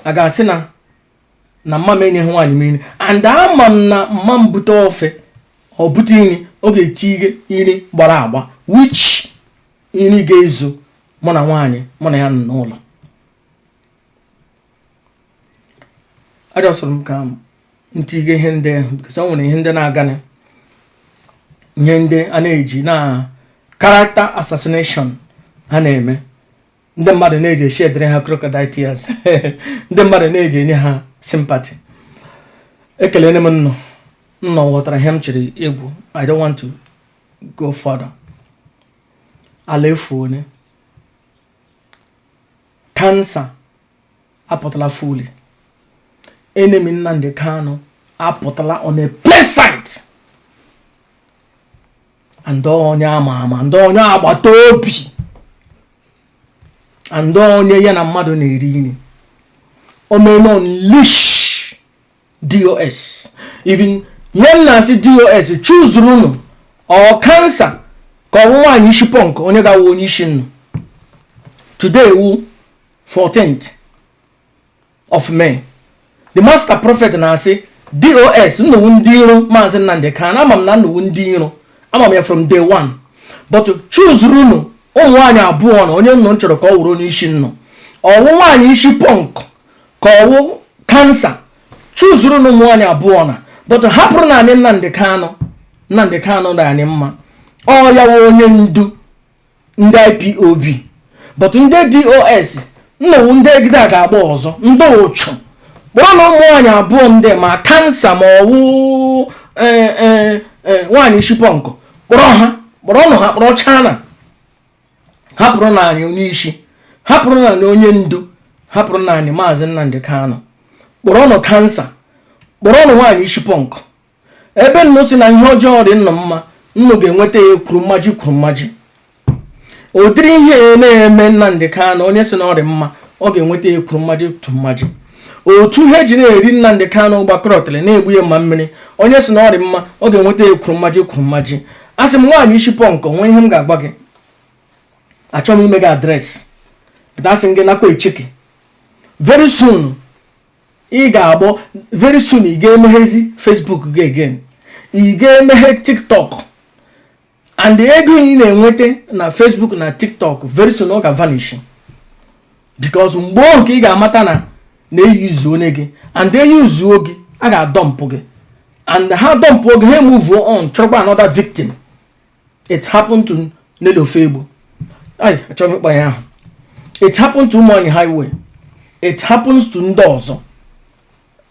a ga-asị na mma m enyeghị nwaanyị m nri. And ama m na mma m bute ofe, ọ bute nri, ọ ga-eti nri gbara agba, which nri ga-ezu mụ na nwaanyị mụ na ya nọ n'ụlọ. Ajọsọrọ m ka m tiga ihe ndị ahụ because o nwere ihe ndị na-agani, ihe ndị a na-eji na character assassination ha na-eme. Ndị mmadụ na-eji eshedere ha crocodile tears, ndị mmadụ na-eji enye ha sympathy. Ekelere m nnọ nnọ ghọtara ihe m chịrị egwu. I don't want to go further. Ala efu, onye kansa apụtala fully. Enemy Nnamdi Kanu apụtala on a plain sight, and onye ama ama, ndị onye agbata obi, and onye ya na mmadụ na-eri nri. O mena unleash DOS. Even ihe m na-asị DOS chuzuru unu, ọ kansa ka ọ bụ nwaanyị isi pọnk, onye ga-awụ onye isi nnu. Today wu 14th. of May. The Master Prophet na-asị DOS nnọwu ndị iro Maazị Nnamdi Kanu. Ama m na nnọwu ndị iro, ama m ya from day one, but choose unu ụmụ nwaanyị abụọ na onye nnụ chọrọ ka ọ wụrụ onye isi nnụ, ọwụ nwaanyị isi punk ka ọwụ cancer. Chuzuru ụmụ nwaanyị abụọ na, but hapụrụ na anyị Nnamdi Kanu. Nnamdi Kanu na anyị mma, ọ ya wụ onye ndu ndị IPOB, but ndị DOS nnọwu ndị egide a ga-agba ọzọ, ndị ụchụ. Kpọrọ na ụmụ nwaanyị abụọ ndị ma cancer ma ọwụ nwaanyị isi punk, kpọrọ ha, kpọrọ nụ ha, kpọrọ chana. Hapụrụ na anyị onye isi, hapụrụ na anyị onye ndu, hapụrụ na anyị Maazị Nnamdi Kanu. Kpọrọ nụ cancer, kpọrọ nụ nwaanyị isi punk. Ebe nnụ si na ihe ọjọọ dị nnụ mma, nnụ ga-enweta ya kwuru mmaji kwuru mmaji. Ụdịrị ihe na-eme Nnamdi Kanu, onye si na ọ dị mma, ọ ga-enweta ya kwuru mmaji kwuru mmaji. Otu ihe eji na-eri Nnamdi Kanu gbakọrọtịrị na-egbu ya mma mmiri, onye si na ọ dị mma, ọ ga-enweta ya kwuru mmaji kwuru mmaji. A sị m, nwaanyị isi punk, nwee ihe m ga-agwa gị. Achọghị m ime gị address, but asị m gị nakwa echeke, very soon ị ga-agbọ, very soon ị ga-emeghezi Facebook gị again, ị ga-emeghe TikTok, and ego ị na-enweta na Facebook na TikTok, very soon ọ ga-vanish, because mgbe ọ nke ị ga-amata na na-eyuzu onye gị and eyuzuo gị, a ga-adọmpụ gị, and ha dọmpụ gị, ha move on, chọrọkwa another victim. It happened to Nelly Ofegbu. Ai, achọghị m ịkpọ ya ahụ. It happened to Ụmụnwaanyị Highway. It happens to ndị ọzọ.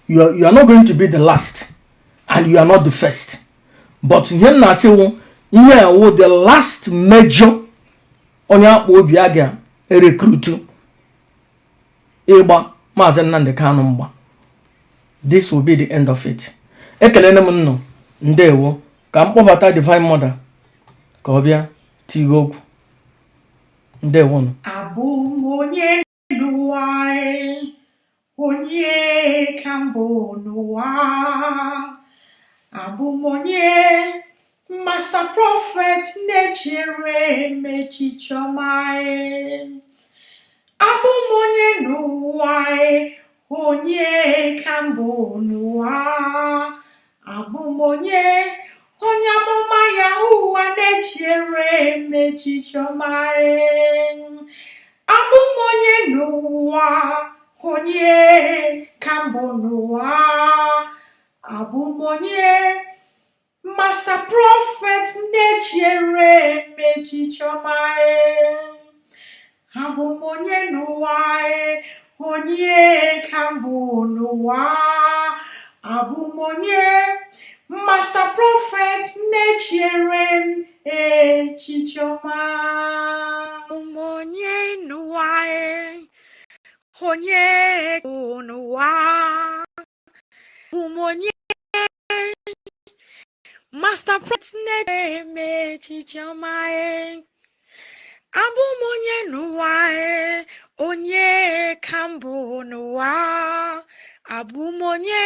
You are not going to be the last and you are not the first, but ihe m na-asị wụ, ihe a wụ the last major onye akpa obi a ga-erekrutu ịgba Maazị Nnamdi Kanu mgba. This will be the end of it. Ekelene m nnụ, ndewo. Ka m kpọbata Divine Mother ka ọ bịa tigo okwu. Ndewonụ. Abụ m onye n'ụwa, onye ka mbụ n'ụwa. Abụ m onye Master Prophet na-echere m echiche ọma. Abụ m onye n'ụwa, onye ka mbụ n'ụwa. Abụ m onye onye amụma ya ụwa na-echere m echiche ọma. Abụ m onye n'ụwa, onye ka mbụ n'ụwa. Abụ m onye Master Prophet na-echere m echiche ọma. Abụ m onye n'ụwa, onye ka mbụ n'ụwa. Abụ m onye Master Prophet na-echere m echiche ọma. Abụ m onye n'ụwa, onye n'ụwa. Abụ m onye Master Prophet na-echere m echiche ọma. Abụ m onye n'ụwa, onye ka mbụ n'ụwa. Abụ m onye